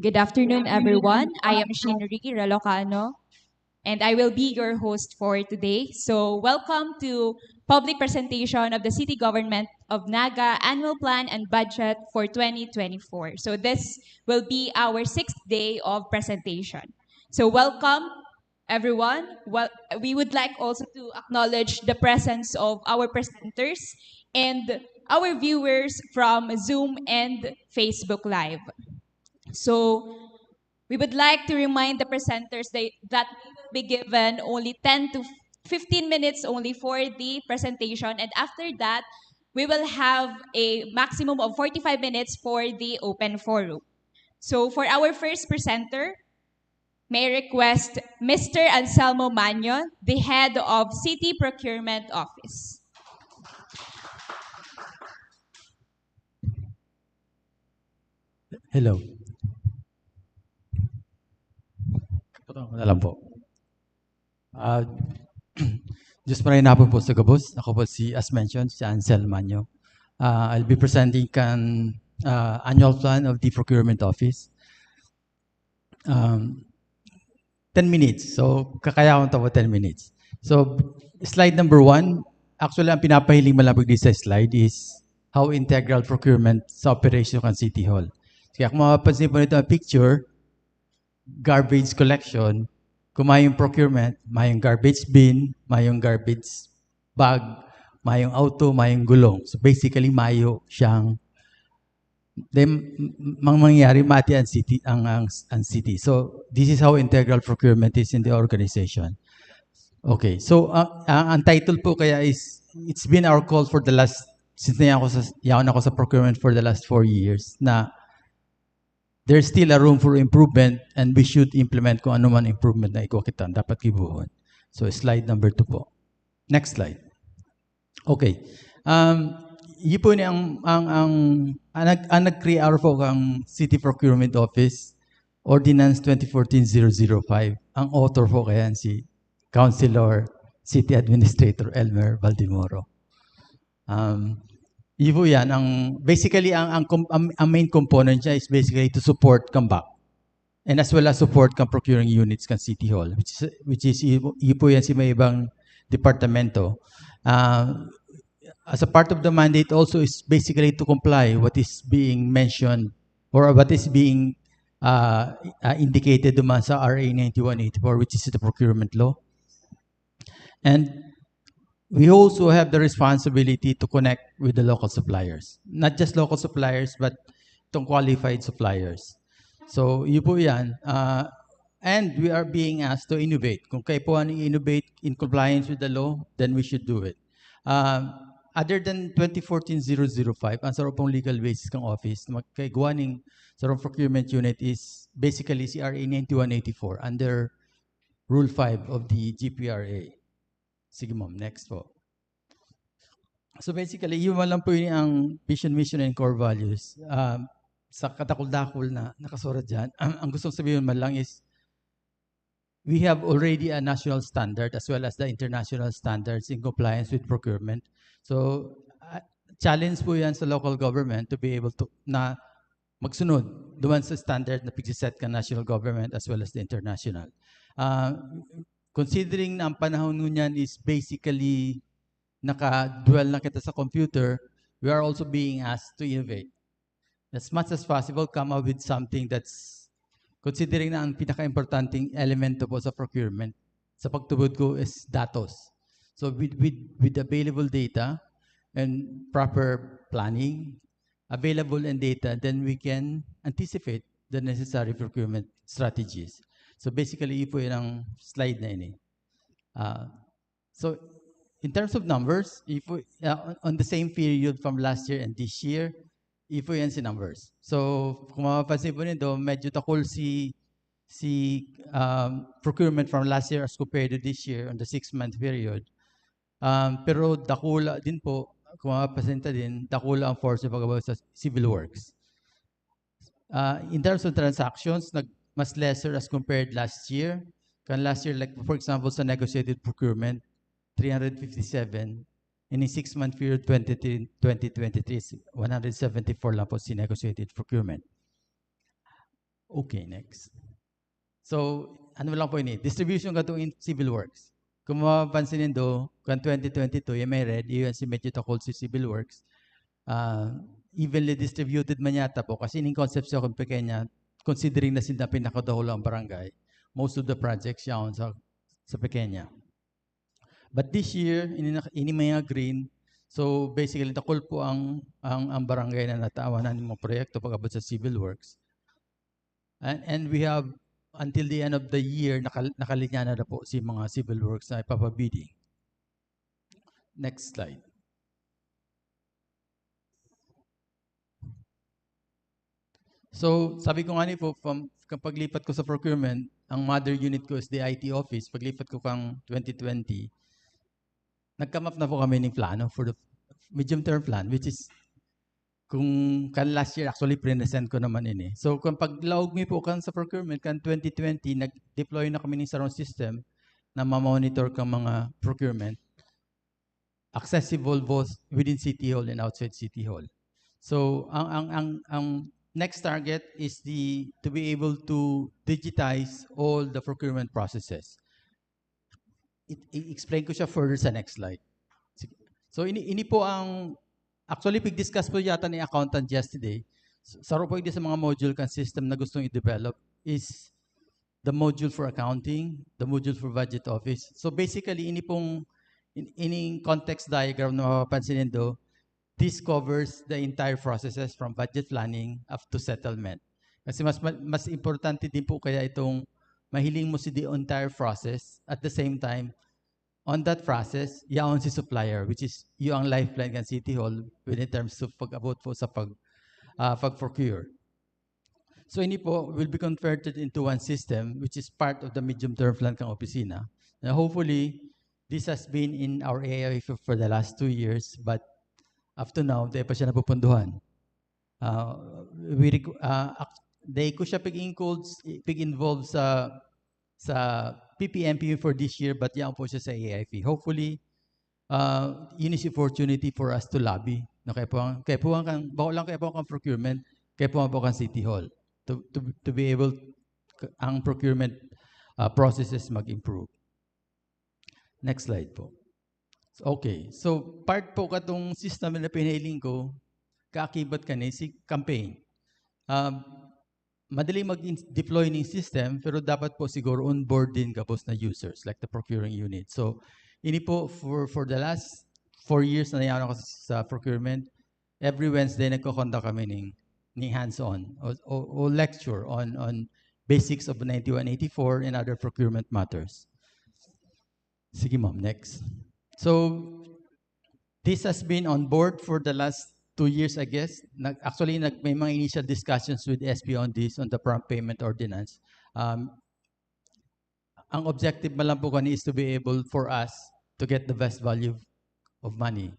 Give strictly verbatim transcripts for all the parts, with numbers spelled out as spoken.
Good afternoon, everyone. I am Shinri Relocano, and I will be your host for today. So, welcome to public presentation of the City Government of Naga Annual Plan and Budget for twenty twenty-four. So, this will be our sixth day of presentation. So, welcome, everyone. Well, we would like also to acknowledge the presence of our presenters and our viewers from Zoom and Facebook Live. So, we would like to remind the presenters that, that we will be given only ten to fifteen minutes only for the presentation, and after that, we will have a maximum of forty-five minutes for the open forum. So, for our first presenter, may I request Mister Anselmo Manyo, the head of City Procurement Office. Hello. Ito na lang po. Ah, Diyos maray na po sa gabos. Ako po si, as mentioned, si Ansel Manyo. Ah, I'll be presenting kan ah, annual plan of the procurement office. Um, ten minutes. So, kakayahon ta po ten minutes. So, slide number one, actually, ang pinapahiling man lang po sa slide is how integral procurement sa operation kan City Hall. Kaya kung mapapansin po nito ang picture, garbage collection, kung mayong procurement, mayong garbage bin, mayong garbage bag, mayong auto, mayong gulong. So basically, mayo siyang then mang mangyayari mati ang city ang, ang ang city. So this is how integral procurement is in the organization. Okay. So uh, ang, ang title po kaya is, it's been our call for the last, since na ako sa yaon ako sa procurement for the last four years, na there's still a room for improvement and we should implement kung ano man improvement na igwa kita dapat gibohon. So slide number two po. Next slide. Okay. Um, yun po ni ang ang ang ang, nag, ang nag-create po kang City Procurement Office, Ordinance twenty fourteen zero zero five. Ang author po kaya si Councilor City Administrator Elmer Baldemoro. Um, yun po yan. Ang, basically, ang, ang, ang, ang main component niya is basically to support kang back and as well as support kang procuring units kang City Hall, which is, which is yun po yan si may ibang departamento. Uh, as a part of the mandate also is basically to comply what is being mentioned or what is being uh, uh, indicated naman sa R A ninety-one eighty-four, which is the procurement law. And we also have the responsibility to connect with the local suppliers. Not just local suppliers, but itong qualified suppliers. So, yun po yan. Uh, and we are being asked to innovate. Kung kayo po ang innovate in compliance with the law, then we should do it. Um, other than twenty fourteen zero zero five, ang sarong pong legal basis kang office na magkaigwa ning sarong procurement unit is basically si R A ninety-one eighty-four under Rule five of the G P R A. Sige, ma'am. Next po. So basically, yun man lang po yun ang vision, mission, and core values. Um, sa katakul-dakul na nakasurat dyan, ang, ang gustong sabihin man lang is, we have already a national standard as well as the international standards in compliance with procurement. So, uh, challenge po yan sa local government to be able to, na magsunod duman sa standard na pigsiset kan national government as well as the international. Uh, considering na ang panahon ngunyan is basically naka-dwell na kita sa computer, we are also being asked to innovate. As much as possible, come up with something that's, considering na ang pinaka-importanteng elemento po sa procurement, sa pagtubod ko, is datos. So with, with, with available data and proper planning, available and data, then we can anticipate the necessary procurement strategies. So basically, yun po yun ang slide na ini. Uh, so in terms of numbers, if we, uh, on the same period from last year and this year, yun po yan si numbers. So kung mapapansin po nito, medyo takol si si um, procurement from last year as compared to this year on the six-month period. Um, pero dakula din po, kung mapapansin ta din, dakula ang force na pag sa civil works. Uh, in terms of transactions, nag, mas lesser as compared last year. Kan last year, like for example, sa negotiated procurement, three hundred fifty-seven. In a six-month period, twenty twenty-three, one hundred seventy-four lang po si negotiated procurement. Okay, next. So, ano lang po ini? Distribution kadto in civil works. Kung mapapansin nindo, kan twenty twenty-two, yung may red, yun si medyo takol si civil works. Ah, evenly distributed man yata po, kasi ining concept siya kung Pequeña, considering na sila pinakadahul ang barangay, most of the projects yaon sa, sa Pequeña. But this year, ini, na- ini mga green, so basically, takol po ang, ang, ang barangay na natawanan ng mga proyekto pag-abot sa civil works. And, and we have, until the end of the year, nakal- nakalinya na po si mga civil works na ipapabidding. Next slide. So, sabi ko nga ni po, from, kapag lipat ko sa procurement, ang mother unit ko is the I T office. Paglipat ko kang twenty twenty, nag-come up na po kami ng plano for the medium-term plan, which is, kung kan last year, actually, present ko naman ini. So, kung paglaog mi po kan sa procurement, kan twenty twenty, nag-deploy na kami ng sarong system na mamonitor kang mga procurement, accessible both within City Hall and outside City Hall. So, ang, ang, ang, ang next target is the, to be able to digitize all the procurement processes. I- i-explain ko siya further sa next slide. Sige. So, ini, ini po ang, actually, pig-discuss po yata ni accountant yesterday. S- Saro po ini sa mga module kan system na gustong i-develop is the module for accounting, the module for budget office. So, basically, ini pong, in, ining context diagram na mapapansin nindo, this covers the entire processes from budget planning up to settlement. Kasi mas, mas importante din po kaya itong mahiling mo si the entire process. At the same time, on that process, yaon si supplier, which is you ang lifeline kan City Hall when in terms of pag-abot po sa pag, ah, pag-procure. So, ini po will be converted into one system, which is part of the medium-term plan kan opisina. Now, hopefully, this has been in our A I F for the last two years, but up to now, dai pa siya napupunduhan. Uh, we requ- uh, ac- dai ko siya pig-include, pig-involve sa, sa P P M P for this year, but yaon po siya sa A I F. Hopefully, uh, yun is opportunity for us to lobby. No, kaya po ang, kaya po ang, kang, bako lang kaya po ang procurement, kaya po ang po ang City Hall to, to, to be able, ang procurement, uh, processes mag-improve. Next slide po. So, okay. So, part po katong system na pinahiling ko, kaakibat kani si campaign. Um, madali mag-deploy ning system, pero dapat po siguro on board din gabos na users, like the procuring unit. So, ini po, for, for the last four years na nayaon ako sa procurement, every Wednesday nagko-conduct kami ning, ning hands-on o, o, o lecture on, on basics of ninety-one eighty-four and other procurement matters. Sige, ma'am, next. So, this has been on board for the last two years, I guess. Nag, actually, nag, may mga initial discussions with S P on this, on the prompt payment ordinance. Um, ang objective man lang po kani is to be able for us to get the best value of money.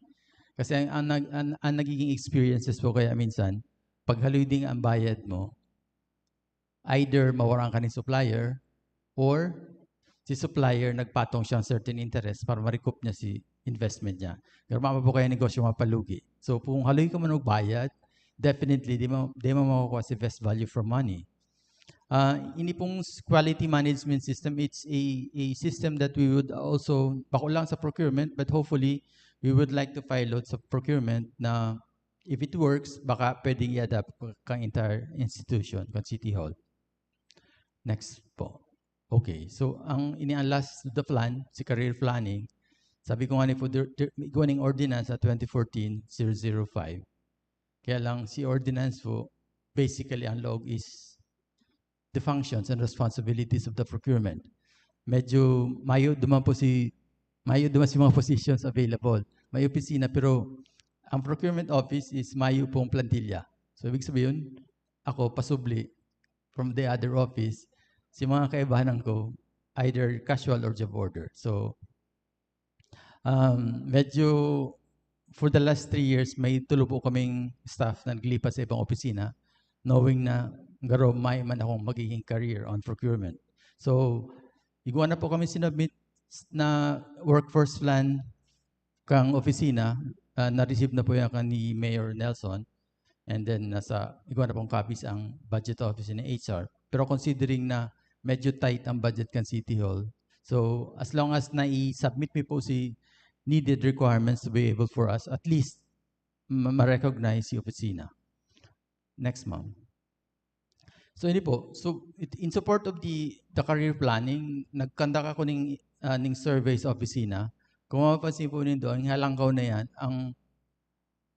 Kasi ang, ang, nag- ang, ang nagiging experiences po kaya minsan, paghaloy ding ang bayad mo, either mawaran ka ni supplier or si supplier nagpatong siyang certain interest para ma-recoup niya si investment niya. Pero mama po kaya negosyo mapalugi. So, kung haloy ka man magbayad, definitely, di mo, di mo makukuha si best value for money. Ah, ini pong s- quality management system, it's a, a system that we would also, bako lang sa procurement, but hopefully, we would like to pilot sa procurement na if it works, baka pwedeng i-adapt kang entire institution, kang City Hall. Next po. Okay, so ang ini ang last of the plan, si career planning. Sabi ko nga ni po, der- der- igwa ning ordinance sa twenty fourteen zero zero five. Kaya lang si ordinance po, basically ang laog is the functions and responsibilities of the procurement. Medyo mayo duman po si mayo duman si mga positions available. May opisina, pero ang procurement office is mayo pong plantilla. So, ibig sabihin, ako, pasubli from the other office, si mga kaibahan ko, either casual or job order. So, um, medyo for the last three years, may tulo po kaming staff na naglipat sa ibang opisina, knowing na garo may man akong magiging career on procurement. So, igwa na po kami sinubmit na workforce plan kang opisina, ah, na-receive na po yan kan ni Mayor Nelson. And then, nasa, igwa na pong copies ang budget office ni H R. Pero considering na medyo tight ang budget kan City Hall, so as long as nai-submit mi po si needed requirements to be able for us, at least ma-, ma-recognize si opisina. Next, ma'am. So, ini po. So, it, in support of the, the career planning, nag-conduct ako ning, ah, ning survey sa opisina. Kung mapapansin po nindo, ang halangkaw na yan, ang,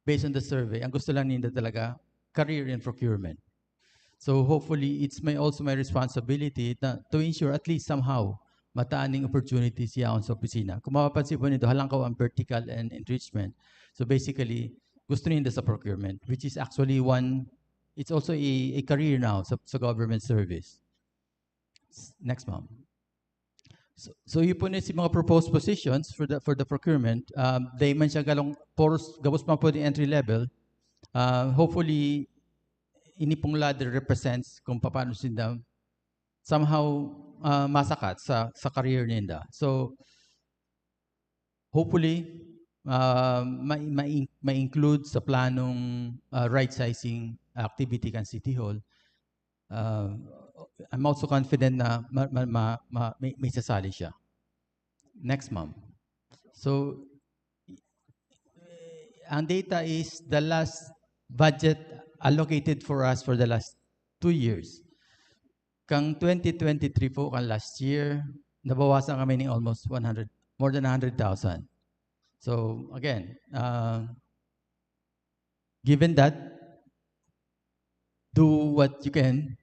based on the survey, ang gusto lang ninda talaga, career in procurement. So, hopefully, it's my, also my responsibility na, to ensure at least somehow, mataan ning opportunities yaon sa opisina. Kung mapapansin po nindo, halangkaw ang vertical and enrichment. So, basically, gusto ninda sa procurement, which is actually one, it's also a, a career now sa, sa government service. S-, next, ma'am. So, so yun po na si mga proposed positions for the, for the procurement. Um, dai man siya galong poros, gabos man po the entry level. Uh, hopefully, ini pong ladder represents kung paano sinda somehow, uh, masakat sa, sa career ninda. So, hopefully, uh, ma-, ma-, ma-include sa planong, uh, right sizing activity kan City Hall. Uh, I'm also confident na ma-, ma-, ma-, ma-, may, may sasali siya. Next, ma'am. So, ang data is the last budget allocated for us for the last two years. Kang twenty twenty-three po, kang last year, nabawasan kami ni almost one hundred, more than one hundred thousand. So, again, uh, given that, do what you can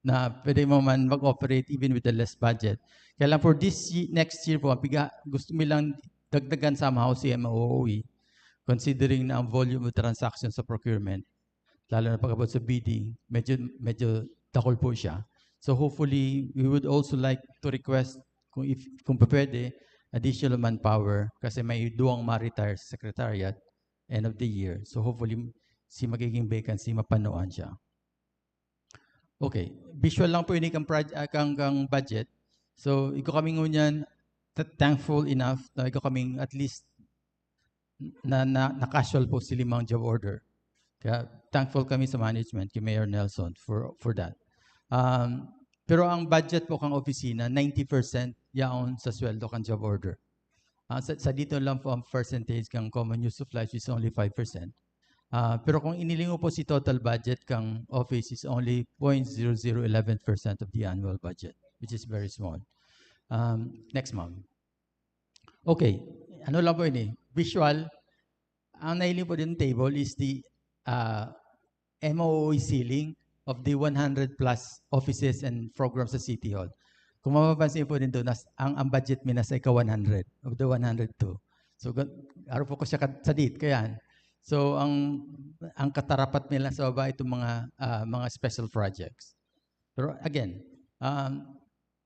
na pwede mo man mag-operate even with the less budget. Kaya lang for this ye-, next year po, ang piga-, gusto mi lang dagdagan somehow si M O O E, considering na ang volume of transactions sa procurement, lalo na pag-abot sa bidding, medyo, medyo dakul po siya. So hopefully, we would also like to request kung if, kung pwede, additional manpower kasi may duwang ma-retire sa secretariat end of the year. So hopefully, si magiging vacancy, mapanuan siya. Okay. Visual lang po ini kang proj-, ah, kang, kang budget. So, igwa kami ngunyan, th-, thankful enough na igwa kaming at least na, na, na-casual po si limang job order. Kaya thankful kami sa management, kay Mayor Nelson, for, for that. Um, pero ang budget po kang opisina, ninety percent yaon sa sweldo kang job order. Ah, sa, sa dito lang po ang percentage kang common use supplies is only five percent. Ah, pero kung inilingo po si total budget kang office is only point zero zero eleven percent of the annual budget, which is very small. Um, next, ma'am. Okay, ano lang po ini? Visual, ang nailing po din table is the, ah, M O O E ceiling of the one hundred plus offices and programs sa City Hall. Kung mapapansin po din doon, nas-, ang, ang budget mi nasa ika one hundred of the one hundred two. So, ga-, aro po ko siya kad-, sa date, kaya. So, ang, ang katarapat nila sa baba, itong mga, ah, mga special projects. Pero again, um,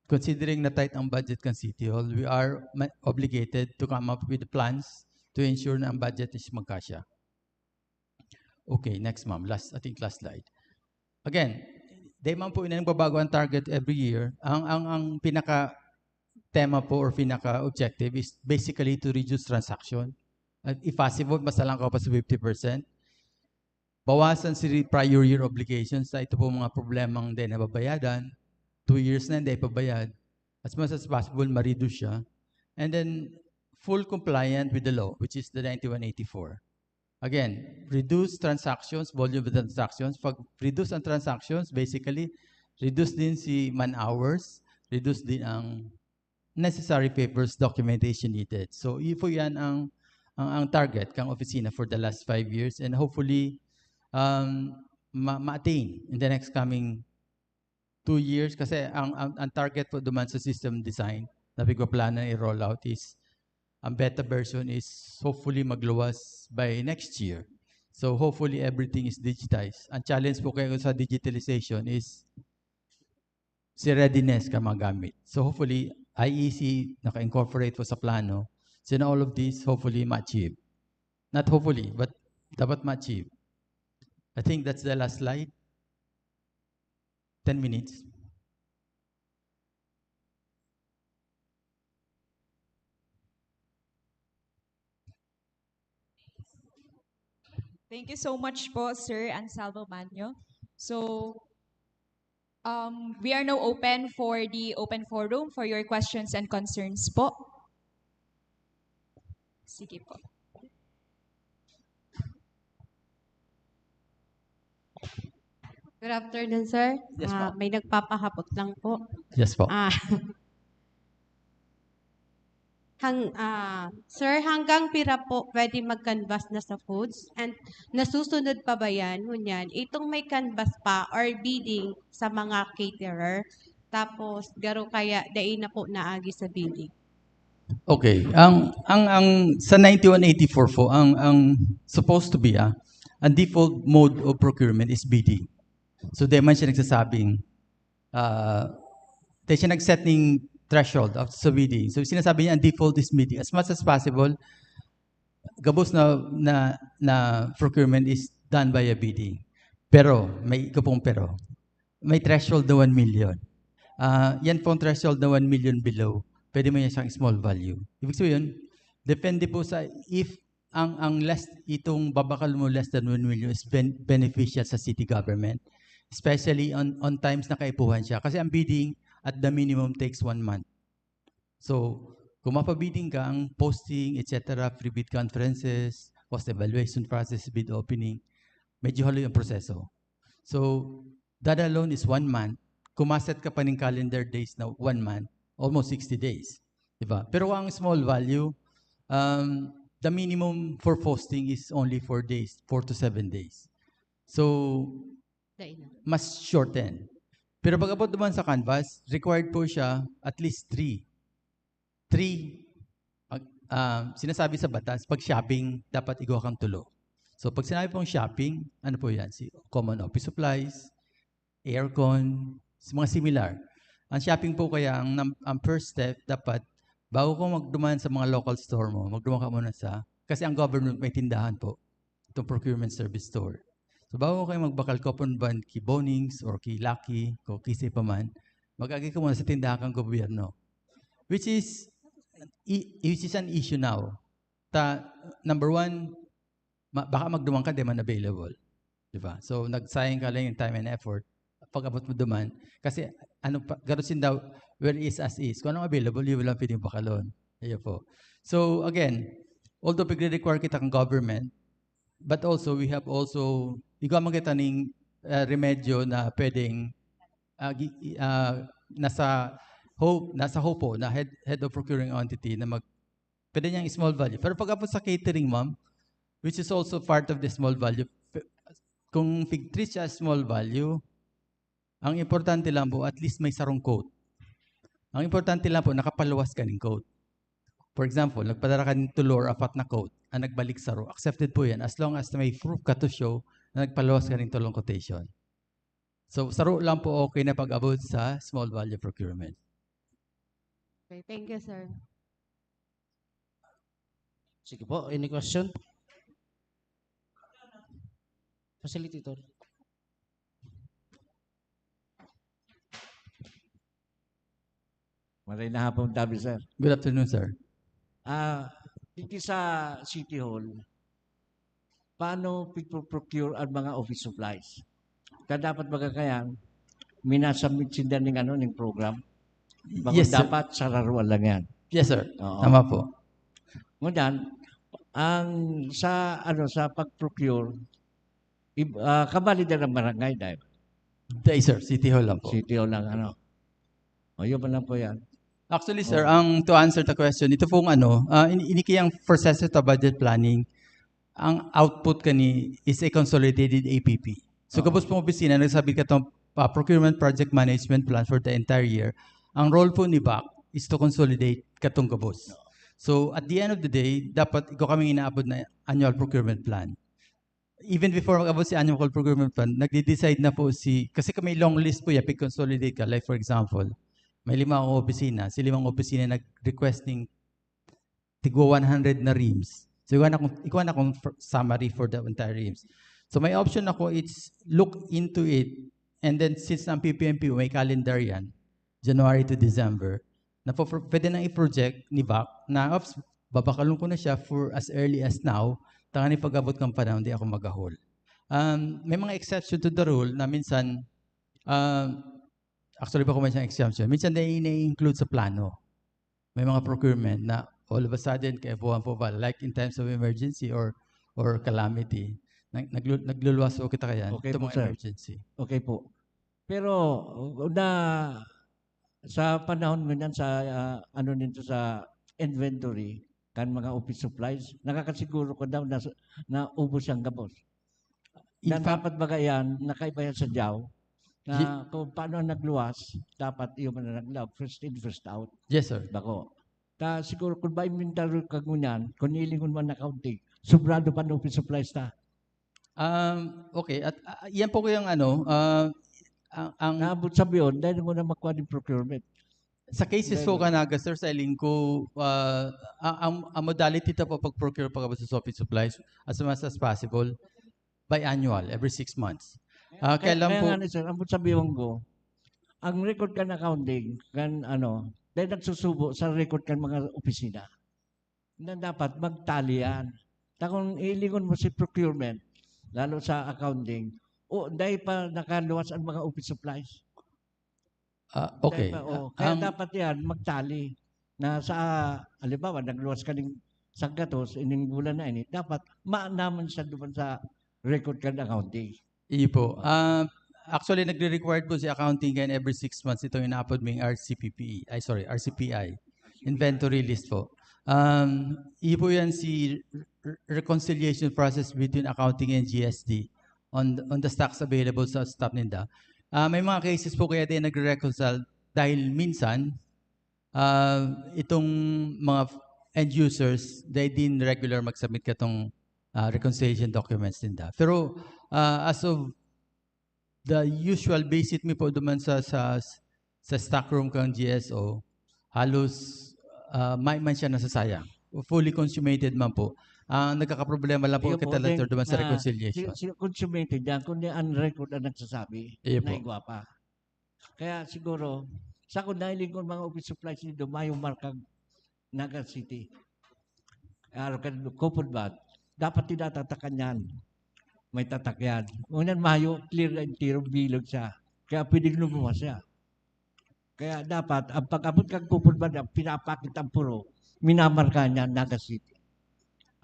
considering na tight ang budget kan City Hall, we are ma-, obligated to come up with plans to ensure na ang budget is magkasya. Okay, next, ma'am. Last, I think last slide. Again, di man po inang babago ang target every year. Ang, ang, ang pinaka tema po or pinaka objective is basically to reduce transaction. At if possible, mas nalang ka pa sa fifty percent. Bawasan si re-, prior year obligations. Sa ito po mga problemang di nababayadan, two years na hindi pabayad. As much as possible, ma-reduce siya. And then, full compliant with the law, which is the ninety-one eighty-four. Again, reduce transactions, volume of transactions. Pag reduce ang transactions, basically, reduce din si man hours, reduce din ang necessary papers, documentation needed. So, iyo po yan ang, ang, ang target kang opisina for the last five years. And hopefully, um, ma-, ma-attain in the next coming two years. Kasi ang, ang, ang target po duman sa system design na pigpaplano i-roll out is, ang beta version is hopefully magluwas by next year. So hopefully everything is digitized. Ang challenge po kayo sa digitalization is si readiness ka magamit. So hopefully, I E C naka-incorporate po sa plano. So na all of this, hopefully, ma-achieve. Not hopefully, but dapat ma-achieve. I think that's the last slide. Ten minutes. Thank you so much po, Sir Ansalvo Manyo. So, Um, we are now open for the open forum for your questions and concerns po. Sige po. Good afternoon, sir. Yes, Ah, ma'am. May nagpapahapot lang po. Yes po. Ah. Hang, ah, sir, hanggang pira po pwede mag-canvas na sa foods? And nasusunod pa ba yan? Ngunyan, itong may canvas pa or bidding sa mga caterer, tapos garo kaya dai na po naagi sa bidding? Okay. Ang ang ang sa ninety-one eighty-four po, ang ang supposed to be, ah, ang default mode of procurement is bidding. So, di man siya nagsasabing, ah, di siya nag-set ng threshold of sa bidding. So, sinasabi niya, ang default is bidding. As much as possible, gabos na na na procurement is done by a bidding. Pero, may ika pong pero. May threshold na one million. Ah, yan pong threshold na one million below, pwede mo yan siyang small value. Ibig sabihin, depende po sa if ang ang less itong babakal mo less than one million is ben- beneficial sa city government, especially on on times na kaipuhan siya, kasi ang bidding at the minimum takes one month. So, kung mapabidding ka, ang posting, et cetera, pre-bid conferences, cost evaluation process, bid opening, medyo haloy ang proseso. So, that alone is one month. Kung ma-set ka pa ng calendar days na one month, almost sixty days. Diba? Pero ang small value, um, the minimum for posting is only four days, four to seven days. So, Dai na. Mas shorten. Pero pag-abot naman sa canvas, required po siya at least three. Three, pag, ah, sinasabi sa batas, pag shopping, dapat igwa kang tulo. So pag sinabi pong shopping, ano po yan? Si common office supplies, aircon, s- mga similar. Ang shopping po kaya, ang, nam- ang first step, dapat, bago ka magduman sa mga local store mo, magduman ka muna sa, kasi ang government may tindahan po, itong procurement service store. So bago kayo magbakal coupon bond ki Bonings or ki Lucky o kisay pa man, mag-agi ka muna sa tindahan kan gobyerno. Which is, i- which is an issue now. Ta, number one, ma- baka magduman ka, di man available. Di ba? So nagsayang ka lang yung time and effort pag-abot mo duman. Kasi ano pa, garo sinda, where is as is. Kung anong available, yun lang pwedeng bakalon. Ayun po. So again, although pigre-require kita kan government, but also we have also, igwa man kita ning, ah, remedyo na pwedeng, ah, gi- ah, nasa hope, nasa hope po na head, head of procuring entity na mag, pwede niyang small value. Pero pag-abot sa catering, ma'am, which is also part of the small value, pe- kung fig-treat siya as small value, ang importante lang po, at least may sarong quote. Ang importante lang po, nakapaluwas ka ng quote. For example, nagpadara ka ng tulo or apat na quote, ang nagbalik saro, accepted po yan as long as may proof ka to show na nagpaluwas ka ng tulong quotation. So, saro lang po okay na pag-abot sa small value procurement. Okay, thank you, sir. Sige po, any question? Facilitator. Maray na hapon, David, sir. Good afternoon, sir. Ah, digdi sa City Hall, paano pigpo-procure ang mga office supplies? Kaya dapat baga kayan, minasubmit sinda ning ano, ning program. Bakit Yes, sir. Dapat sararuan lang yan. Yes, sir. Oo. Tama po. Ngunyan, ang sa ano sa pag-procure, ib- ah, kabali na ng barangay dahil Day, sir. City Hall lang po. City Hall lang ano. O, yun pa lang po yan. Actually, sir, ang to answer the question, ito pong ano, ah, ini ini kiyang proseso ta budget planning, ang output kani is a consolidated A P P. So, Oo. Gabos pong opisina, nagsabi ka itong ah, procurement project management plan for the entire year. Ang role po ni BAC is to consolidate katong gabos. So, at the end of the day, dapat ikaw kami inaabot na annual procurement plan. Even before mag-abot si annual procurement plan, nagde-decide na po si, kasi kami long list po yan, pag-consolidate ka. Like for example, may lima akong opisina, si limang opisina nag-request ng tigwa one hundred na reams. So, ikuha na kung, ikuha na kung fr- summary for the entire reams. So, may option ako, it's look into it. And then, since ang P P M P, may calendar yan, January to December, na po, pwede nang i-project ni BAC na, oops, babakalon ko na siya for as early as now, tanganing pag-abot kan panahon, di ako mag-ahol. Um, may mga exception to the rule na minsan, um, actually, bako man siyang exemption. Minsan, nai-, nai-include sa plano. May mga procurement na all of a sudden, kaipuhan po ba, like in times of emergency or, or calamity, nag-, naglu-, nagluluwas po kita kaya. Okay itong po, mga sir. Emergency. Okay po. Pero, na, sa panahon ngunyan, sa, ah, ano nito, sa inventory, kan mga office supplies, nakakasiguro ko daw na, na ubos siyang gabos. In Na fact, dapat baga yan, nakaiba yan sa jaw, na Ye- kung paano ang nagluwas, dapat iyo man ang naglaw, first in, first out. Yes, sir. Bako. Ta siguro kung ba-inventory ka ngunyan, kung hilingon man accounting, sobrado pa ang office supplies ta. Um, okay, at, ah, yan po ko yung ano, ah, ang, ang Naabot sa biyon, dahil mo na makuha ng procurement. Sa cases Dahil po, kanaga, sir, sa Elingco, ah, ang, ang, ang modality ta po pag-procure pa sa office supplies as much as possible, biannual, every six months. Ah, Kaya, kailan kaya po nga ni sir, ang sabihin ko, ang record kan accounting, kan ano, dahil nagsusubo sa record kan mga opisina, na dapat magtali yan. Ta kung ilingon mo si procurement, lalo sa accounting, o dahil pa nakaluwas ang mga office supplies. Ah, okay. Kaya pa, oh, kaya Ang dapat yan, magtali. Na sa, halimbawa, nagluwas ka ning sanggatos, ining bulan na ini, dapat maanaman siya duman sa record card accounting. Iyo po. Ah, actually, nagre-required po si accounting ngayon every six months itong inaapod ming R C P P E. Ay, sorry, R C P I. Inventory list po. Um, iyo po yan si re-, reconciliation process between accounting and G S D on, on the stocks available sa stock ninda. Ah, may mga cases po kaya din nagre-reconcile dahil minsan, ah, itong mga end users, they din regular mag-submit katong, ah, reconciliation documents ninda. Pero, ah, as of the usual visit mi po duman sa, sa, sa stock room kang G S O, halos, ah, may man siya nasasayang. Fully consummated man po. Ang nagkakaproblema lang po Iyo kita po, lang, then, sir, duman sa ah, reconciliation. Si, si consummated yan, kundi ang record ang nagsasabi Iyo na po. Igwa pa. Kaya siguro, sa kung nailing ko mga office supplies ni Dumayo Markag, Naga City. Araw ka, kupon ba? Dapat tinatatakan yan. May tatak yan. Ngunyan, mayo, clear na entero, bilog siya. Kaya pwedeng lumuwas siya. Kaya dapat, ang pag-abot kang kupon ba, ang pinapakit ang puro, minamarka niya, Naga City.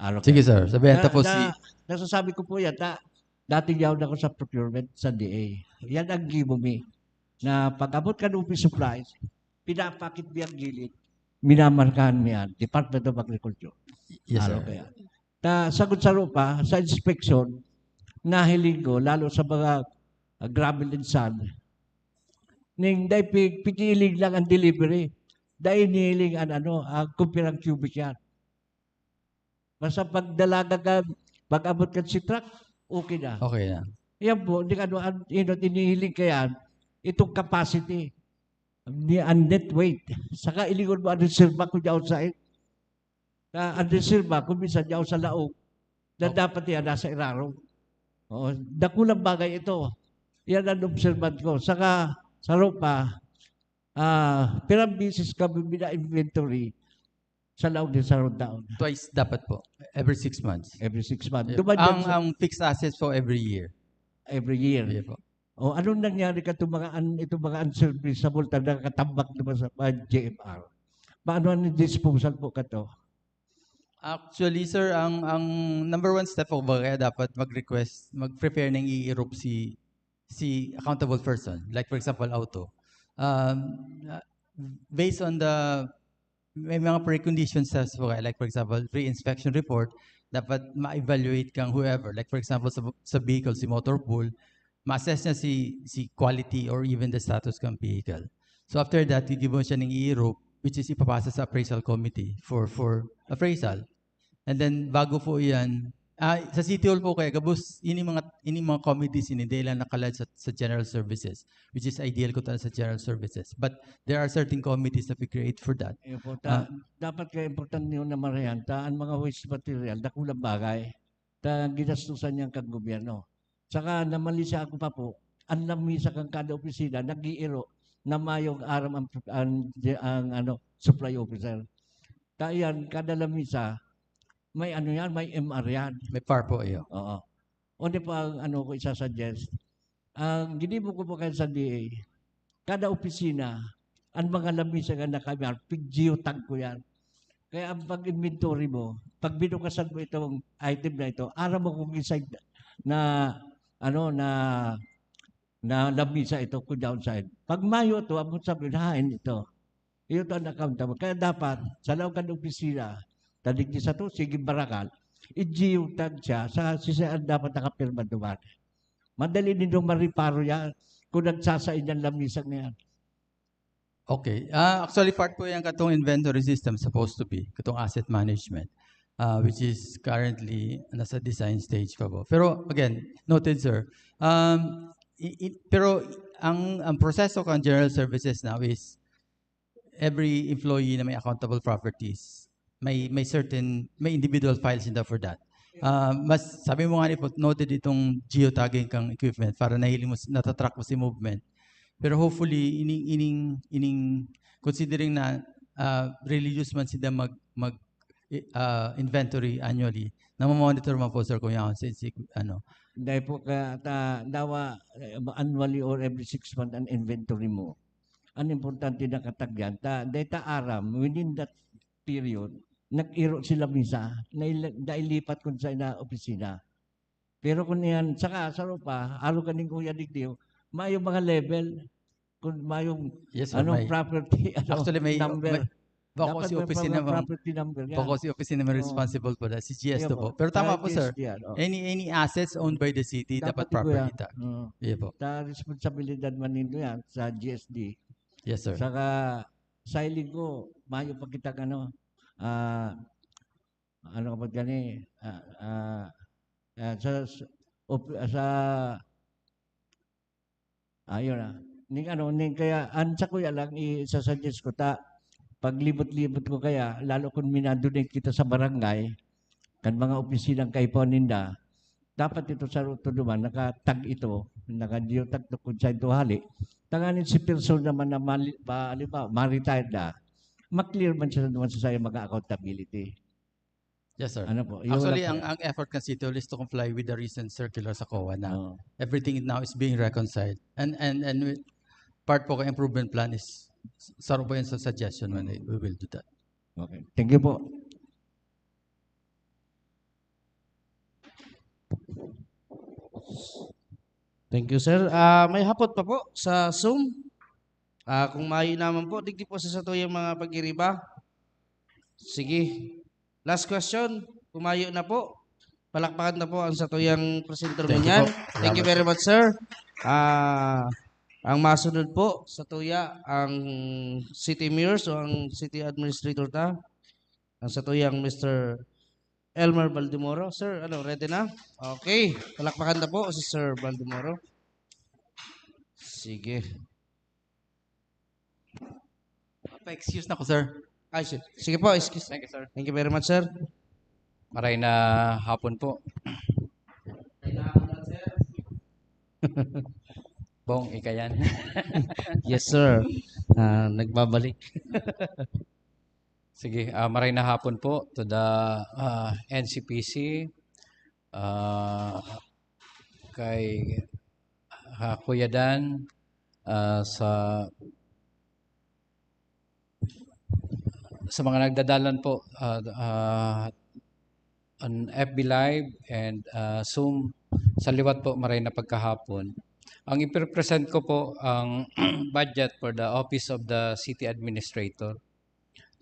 Araw Sige, ka. Sir. Sabihan Na, ta po na, si nasasabi ko po yan, ta, dati yaon ako sa procurement sa D A. Yan ang gibo mi. Na pag-abot ka ng office supplies, pinapakit mi ang gilid, minamarkahan mi yan, Department of Agriculture. Yes, Ano sir. kaya? Ta, sagot sa lupa, sa inspection, nahiling ko, lalo sa mga, ah, gravel and sand, ning dai pi-, pigiling lang ang delivery. Dai nihiling ang ano, ang kumpirang cubic yan. Basta pag dalaga ka, pag abot ka si truck, okay na. Okay na. Yan po, di ka ano, an-, ino, inihiling ka yan, itong capacity, ni, ang net weight. Saka ilingon mo, ang reserva ko dyan sa, na ang reserva, kung minsan dyan sa laog, na Oh. dapat yan, nasa irarom. Oo, dakulang bagay ito. Yan ang observant ko. Saka, sa lupa, ah, pirang bisis kami mina-inventory sa laog ni Sarong Daon. Twice dapat po. Every six months. Every six months. Yeah. Duman yan Ang, sa ang fixed assets po every year. Every year. Yeah po. O, anong nangyari ka itong mga un-, itong mga unserviceable na nakatambak naman sa mga G M R? Paano ang disposal po ka to? Actually, sir, ang, ang number one step po ba kaya dapat mag-request, mag-prepare ng i-erupt si, si accountable person? Like, for example, auto. Um, uh, based on the, may mga preconditions sa po kaya, like, for example, pre-inspection report, dapat ma-evaluate kang whoever. Like, for example, sa, sa vehicle, si motor pool, ma-assess niya si, si quality or even the status ng vehicle. So, after that, gigibo siya ng i-erupt, which is ipapasa sa appraisal committee for, for appraisal. And then, bago po yan, ah, sa City Hall po kaya, gabos, ini mga, ini mga committees, ini, dai lang naka-lodge sa, sa general services, which is ideal ko talaga sa general services. But there are certain committees that we create for that. Ayun po, ta-, Ah. dapat kaya importante yun na marayan, ta, ang mga waste material, dakulang bagay. Ta, ginastusan niyan kang gobyerno. Saka namalisa ako pa po, ang lamisa kan kada opisina, nag-iiro na mayong aram ang, ang, ang, ano, supply officer. Ta iyan, kada lamisa, may ano yan, may M R yan. May par po, iyo. Oo. O di po ang ano ko isasuggest. Ang ginibo ko po kayo sa D A, Kada opisina, ang mga lamisa nga naka-mark, pig-geotag ko yan. Kaya ang pag-inventory mo, pag binukasan mo itong item na ito, aram mo kung inside na, ano, na, na lamisa ito, kung downside. Pag mayo ito, ang sabi, hain ito. Iyo to ang accountable. Kaya dapat, sa laog kan opisina, tadig sa to, sige, barakal, i-geotag siya, sa sisaan dapat nakapirma duman. Madali nindo mareparo yan kung nagsasain yan lamisa na yan. Okay. Ah, actually, part po yan katong inventory system supposed to be, katong asset management, ah, which is currently nasa design stage pa po. Pero again, noted, sir. Um, i- i- pero ang ang proseso kan general services now is every employee na may accountable properties, may may certain may individual files in for that. Ah, mas sabi mo nga ni po, noted itong geotagging kang equipment para nahiling mo, natatrack mo si movement. Pero hopefully, ining ining ining considering na ah, religious man sila mag mag eh, ah, inventory annually, namomonitor man po, sir, kung yan si, si ano. Dahil po ka ta, dawa eh, annually or every six months ang inventory mo. Ang importante, nakatagyan ta, dahil ta aram within that period, nag-iro sila misa, naila- nailipat kun sa ina opisina. Pero kung yan, saka sa lupa, aro kaning kuya digdiyo, mayo mga level, kung mayong Yes, sir. ano, May, property ano, actually, may, number. may bako Dapat si may opisina, proper- property number yan. Bako si opisina may Oo. Responsible po, si G S Ayun to po. Pero tama Kaya po, sir. G S D yan, oh. Any any assets owned by the city, dapat, Dapat iko yan. property tax. Oo. Iya po. Ta responsibilidad man nindo yan sa G S D. Yes, sir. Saka sa hiling ko, mayo pa kitang ano, ah, ano ka ba gani, ah, ah, ah, sa, sa, op- sa, ayun na. Ning ano, ning kaya, ang sa kuya lang, isasuggest ko ta, paglibot-libot ko kaya, lalo kung minadunay kita sa barangay, kan mga opisinang kaipuhan ninda, dapat ito sa ruto duman, nakatag ito, naka-geotag to kung saan ito hali. Tanganin si person naman na mali, ba, halimbawa, ma-retire na, ma-clear man siya naman sa sayo mga accountability. Yes, sir. Ano po? Yun Actually, lang ang, po. Ang effort ng City Hall is to comply with the recent circular sa COA na Oo. everything now is being reconciled. And and and we- part po ka improvement plan is saro po yan sa suggestion when we will do that. Okay. Thank you po. Thank you, sir. Ah, may hapot pa po sa Zoom. Ah, kung mayo naman po, digdi po sa satuyang mga pag-iriba. Sige. Last question, kung mayo na po. Palakpakan na po ang satuyang presenter Thank you ngunyan. po. Thank you Salamat very po. Much, sir. Ah, ang masunod po, satuya ang city mayor, so ang city administrator ta, ang satuyang Mister Elmer Baldemoro. Sir, ano, ready na? Okay, palakpakan na po si Sir Baldemoro. Sige. Pa-excuse na ko, sir. Ay, si- sige po, excuse. Thank you, sir. Thank you very much, sir. Maray na hapon po. Bong, ika yan. Yes, sir. Ah, nagbabalik. Sige, ah, maray na hapon po to the ah, N C P C, ah, kay ah, Kuya Dan, ah, sa sa mga nagdadalan po ah, ah, on F B Live and ah, Zoom. Sa liwat po, maray na pagkahapon. Ang ipipresent ko po ang budget for the Office of the City Administrator.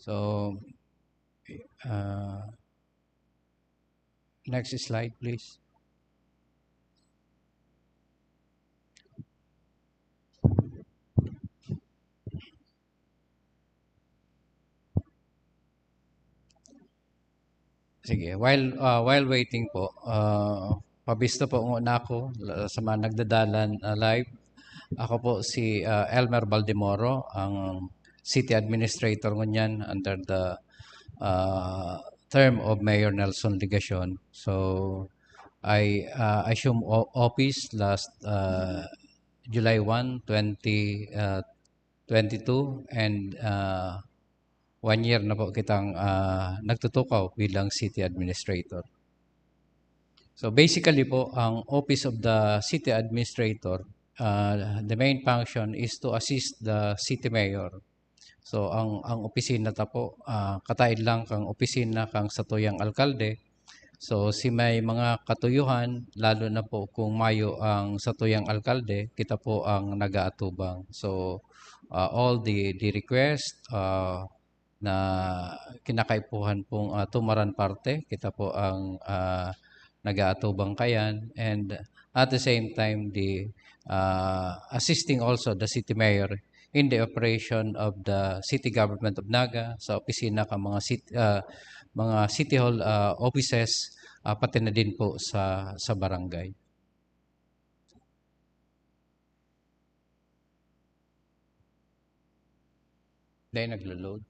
So, uh, next slide, please. Sige, while uh, while waiting po, uh, pabisto po nguna ako la- sa mga nagdadalan uh, live. Ako po si uh, Elmer Baldemoro, ang city administrator ngunyan under the uh, term of Mayor Nelson Legacion. So, I uh, assume o- office last uh, July one, twenty uh, twenty-two, and uh, one year na po kitang uh, nagtutukaw bilang city administrator. So basically po, ang Office of the City Administrator ah, the main function is to assist the city mayor. So, ang, ang opisina ta po, ah, kataed lang kang opisina kang satuyang alkalde. So, si may mga katuyohan, lalo na po kung mayo ang satuyang alkalde, kita po ang nag-aatubang. So, ah, all the, the request, ah, na kinakaipuhan pong, ah, tumaran parte, kita po ang, ah, nag-aatubang kayan. And at the same time, the, ah, assisting also the city mayor in the operation of the city government of Naga, sa opisina ka mga cit-, ah, mga city hall, ah, offices, ah, pati na din po sa, sa barangay. Dai naglo-load.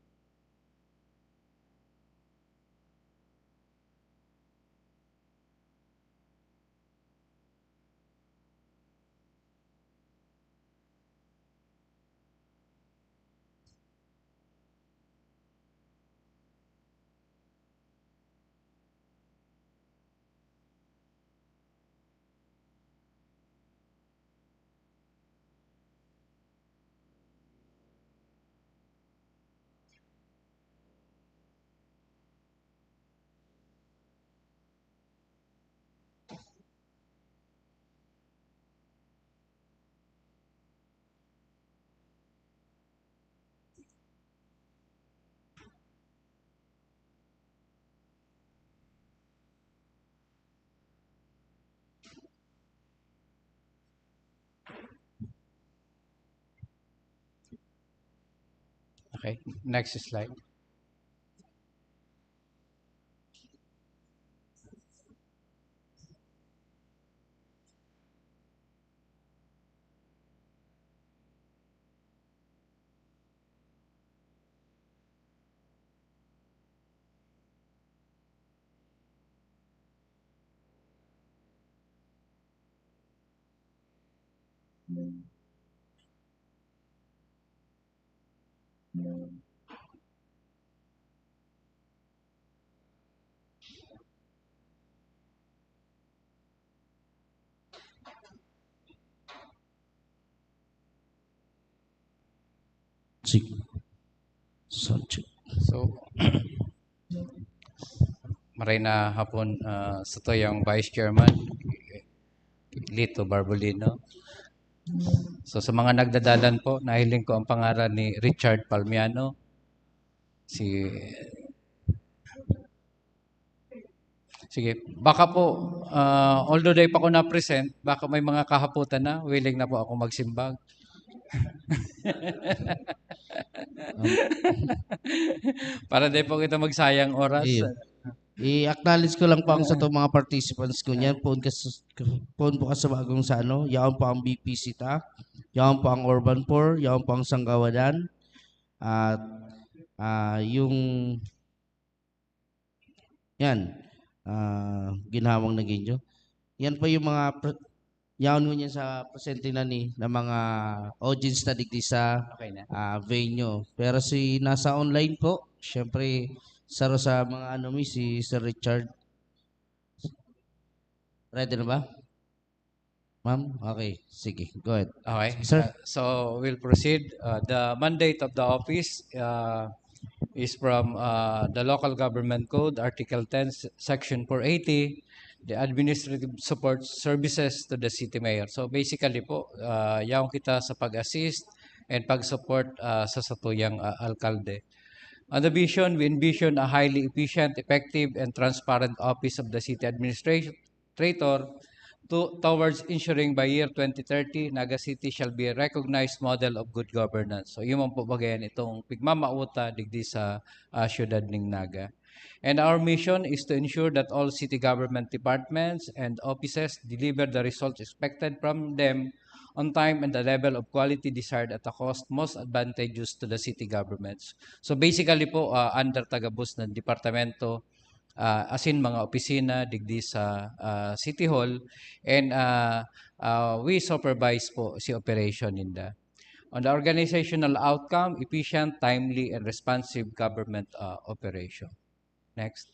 Okay, next slide. Check. Sound check. So, maray na hapon, ah, satuyang Vice Chairman, Lito Barbolino. So, sa mga nagdadalan po, nahiling ko ang pangaran ni Richard Palmiano, si Sige, baka po, ah, although dai pa ko na-present, baka may mga kahapotan na, willing na po ako magsimbag. Para dai po kita magsayang oras. Iyo. I-acknowledge ko lang po ang satong mga participants ko niyan. Poon kas-, poon po kasabagong sa ano, yaon po ang B P C ta, yaon po ang Urban Four, yaon po ang Sanggawadan, at, ah, yung Yan, ah, ginhawang na ginyo. Yan pa yung mga pre-, yaon ngunyan sa presente na ni, na mga audience na digdi sa, Okay na. ah, venue. Pero si nasa online po, syempre, saro sa mga ano mi, si Sir Richard. Ready na ba? Ma'am? Okay, sige. Go ahead. Okay. Sir? Uh, so, we'll proceed. Uh, the mandate of the office, uh, is from, uh, the Local Government Code, Article ten, s-, Section four eighty, the administrative support services to the city mayor. So, basically po, uh, yaon kita sa pag-assist and pag-support, uh, sa satuyang, uh, alkalde. On the vision, we envision a highly efficient, effective, and transparent office of the city administration, administrator to, towards ensuring by year twenty thirty, Naga City shall be a recognized model of good governance. So, yun man po bagayan itong pigmamauta digdi sa, ah, siyudad ning Naga. And our mission is to ensure that all city government departments and offices deliver the results expected from them on time and the level of quality desired at a cost most advantageous to the city governments. So, basically po, ah, under ta gabos na departamento, ah, asin mga opisina digdi sa, ah, City Hall, and, ah, ah, we supervise po si operation ninda. On the organizational outcome, efficient, timely, and responsive government, ah, operation. Next.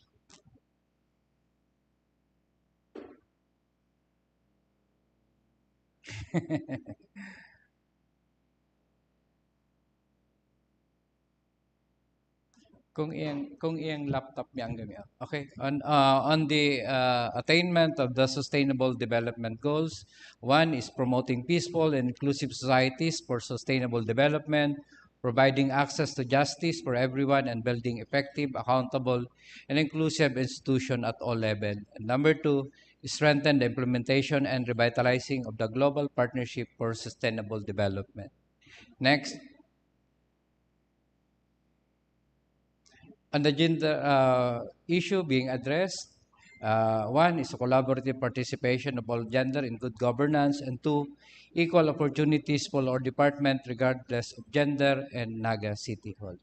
Kung iyang, kung iyang laptop niya ang gamit. Okay. On, uh, on the uh, attainment of the Sustainable Development Goals, one is promoting peaceful and inclusive societies for sustainable development, providing access to justice for everyone, and building effective, accountable, and inclusive institution at all level. And number two, strengthen the implementation and revitalizing of the Global Partnership for Sustainable Development. Next. On the gender uh, issue being addressed, uh, one is a collaborative participation of all gender in good governance, and two, equal opportunities for all department regardless of gender and Naga City Hall.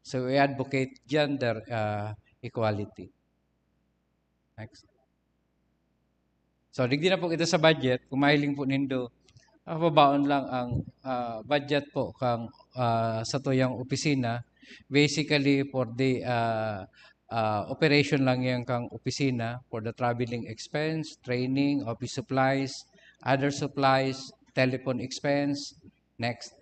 So we advocate gender uh, equality. Next. So, digdi na po kita sa budget. Kung mahiling po nindo, ah, babaon lang ang ah, budget po kang ah, sa tuyang opisina. Basically, for the ah, ah, operation lang yan kang opisina, for the traveling expense, training, office supplies, other supplies, telephone expense. Next.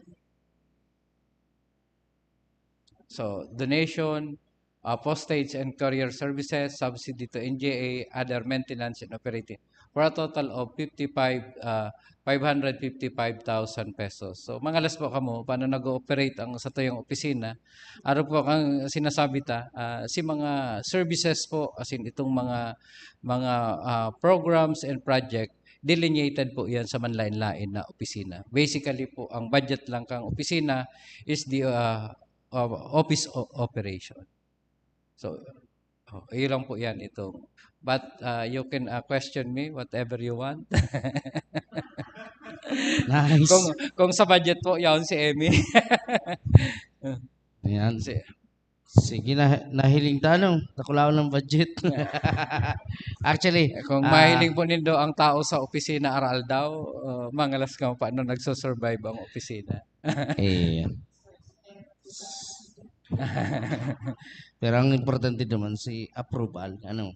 So, donation, uh, postage and courier services, subsidy to N G A, other maintenance and operating, for a total of fifty-five, uh, five hundred fifty-five thousand pesos. So, mangalas po kamo, paano nag-ooperate ang satuyang opisina? Araw po kang sinasabi ta, ah, si mga services po, as in itong mga, mga ah, programs and project, delineated po yan sa manlain-lain na opisina. Basically po, ang budget lang kang opisina is the ah, uh, office o- operation. So, oh, yun lang po yan itong. But uh, you can uh, question me whatever you want. Nice. kung, kung sa budget po, yaon si Emmy. Ayan. si, Sige na, nahiling ta, no? Takulaw ng budget. Actually, kung ah, mahiling po nindo ang tao sa opisina aral daw, uh, mangalas ka pa no nagsusurvive ang opisina. Ayan. Pero ang importante naman si approval. Ano?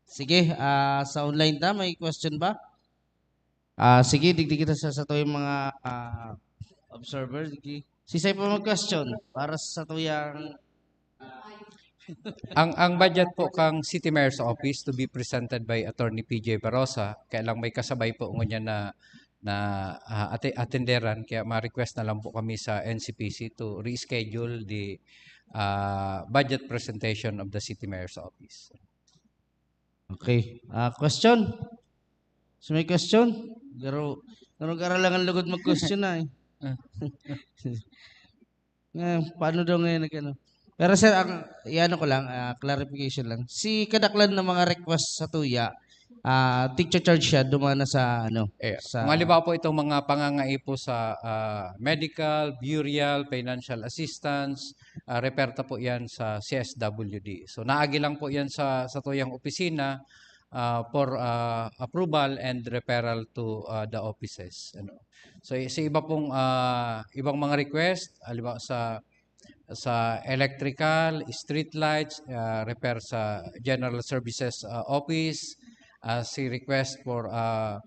Sige, ah, sa online ta, may question ba? Ah, sige, digdi kita sa satuyang mga ah, observer. Sige. Sisay pa mag-question para sa satuyang ang ang budget po kang City Mayor's Office to be presented by Attorney P J Barosa, kaya lang may kasabay po ngunyan na na ah, ate, atenderan, kaya ma-request na lang po kami sa N C P C to reschedule the ah, budget presentation of the City Mayor's Office. Okay. Ah, question? So may question? Garo, garo karalangan lugod mag-question na eh. Eh, paano daw ngayon nag-ano? Pero sir, ang iano ko lang, ah, clarification lang. Si kadaklan ng mga request sa tuya, ah, teacher charge siya, dumana sa ano, Eh, sa kung halimbawa po itong mga pangangaipo sa ah, medical, burial, financial assistance, ah, refer ta po yan sa C S W D. So, naagi lang po yan sa, sa tuyang opisina ah, for ah, approval and referral to ah, the offices. Ano. So, i- sa iba pong ah, ibang mga request, halimbawa sa sa electrical, street lights, ah, refer sa General Services ah, Office, ah, si request for ah,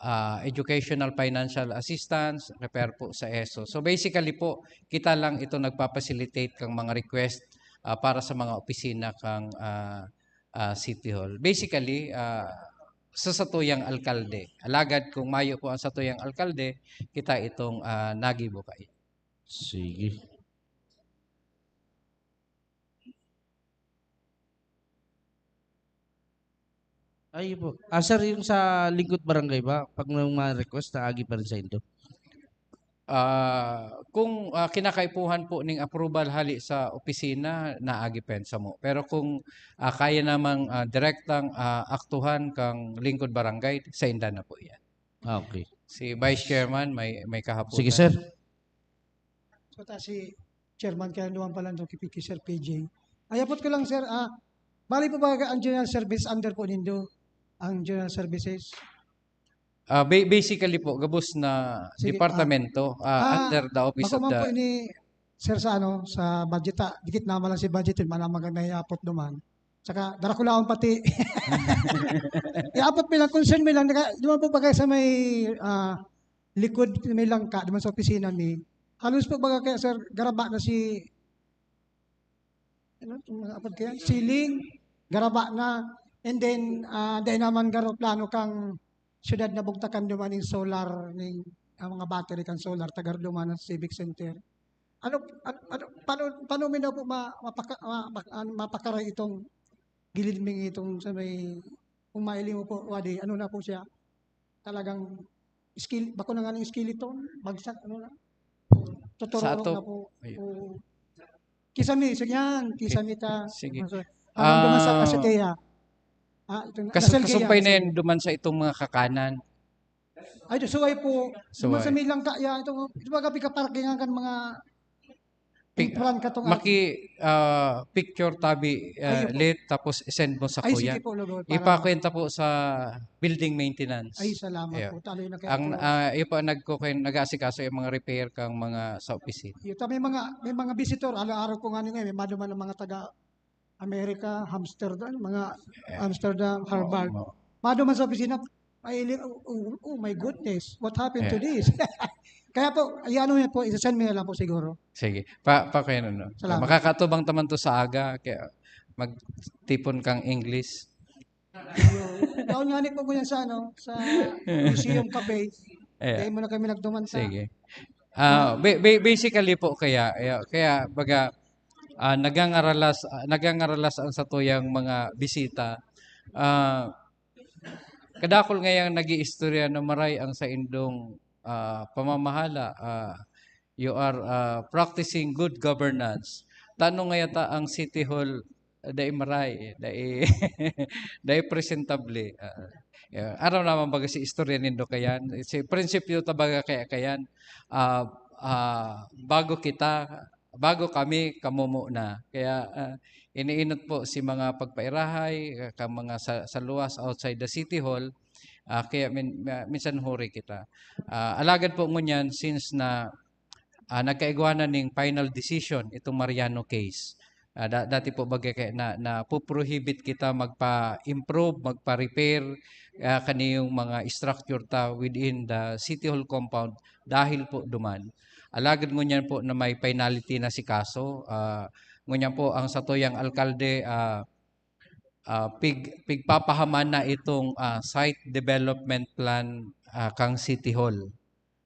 ah, educational financial assistance, refer po sa ESO. So basically po, kita lang ito nagpa-facilitate kang mga request ah, para sa mga opisina kang ah, ah, City Hall. Basically, ah, sa satuyang alkalde. Alagad kung mayo po ang satuyang alkalde, kita itong ah, nagibo kayo. Sige. Ay po. Ah, sir, yung sa lingkod barangay ba? Pag may mga request, naagi pa rin sa indo? Ah, kung ah, kinakaipuhan po ning approval hali sa opisina, naagi pa yan sa mo. Pero kung ah, kaya namang ah, direktang ah, aktuhan kang lingkod barangay, sa inda na po yan. Ah, okay. Si Vice Chairman, may may kahapon. Sige, sir. So, ta si Chairman, kaya naman pala ito kay Sir P J. Ay, apot ko lang, sir, ah, bali po ba ang general service under po nindo? Ang general services? Ah, ba- basically po, gabos na Sige, departamento ah, Ah, under the office Bako of man po the... ini, sir, sa ano, sa budget, ah, dikit naman lang si budget, yun, manamagan na apot naman. Taka, dara ko lang pati. Iabot mi lang, concern mi lang, naka, duman po bagay sa may, ah, likod, may langka, duman sa opisina mi. Halos po baga kaya, sir, garaba na si, ano, itong mga apod kaya? Ceiling, garaba na. And then, ah, dahil naman garo plano kang syudad na bugtakan duman ning solar, ning, ah, mga battery kan solar, tagar duman sa Civic Center. Ano, ano, ano, paano, paano mi daw po ma-, mapaka-, ma-, ma-, ano, mapakaray itong gilid ming itong sa may, kung maili mo po, wadi, ano na po siya? Talagang skil-, bako na nga ng skeleton, bagsak, ano na? Tutururok Sato. na po. Ayun. Oo. Kisame, so yan, kisame ta. Sige. Ano, sir? Ang duman sa Ah, Kasetea. Ah, ito na, Kas-, Nasel Gaya, kasumpay na Nasel yan Gaya. duman sa itong mga kakanan. Ay, ito, suway po. Duman sa Suway. may langka, ya, ito, ito mga pika-parking ang kan mga Pic-, infran ka tong maki-, ah, picture tabi, ah, Ayun po. Lit, tapos i-send mo sa Ay, kuya. sige po, Lugod, para Ipakwenta po sa building maintenance. Ay, salamat Ayun. po. Talo na kayo Ang, po. ah, iyo po ang nagkukuwen-, nag-aasikaso yung mga repair kang mga sa opisina. Yun, ta-, may mga, may mga visitor, araw-araw ko nga ngayon, may maduman ng mga taga America, Amsterdam, mga Yeah. Amsterdam, Oo, Harvard. oo. Maduman sa opisina, ay, oh, oh, oh my goodness, what happened to Yeah. this? Kaya po, i-ano niya po, isa-send mo na lang po siguro. Sige. Pa, pa kaya ano, no? Salamat. Makakatubang taman to sa aga, kaya magtipon kang English. Ayun. Taon nga ni po ko yan sa, ano, sa Museum Cafe. Yeah. Kaya mo na kami nagduman sa Sige. Ah, ba-, ba-, basically po kaya, kaya, kaya baga, ah, nagangaralas, ah, nagangaralas ang satuyang mga bisita. Ah, kadakol ngayang nag-iistorya na maray ang saindong, ah, pamamahala, ah, you are, ah, practicing good governance. Tano ngaya ta ang City Hall, ah, dai maray, dai, dai presentable. Ah, yeah. Aram naman baga si istorya nindo kayan. Si prinsipyo ta baga kaya kayan. Ah, ah, bago kita, bago kami, kamo muna. Kaya, ah, iniinot po si mga pagpairahay, ah, ka mga sa, sa luwas outside the City Hall, ah, kaya min-, ma-, minsan huri kita. Ah, alagad po ngunyan, since na, ah, nagkaigwa na ning final decision itong Mariano case. Ah, da-, dati po bagay kaya na, na puprohibit kita magpa-improve, magpa-repair, ah, kaniyong mga structure ta within the City Hall compound dahil po duman. Alagad ngunyan po na may finality na si kaso, ah, ngunyan po ang satuyang alkalde, ah, ah, pig-, pigpapahaman na itong, ah, site development plan, ah, kang City Hall.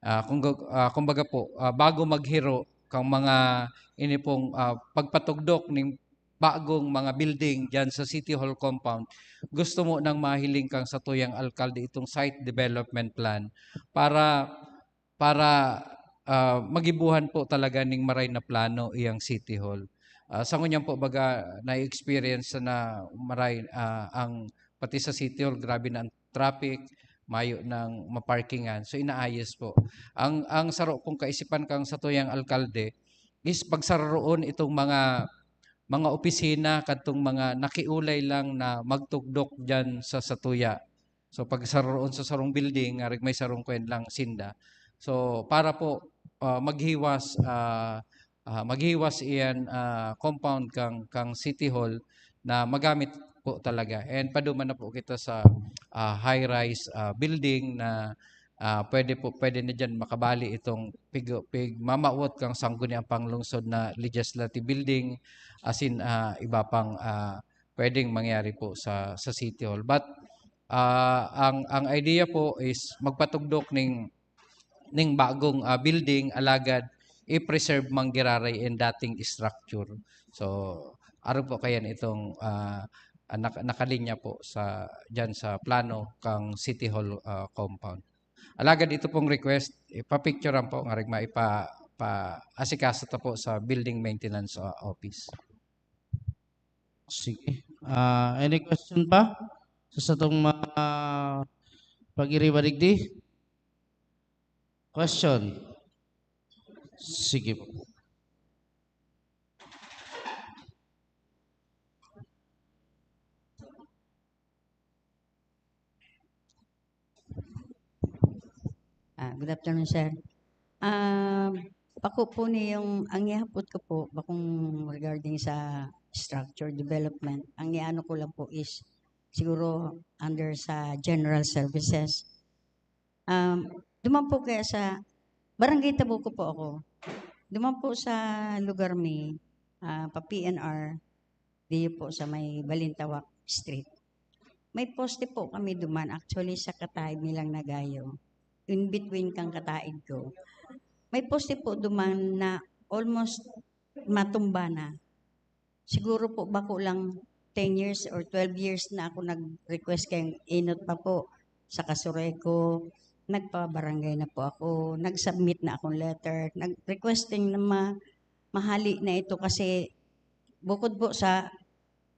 Ah, kung gag-, ah, kumbaga po, ah, bago maghiro kang mga ini pong, ah, pagpatugdok ning bagong mga building diyan sa City Hall compound, gusto mo nang mahiling kang satuyang alkalde itong site development plan para para, ah, magibuhan po talaga ning maray na plano iyang City Hall. Ah, sa ngunyan po, baga, na-experience na maray, ah, ang, pati sa City Hall, grabe na ang traffic, mayo nang maparkingan. So, inaayos po. Ang, ang saro kong kaisipan kang satuyang alkalde is pagsararoon itong mga, mga opisina, kadtong mga nakiulay lang na magtugdok diyan sa satuya. So, pag saroon sa sarong building, arig may sarong kwen lang sinda. So, para po, ah, maghiwas, ah, ah, maghiwas iyan, ah, compound kang, kang City Hall na magamit po talaga. And paduman na po kita sa, ah, high-rise, ah, building na, ah, pwede po, pwede na diyan makabali itong pig-, pigmamawot kang Sangguniang Panglungsod na Legislative Building, asin, ah, iba pang, ah, pwedeng mangyari po sa, sa City Hall. But, ah, ang, ang idea po is magpatugdok ning, ning bagong, ah, building, alagad i-preserve man giraray in dating structure. So, aro po kayan itong, ah, ah, naka-, nakalinya po sa, diyan sa plano kang City Hall, ah, compound. Alagad ito pong request, ipapicturean po, ngarig maipa-, pa-asikaso ta po sa building maintenance, ah, office. Sige. Ah, any question pa sa satong mga pag-iriba digdi? Question? Sige po. Ah, good afternoon, sir. Ah, bako po ni yung, ang ihapot ko po, bakong regarding sa structure development. Ang iano ko lang po is siguro under sa general services. Um, duman po kaya sa Barangay Tabuco po ako. Duman po sa lugar mi, ah, pa P N R, diyo po sa may Balintawak Street. May poste po kami duman, actually sa kataig nilang Nagayo, in between kang kataig ko. May poste po duman na almost matumba na. Siguro po bako lang ten years or twelve years na ako nag-request kay enot pa po sa Casureco. Nagpa-barangay na po ako, nag-submit na akong letter, nag-requesting na ma-, mahali na ito kasi bukod po sa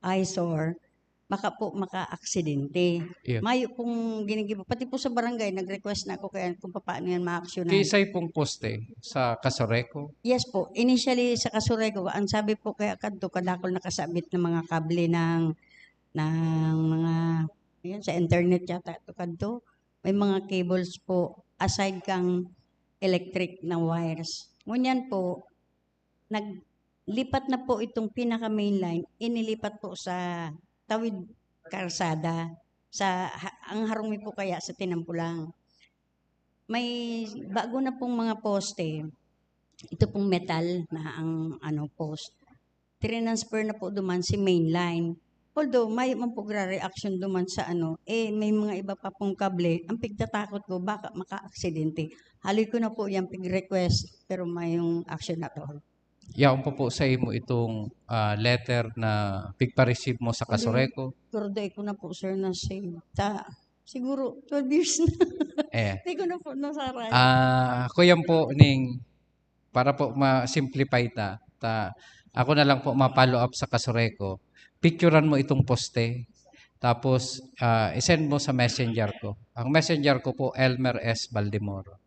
eyesore, baka po makaaksidente. Yes. Mayo pong ginigibo. Pati po sa barangay, nag-request na ako kaya kung papaano yan maaksyonan. Kiisay pong poste sa Casureco? Yes po. Initially, sa Casureco, ang sabi po kaya kadto, kadakol nakasabit ng mga kable ng, ng mga, yun, sa internet yata ito kadto. May mga cables po, aside kang electric na wires. Ngunyan po, naglipat na po itong pinaka main line, inilipat po sa tawid karsada, sa ha-, ang harong mi po kaya sa Tinampulang. May bago na pong mga poste, ito pong metal na ang ano, post. Trinasfer na po duman si main line. Although, may man po gra-reaction duman sa ano, eh, may mga iba pa pong kable. Ang pigtatakot ko, baka makaaksidente. Haloy ko na po yan, pig-request, pero may yung action na to. Yaon pa po sa imo itong, ah, letter na pigpa-receive mo sa Hindi. Casureco? Pero dai ko na po, sir, na-save. Ta-, siguro twelve years na. Eh. Di ko na po nasara. Ah, kuyan po ning, para po ma-simplify ta, ta, ako na lang po ma-follow up sa Casureco. Picturan mo itong poste. Tapos, ah, i-send mo sa messenger ko. Ang messenger ko po, Elmer S Baldemoro.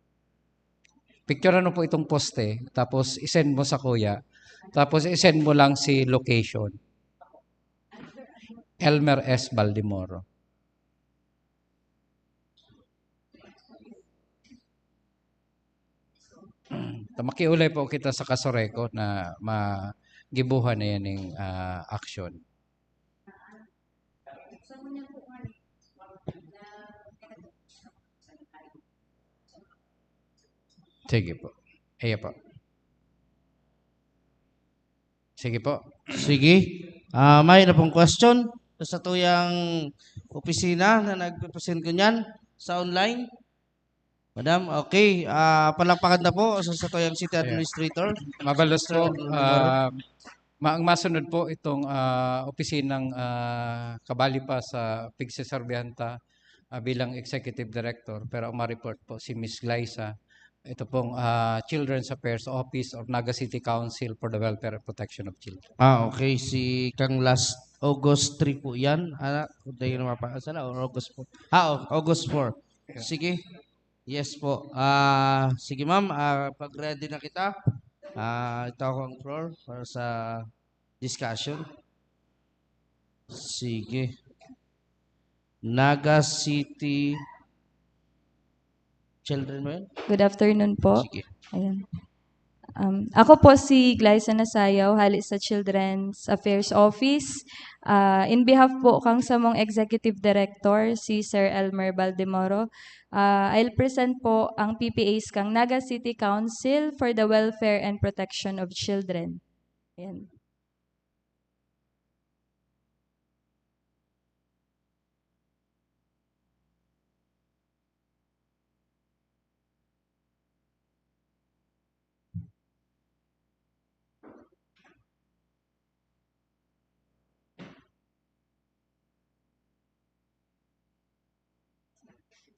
Picturean mo po itong poste, tapos i-send mo sa kuya, tapos i-send mo lang si location. Elmer S Baldemoro. Ta makiulay po kita sa Casureco na magibuhan na yan ning, ah, action. Sige po. Iya po. Sige po. Sige. Ah, may na pong question sa satuyang opisina na nagpe-present ko niyan sa online? Madam, okay. Ah, palakpakan na po sa satuyang city Ayan. Administrator. Mabalos Sir po, Alvaro. Ah, ma-, ang masunod po itong, ah, opisinang, ah, kabali pa sa pigseserbihan ta, ah, bilang executive director, pero ang ma-report po si Miss Glyza. Ito pong, ah, Children's Affairs Office of Naga City Council for the Welfare and Protection of Children. Ah, okay. Si kang last August three po yan. Ah, kung tayo na mapa-, saan na? Or August four? Ah, Au-, August four. Yeah. Sige. Yes po. Ah, sige, ma'am, ah, pag ready na kita, ah, ito ako ang floor para sa discussion. Sige. Naga City Children mo yun? Good afternoon po. Sige. Ayan. Um, ako po si Glyza Nasayaw, hali sa Children's Affairs Office. Ah, in behalf po kang samong Executive Director, si Sir Elmer Baldemoro, ah, I'll present po ang P P As kang Naga City Council for the Welfare and Protection of Children. Ayan.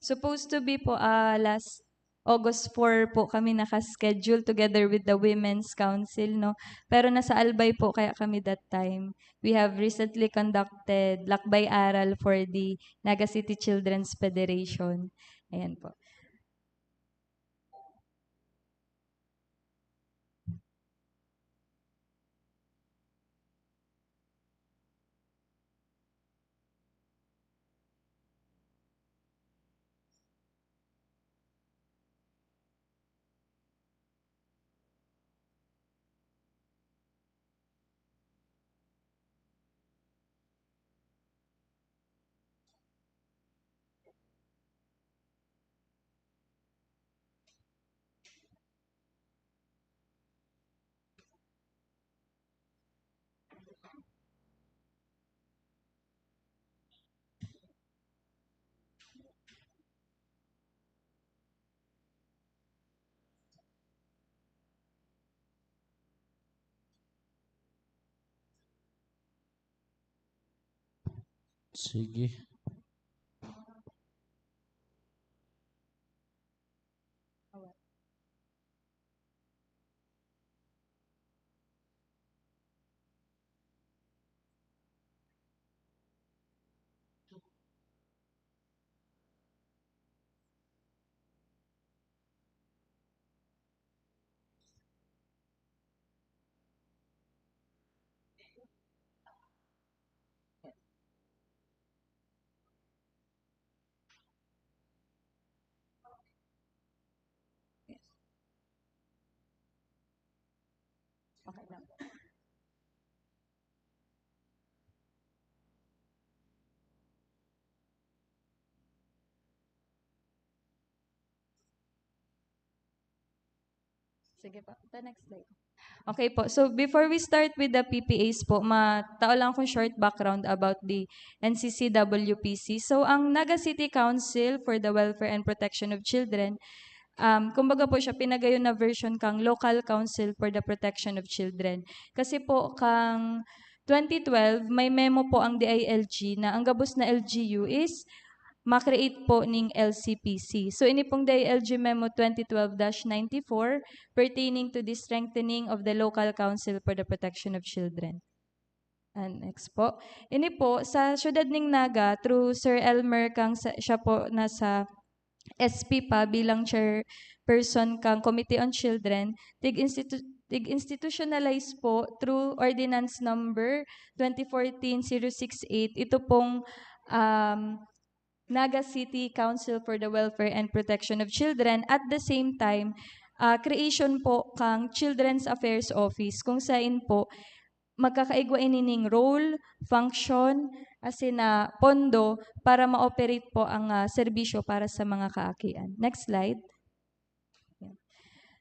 Supposed to be po, ah, last August four po kami naka-schedule together with the Women's Council, no? Pero nasa Albay po kaya kami that time. We have recently conducted lakbay aral for the Naga City Children's Federation. Ayan po. Sige. Okay lang. Sige po. The next slide. Okay po. So, before we start with the P P As po, matao lang akong short background about the N C C W P C. So, ang Naga City Council for the Welfare and Protection of Children, um, kumbaga po siya, pinagayon na version kang Local Council for the Protection of Children. Kasi po, kang twenty twelve, may memo po ang D I L G na ang gabos na L G U is ma-create po ning L C P C. So, ini pong D I L G Memo twenty twelve dash ninety-four pertaining to the strengthening of the Local Council for the Protection of Children. And next po. Ini po, sa siyudad ning Naga, through Sir Elmer, kang sa, siya po nasa S P pa bilang chairperson kang Committee on Children, tig-institu-, tig-institutionalize po through Ordinance Number twenty fourteen zero six eight. Ito pong, um, Naga City Council for the Welfare and Protection of Children. At the same time, ah, creation po kang Children's Affairs Office, kung sain po magkakaigwa ini ning role, function, asin na pondo para ma-operate po ang, ah, serbisyo para sa mga kaakian. Next slide.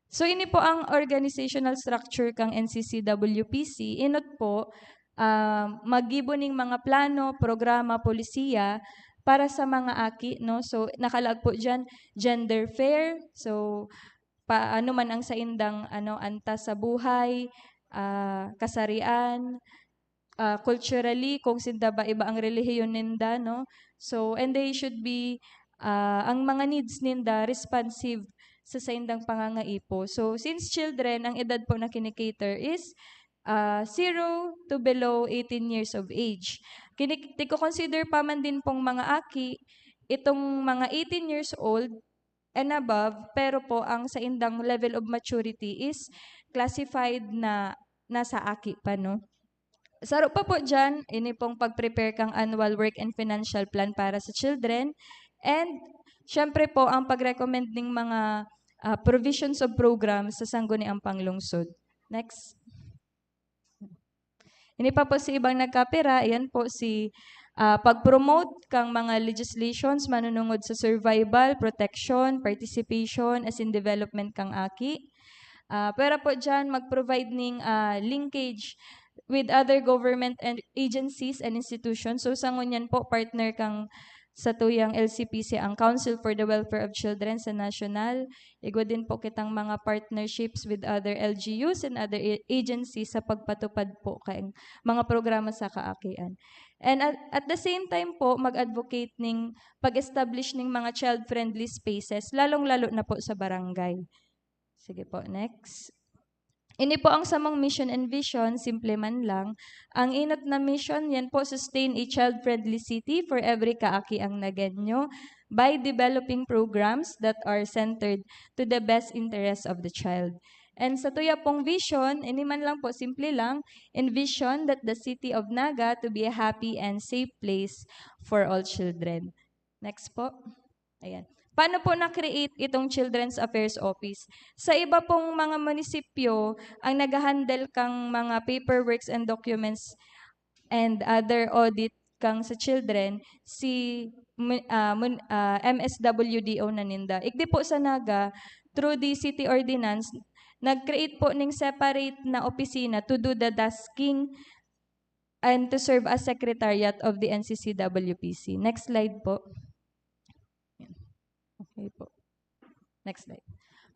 So, ini po ang organizational structure kang N C C W P C. Inot po, ah, maggibo ning mga plano, programa, polisiya para sa mga aki, no? So, nakalaag po diyan, gender fair. So, pa-, ano man ang saindang, ano, antas sa buhay, ah, kasarian, ah, culturally, kung sinda ba iba ang relihiyon ninda, no? So, and they should be, ah, ang mga needs ninda responsive sa saindang pangangaipo. So, since children, ang edad po na kinikater is, ah, zero to below eighteen years of age. Kinik-, tiko-consider pa man din pong mga aki, itong mga eighteen years old and above, pero po ang saindang level of maturity is classified na nasa aki pa, no? Saro pa po diyan, ini pong pag-prepare kang annual work and financial plan para sa children. And, syempre po, ang pag-recommend ning mga, ah, provisions of programs sa sangguniang panglungsod. Next. Ini pa po si ibang nagkapira, ayan po si, ah, pag-promote kang mga legislations manunungod sa survival, protection, participation, asin development kang aki. Ah, pwera po diyan mag-provide ning, ah, linkage with other government and agencies and institutions. So, sa ngunyan po, partner kang sa tuyang L C P C ang Council for the Welfare of Children sa national. Igwa din po kitang mga partnerships with other L G Us and other a-, agencies sa pagpatupad po kang mga programa sa kaakian. And at, at the same time po, mag-advocate ning pag-establish ning mga child-friendly spaces, lalong-lalo na po sa barangay. Sige po, next. Ini po ang samong mission and vision, simple man lang. Ang inot na mission, yan po, sustain a child-friendly city for every kaakiang Nagueño by developing programs that are centered to the best interests of the child. And sa tuya pong vision, ini man lang po, simple lang, envision that the city of Naga to be a happy and safe place for all children. Next po. Ayan. Paano po na-create itong Children's Affairs Office? Sa iba pong mga munisipyo, ang nag-handle kang mga paperworks and documents and other audit kang sa children, si mu-, ah, mun-, ah, M S W D O na ninda. Igdi po sa Naga, through the city ordinance, nag-create po ning separate na opisina to do the tasking and to serve as secretariat of the N C C W P C. Next slide po. Okay po. Next slide.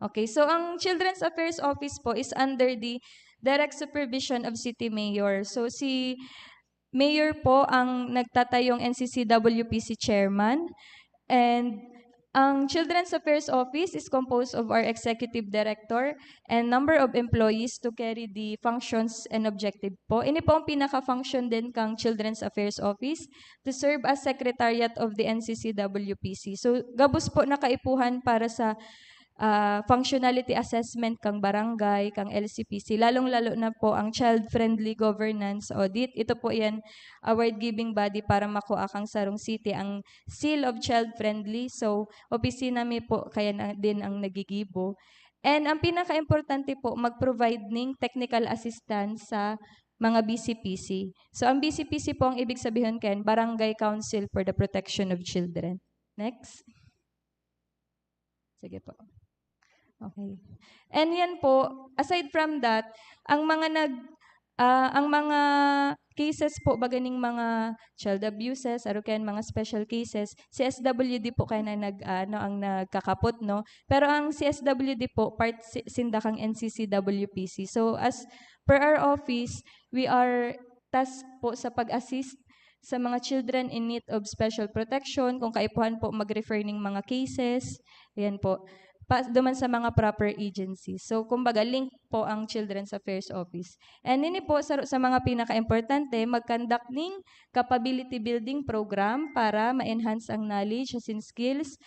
Okay, so ang Children's Affairs Office po is under the direct supervision of City Mayor. So si Mayor po ang nagtatayong N C C W P C chairman, and ang Children's Affairs Office is composed of our executive director and number of employees to carry the functions and objective po. Ini po ang pinaka-function din kang Children's Affairs Office, to serve as secretariat of the N C C W P C. So gabos po na kaipuhan para sa ah, functionality assessment kang barangay, kang L C P C, lalong-lalo na po ang child-friendly governance audit. Ito po yan, award-giving body para makua kang sarong city ang seal of child-friendly. So opisina mi po kaya na din ang nagigibo. And ang pinaka-importante po, mag-provide ning technical assistance sa mga B C P C. So ang B C P C po, ang ibig sabihin kayan, Barangay Council for the Protection of Children. Next. Sige po. Okay. And yan po, aside from that, ang mga nag ah, ang mga cases po baga ning mga child abuses, aro kayan mga special cases, C S W D po kayan na nag ano, ang nagkakapot, no? Pero ang C S W D po, part si sinda kang N C C W P C. So as per our office, we are tasked po sa pag-assist sa mga children in need of special protection, kung kaipuhan po mag-refer ning mga cases, ayan po, pa duman sa mga proper agencies. So kumbaga, link po ang Children's Affairs Office. And ini po, saro sa mga pinakaimportante, mag-conduct ning capability building program para ma-enhance ang knowledge asin skills,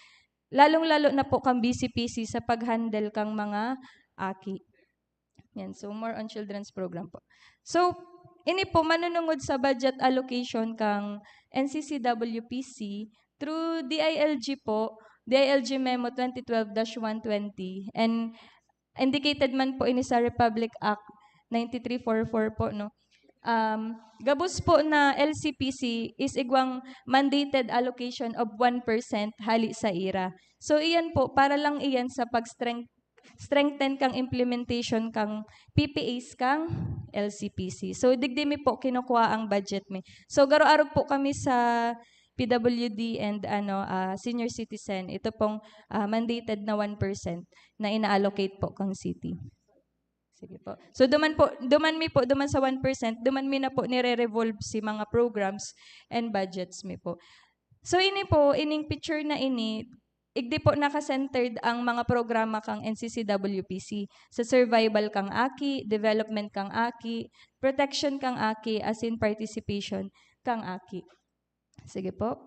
lalong-lalo na po kang B C P C sa pag-handle kang mga aki. Yan, so more on children's program po. So ini po, manunungod sa budget allocation kang N C C W P C through D I L G po, D I L G Memo twenty twelve dash one twenty, and indicated man po ini sa Republic Act ninety-three forty-four po, no? Um, gabos po na L C P C is igwang mandated allocation of one percent hali sa ira. So iyan po, para lang iyan sa pag-strength strengthen kang implementation kang P P As kang L C P C. So digdi mi po kinukuha ang budget mi. So garo-arog po kami sa P W D and ano, ah, senior citizen. Ito pong, ah, mandated na one percent na ina-allocate po kang city. Sige po. So duman po, duman mi po, duman sa one percent, duman mi na po nire-revolve si mga programs and budgets mi po. So ini po, ining picture na ini, igdi po naka-centered ang mga programa kang N C C W P C sa survival kang aki, development kang aki, protection kang aki, asin participation kang aki. Sige po.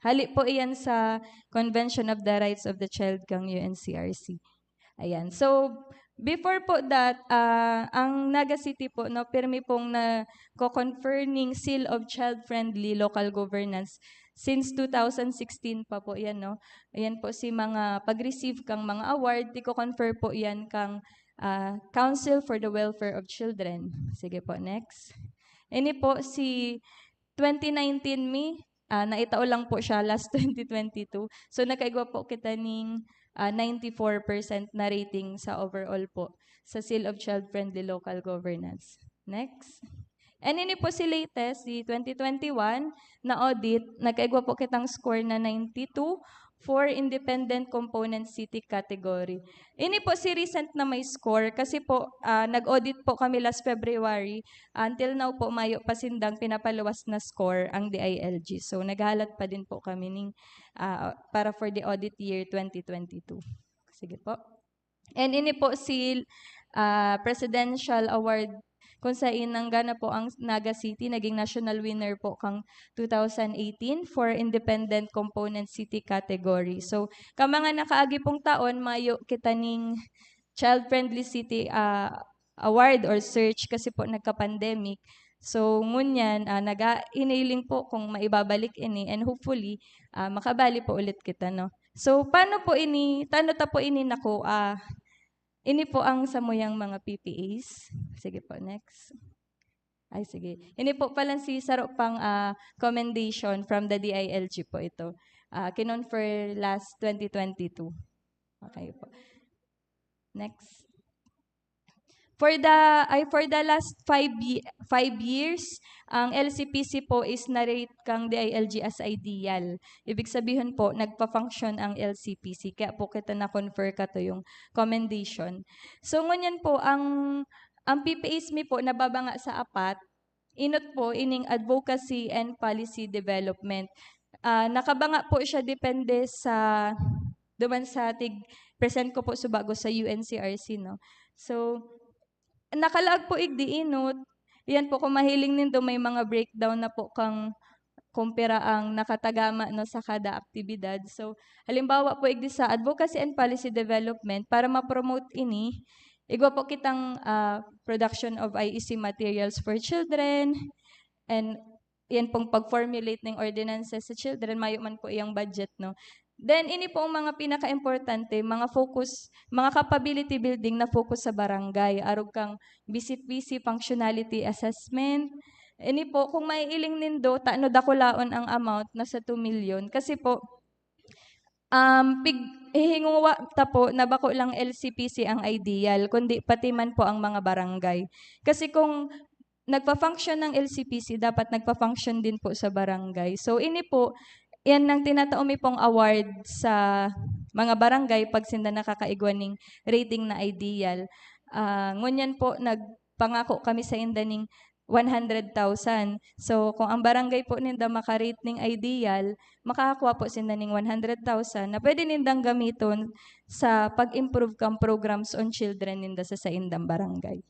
Hali po iyan sa Convention of the Rights of the Child kang U N C R C. Ayan. So, before po that, ah, ang Naga City po, no, pirmi pong nagko-confer ning Seal of Child-Friendly Local Governance since two thousand sixteen pa po yan, no? Ayan po si mga pag-receive kang mga award, iko-confer po yan kang, ah, Council for the Welfare of Children. Sige po, next. Ini po si twenty nineteen mi, ah, naitao lang po siya last twenty twenty-two. So, nakaigwa po kita ning, ah, ninety-four percent na rating sa overall po sa Seal of Child-Friendly Local Governance. Next. And ini po si latest, si twenty twenty-one na audit, nakaigwa po kitang score na ninety-two for independent component city category. Ini po si recent na may score kasi po, ah, nag-audit po kami last February. Until now po, mayo pa sindang pinapaluwas na score ang D I L G. So, naghahalat pa din po kami ning, ah, para for the audit year twenty twenty-two. Sige po. And ini po si, ah, Presidential Award kung sain nanggana po ang Naga City, naging national winner po kang two thousand eighteen for Independent Component City category. So, ka mga nakaagi pong taon, mayo kita ning child-friendly city, ah, award or search kasi po nagka-pandemic. So, ngunyan, ah, naga-, hiniling po kung maibabalik ini and hopefully, ah, makabali po ulit kita, no? So, paano po ini, tano ta po ini nakuha? Ini po ang samuyang mga P P As. Sige po, next. Ay, sige. Ini po pala si saro pang, ah, commendation from the D I L G po ito. Ah, kinonfer last twenty twenty-two. Okay po. Next. For the, ay, for the last five ye-, five years, ang L C P C po is na-rate kang D I L G as ideal. Ibig sabihin po, nagpa-function ang L C P C. Kaya po kita na-confer kato yung commendation. So, ngunyan po, ang, ang P P As mi po, nababanga sa apat. Inot po, ining advocacy and policy development. Ah, nakabanga po siya depende sa, duman sa tig-, present ko po subago sa U N C R C, no? So, nakalaag po igdi inot. Yan po, kung mahiling nindo, may mga breakdown na po kang kung pira ang nakatagama, no, sa kada aktibidad. So, halimbawa po, igdi sa advocacy and policy development, para ma-promote ini, igwa po kitang, ah, production of I E C materials for children, and yan pong pag-formulate ng ordinances sa children, mayo man po iyang budget, no? Then, ini po ang mga pinaka-importante, mga focus, mga capability building na focus sa barangay. Arog kang visit-visit, functionality assessment. Ini po, kung maiiling nindo, tano dakulaon ang amount na sa two million. Kasi po, um, pig-, hihinguwa ta po na bako lang L C P C ang ideal, kundi pati man po ang mga barangay. Kasi kung nagpa-function ng L C P C, dapat nagpa-function din po sa barangay. So, ini po, yan ang tinatao mi pong award sa mga barangay pag sinda nakakaigwa ning rating na ideal. Ah, ngunyan po, nagpangako kami sa inda ning one hundred thousand. So, kung ang barangay po ninda maka-rate ning ideal, makakakuha po sinda ning one hundred thousand na pwede nindang gamiton sa pag-improve kan programs on children ninda sa saindang barangay.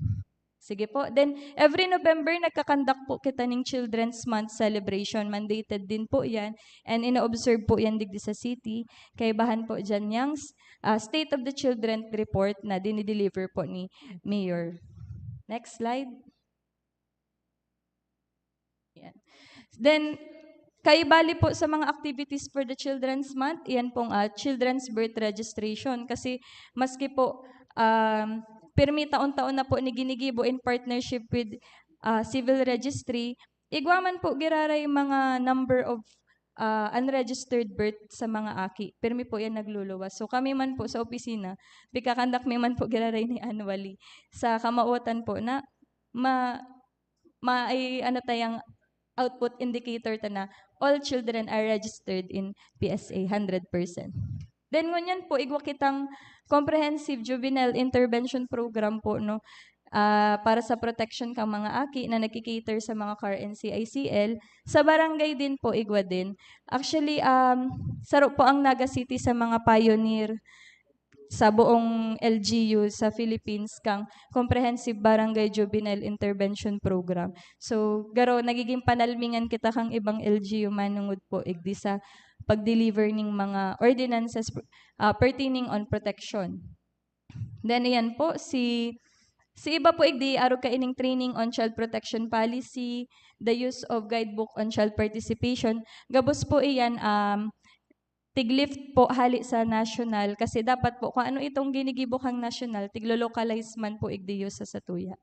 Sige po. Then, every November, nagkakandak po kita ning Children's Month celebration. Mandated din po yan. And ino-observe po yan digdi sa city. Kaibahan po dyan yang, ah, State of the Children report na dinideliver po ni Mayor. Next slide. Yan. Then, kaibali po sa mga activities for the Children's Month, iyan pong, ah, Children's Birth Registration. Kasi maski po, um, pirmi taon-taon na po ni ginigibo in partnership with, ah, Civil Registry, igwa man po giraray mga number of, ah, unregistered birth sa mga aki. Pirmi po yan nagluluwas. So, kami man po sa opisina, pikakandak mi man po giraray ni annually. Sa kamawotan po na ma-, may ano tayang output indicator ta na all children are registered in P S A, hundred percent. Then, ngunyan po, igwa kitang comprehensive juvenile intervention program po, no? Ah, para sa protection kang mga aki na nagki-cater sa mga CAR and C I C L sa barangay din po, igwa din. Actually, um, saro po ang Naga City sa mga pioneer sa buong L G U sa Philippines kang Comprehensive Barangay Juvenile Intervention Program. So, garo, nagiging panalmingan kita kang ibang L G U manungod po igdi sa pag-deliver ning mga ordinances, ah, pertaining on protection. Then, ayan po, si, si iba po igdi, arog kaining training on child protection policy, the use of guidebook on child participation. Gabos po iyan, um, tig-lift po hali sa national, kasi dapat po kung ano itong ginigibo kang national, tiglo-localize man po igdiyo sa satuya.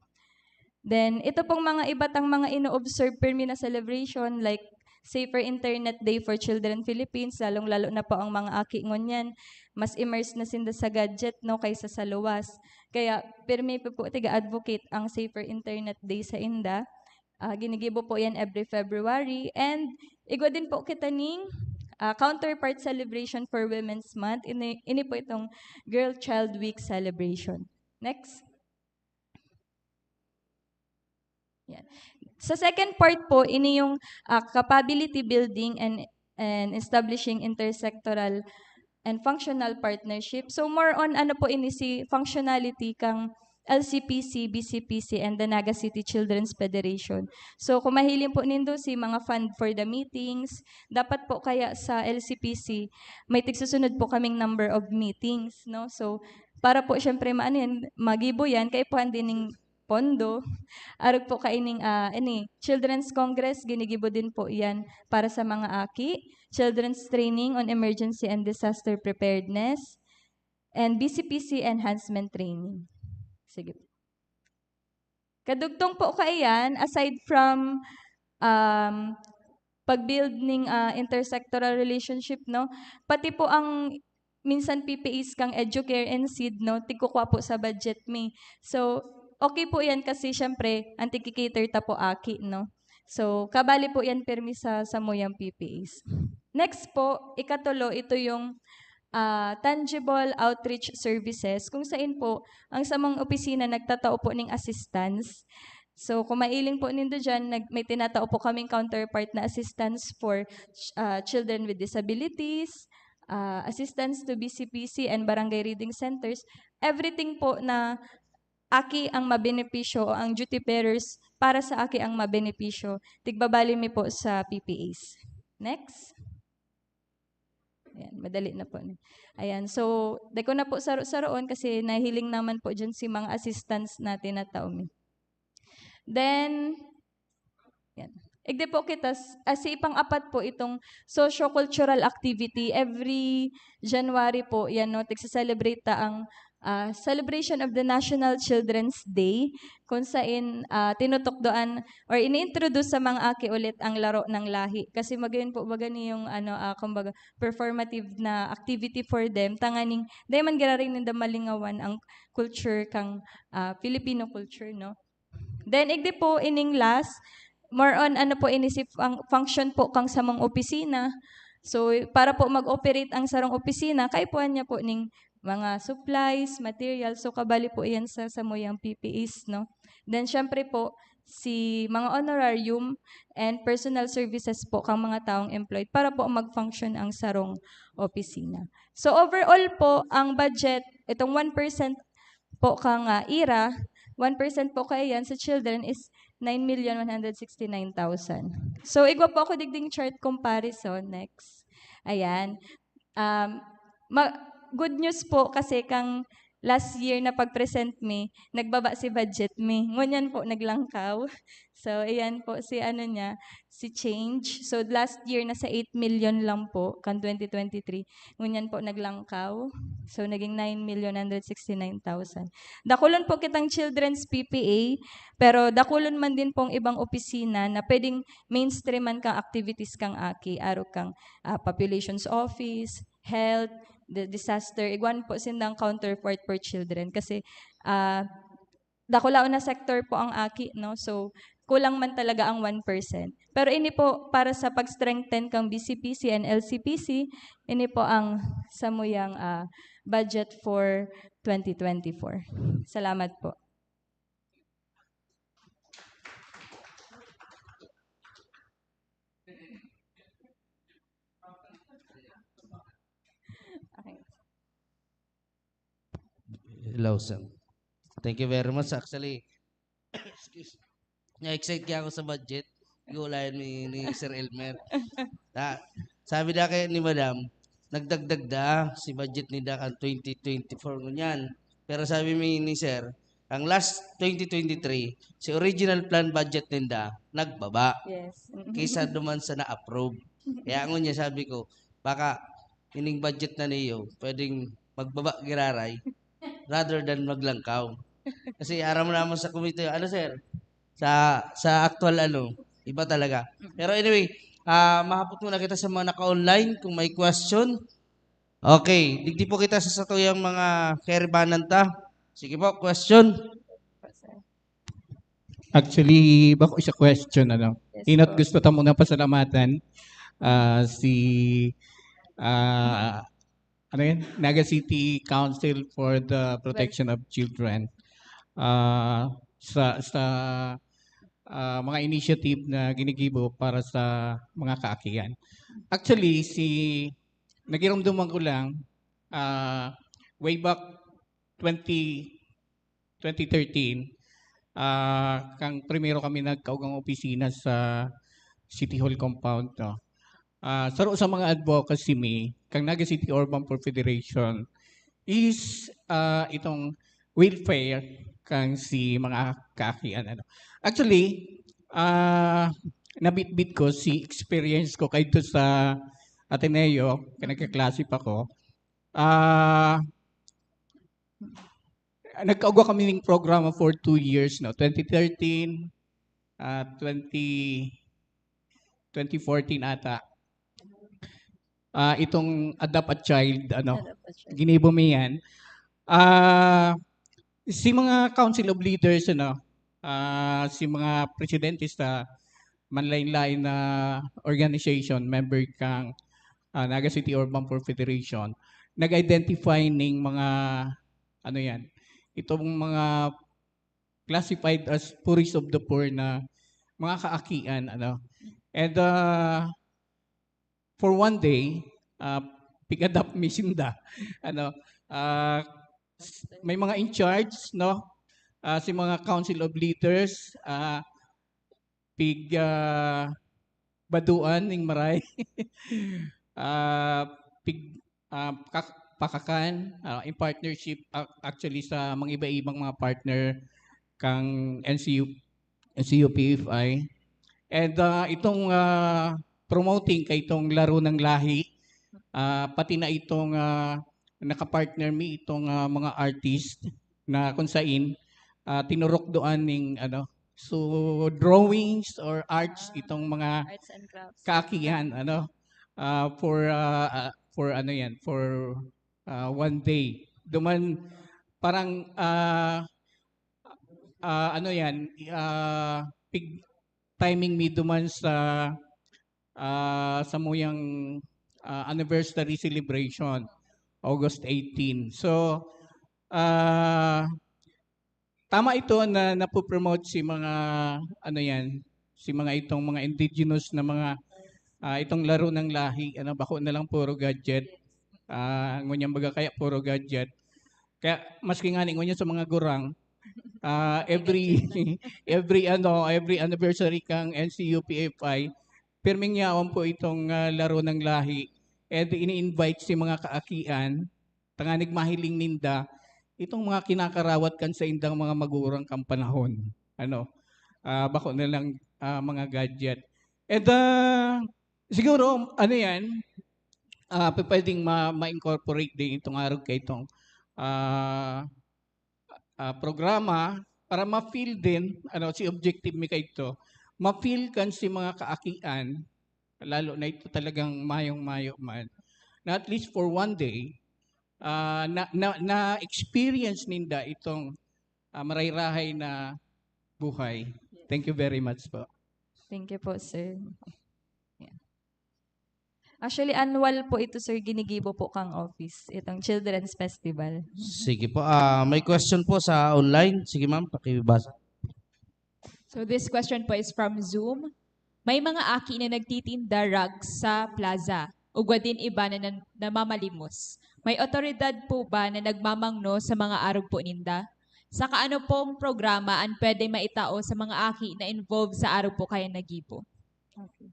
Then, ito pong mga iba tang mga ino-observe pirmi na celebration, like Safer Internet Day for Children Philippines, lalong-lalo na po ang mga aki ngunyan, mas immersed na sinda sa gadget, no, kaysa sa luwas. Kaya, pirmi po, po tiga-advocate ang Safer Internet Day sa inda. Ah, ginigibo po yan every February. And igwa din po kita ning, ah, counterpart celebration for Women's Month. Ini, ini po itong Girl Child Week celebration. Next. Yan. Sa second part po, ini yung, ah, capability building and, and establishing intersectoral and functional partnership. So, more on, ano po ini, si functionality kang L C P C, B C P C, and the Naga City Children's Federation. So, kung mahiling po nindo si mga fund for the meetings, dapat po kaya sa L C P C, may tigsusunod po kaming number of meetings, no? So, para po, syempre, maano yan, magibo yan, kaipuhan din ning pondo. Arog po kaining, ah, ini, Children's Congress, ginigibo din po yan para sa mga aki. Children's Training on Emergency and Disaster Preparedness. And B C P C Enhancement Training. Sige. Kadugtong po kaiyan, aside from, um, pag-build ning, ah, intersectoral relationship, no? Pati po ang minsan P P As kang Educare and seed, no? Tigkukwa po sa budget mi. So, okay po yan kasi siyempre, ang tigki-cater ta po aki, no? So, kabali po yan pirmi sa samuyang P P As. Next po, ikatulo, ito yung, ah, tangible outreach services, kung saan po, ang samong opisina nagtatao po ning assistance. So, kung mailing po nindo dyan, nag-, may tinatao po kaming counterpart na assistance for, ah, children with disabilities, ah, assistance to B C P C and barangay reading centers. Everything po na aki ang mabenepisyo o ang duty bearers para sa aki ang mabenepisyo, tigbabali mi po sa P P As. Next. Ayan, madali na po. Ayan, so, dai ko na po saro-saroon kasi nahiling naman po dyan si mga assistants natin na tao mi. Then, yan. Igdi po kita, s-, ah, si pang-apat po itong socio-cultural activity. Every January po, yan, no, tigse-celebrate ta ang, ah, celebration of the National Children's Day, kung sain, ah, tinutukdoan or ini-introduce sa mga aki ulit ang laro ng lahi. Kasi magayon po, baga niyong, ano, ah, kumbaga, performative na activity for them. Tanganing, dai man giraray ninda malingawan ang culture kang, ah, Filipino culture, no? Then, igdi po ining last, more on ano po ini si fun-, function po kang samong opisina. So, para po mag-operate ang sarong opisina, kaipuhan niya po ning mga supplies, materials. So, kabali po iyan sa samuyang P P As, no? Then, syempre po, si mga honorarium and personal services po kang mga taong employed para po mag-function ang sarong opisina. So, overall po, ang budget, itong one percent po kang, ah, ira, one percent po kaiyan sa children is nine million one hundred sixty-nine thousand. So, igwa po ako digding chart comparison. Next. Ayan. Um, ma-, good news po kasi kang last year na pag-present mi, nagbaba si budget mi. Ngunyan po, naglangkaw. So, ayan po si ano niya, si change. So, last year, nasa eight million lang po, kan twenty twenty-three. Ngunyan po, naglangkaw. So, naging nine million one hundred sixty-nine thousand. Dakulon po kitang children's P P A, pero dakulon man din pong ibang opisina na pwedeng mainstreaman kang activities kang aki, arog kang, ah, populations office, health, the disaster. Igwan po sindang counterpart for children kasi, ah, dakulaon na sector po ang aki, no? So, kulang man talaga ang one percent. Pero ini po, para sa pag-strengthen kang B C P C and L C P C, ini po ang samuyang, ah, budget for twenty twenty-four. Salamat po. Okay. Hello, sir. Thank you very much. Actually, excuse, na-excite kaya ako sa budget. Gulayan ni, ni Sir Elmer. Ta, sabi na kay ni Madam, nagdagdag da si budget ni Dak ang twenty twenty-four ngunyan. Pero sabi mi ni Sir, ang last twenty twenty-three, si original plan budget ninda, nagbaba. Yes. Mm-mm. Kaysa duman sa na-approve. Kaya ngunyan sabi ko, baka ining budget na niyo, pwedeng magbaba giraray rather than maglangkaw. Kasi aram mo naman sa komite, ano sir, sa sa actual ano, iba talaga. Pero anyway, ah mahapot muna kita sa mga naka-online kung may question. Okay, digdi po kita sa satuyang mga keribanan ta. Sige po, question. Actually, bako isa question, ano. Yes Inot po. Gusto ta muna pasalamatan ah, si ah, ano yun? Naga City Council for the Protection of Children ah, sa sa ah, mga initiative na ginigibo para sa mga kaakihan. Actually, si nagirumduman ko lang ah, way back twenty twenty thirteen, ah, kang primero kami nagkaogang opisina sa City Hall compound, no? Ah, saro sa mga advocacy mi, kang Naga City Urban Poor Federation is ah, itong welfare kang si mga kaakian, ano. Actually, ah, nabitbit ko si experience ko kaito sa Ateneo, kaya nagkaklase pa ko. Ah, nagkaugwa kami ng programa for two years, no? Twenty thirteen, ah, twenty, twenty fourteen ata. Ah, itong Adopt a Child, ano, Ano po siya? Ginibo mi yan. Ah, Si mga Council of Leaders, ano, ah, si mga presidente sa manlain-lain na organization, member kang, ah, Naga City Urban Poor Federation, nag-identify ning mga, ano yan, itong mga classified as poorest of the poor na mga kaakian, ano. And, ah, for one day, ah, pig-adopt mi sinda. Ano, ah, s-, may mga in charge, no? Ah, si mga council of leaders, ah, pig, ah, baduan ning maray. Ah, pig, ah, kak-, pakakan, ah, in partnership, ac-, actually sa mga iba-ibang mga partner kang N C U, N C U P F I. And, ah, itong, ah, promoting kay itong Laro ng Lahi, ah, pati na itong, ah, nakapartner mi itong, ah, mga artist na kung sain, ah, tinurok doon ning ano, so drawings or arts Ah, itong mga arts and crafts. Kaakian, ano, ah, for, ah, ah, for ano yan, for, ah, one day. Duman, parang, ah, ah, ano yan, ah, pig-, timing mi duman sa, ah, samuyang, ah, anniversary celebration, August eighteen. So, ah, tama ito na napopromote si mga, ano yan, si mga itong mga indigenous na mga, ah, itong Laro ng Lahi, ano, bako na lang puro gadget. Ah, ngunyan baga kaya puro gadget. Kaya maski ngani ngunyan sa mga gurang, ah, every, every ano, every anniversary kang N C U P F I, pirming yaon po itong, ah, Laro ng Lahi. And ini-invite si mga kaakian, tanganing mahiling ninda itong mga kinakarawat kan saindang mga magurang kan panahon. Ano, ah, bako na lang, ah, mga gadget. And, ah, siguro, ano yan, ah, pe-, pwedeng ma-, ma-incorporate din itong arog kay itong, ah, ah, programa para ma-feel din, ano, si objective mi kaito, ma-feel kan si mga kaakian, lalo na ito talagang mayong-mayo man, na at least for one day, ah, na, na, na-experience ninda itong, ah, marayrahay na buhay. Thank you very much po. Thank you po, sir. Yeah. Actually, annual po ito, sir, ginigibo po kang office, itong Children's Festival. Sige po. Ah, may question po sa online. Sige, ma'am, pakibasa. So this question po is from Zoom. May mga aki na nagtitinda rags sa plaza, ugwa din iba na nan-, namamalimos. May otoridad po ba na nagmamangno sa mga arog po ninda? Saka ano pong programa an pwede maitao sa mga aki na involved sa arog po kaya nagibo? Okay.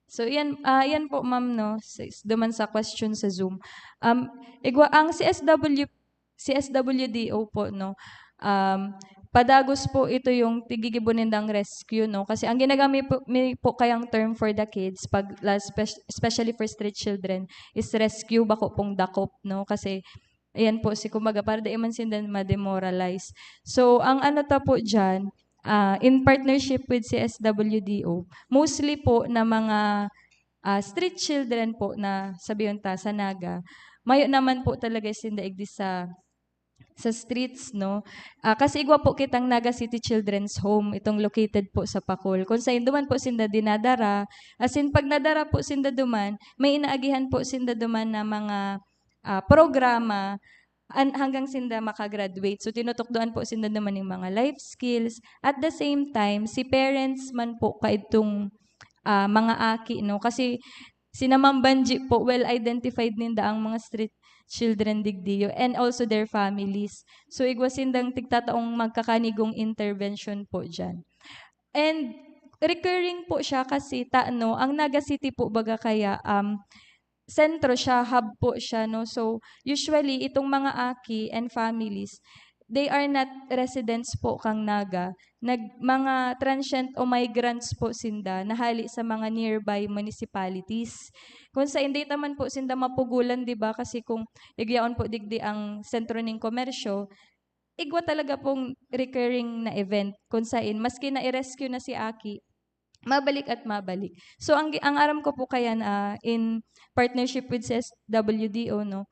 So, yan, ah, yan po, ma'am, no, sa, duman sa question sa Zoom. Um, igwa, ang C S W, C S W D O po, no, um, padagos po ito yung tigigibo nindang rescue, no, kasi ang ginagamit po, mi po kayang term for the kids, pag, la-, spe-, especially for street children, is rescue, bako pong dakop, no, kasi ayan po, si, kumbaga, para di man sinda ma-demoralize. So, ang ano ta po dyan, ah, in partnership with C S W D O, mostly po na mga, ah, street children po na sabihin ta sa Naga, mayo naman po talaga sinda igdi sa, sa streets, no? Ah, kasi igwa po kitang Naga City Children's Home, itong located po sa Pacol. Kung sa duman po sinda dinadara, as in, pag nadara po sinda duman, may inaagihan po sinda duman na mga, ah, programa an-, hanggang sinda makagraduate. So, tinutukdoan po sinda naman yung mga life skills. At the same time, si parents man po kaidtong, ah, mga aki, no? Kasi si Ma'am Banji po, well identified ninda ang mga street children digdiyo and also their families. So, igwa sindang tigtataong magkakanigong intervention po dyan. And recurring po siya kasi ta-, no, ang Naga City po baga kaya, um, sentro siya, hub po siya, no? So, usually, itong mga aki and families, they are not residents po kang Naga. Nag-, mga transient o migrants po sinda na hali sa mga nearby municipalities. Kung sa hindi naman po sinda mapugulan, di ba? Kasi kung igyaon po digdi ang sentro ning komersyo, igwa talaga pong recurring na event kung sain, maski na i-rescue na si aki, mabalik at mabalik. So, ang gi-, ang aram ko po kaya na in partnership with C S W D O, no,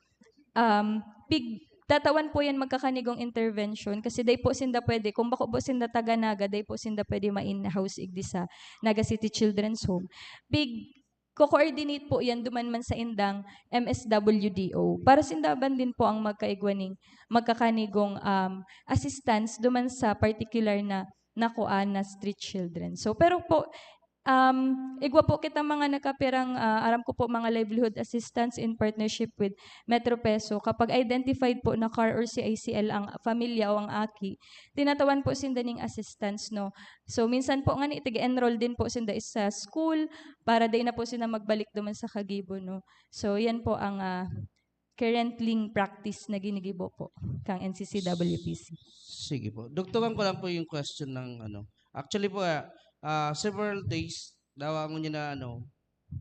um, pig-, tatawan po yan magkakanigong intervention kasi dai po sinda pwede, kung bako po sinda taga Naga, dai po sinda pwede ma-in-house igdi sa Naga City Children's Home. Pig, ko-coordinate po yan duman man sa indang M S W D O. Para sinda ban din po ang magkaigwa ning magkakanigong, um, assistance duman sa particular na nakuan na street children. So, pero po, um, igwa po kitang mga nakapirang, ah, aram ko po, mga livelihood assistance in partnership with Metro Peso. Kapag identified po na car or C I C L ang pamilya o ang aki, tinatawan po sinda ning assistance, no? So, minsan po ngani, tig-enroll din po sinda sa school para dai na po sila magbalik duman sa kagibo, no? So, yan po ang, ah, currently practice na ginigibo po kang N C C W P C. Sige po. Dugtungan ko lang po yung question ng ano. Actually po, ah, ah, several days daw ang niya na ano,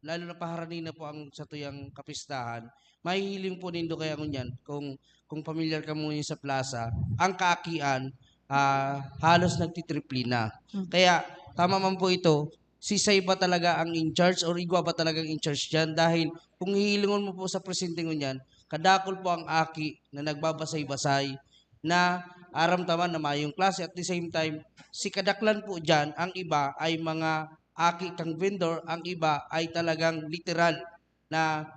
lalo na paharani na po ang satuyang kapistahan. Mahihiling po nindo kaya ngunyan kung kung familiar ka mo sa plaza, ang kaakian ah, halos nagtitriple na. Mm. Kaya tama man po ito, si Say ba talaga ang in charge or igwa ba talagang in charge diyan? Dahil kung hihilingon mo po sa presente ngunyan, kadakol po ang aki na nagbabasay-basay na aram ta man na mayong klase. At the same time, si kadaklan po diyan, ang iba ay mga aki kang vendor, ang iba ay talagang literal na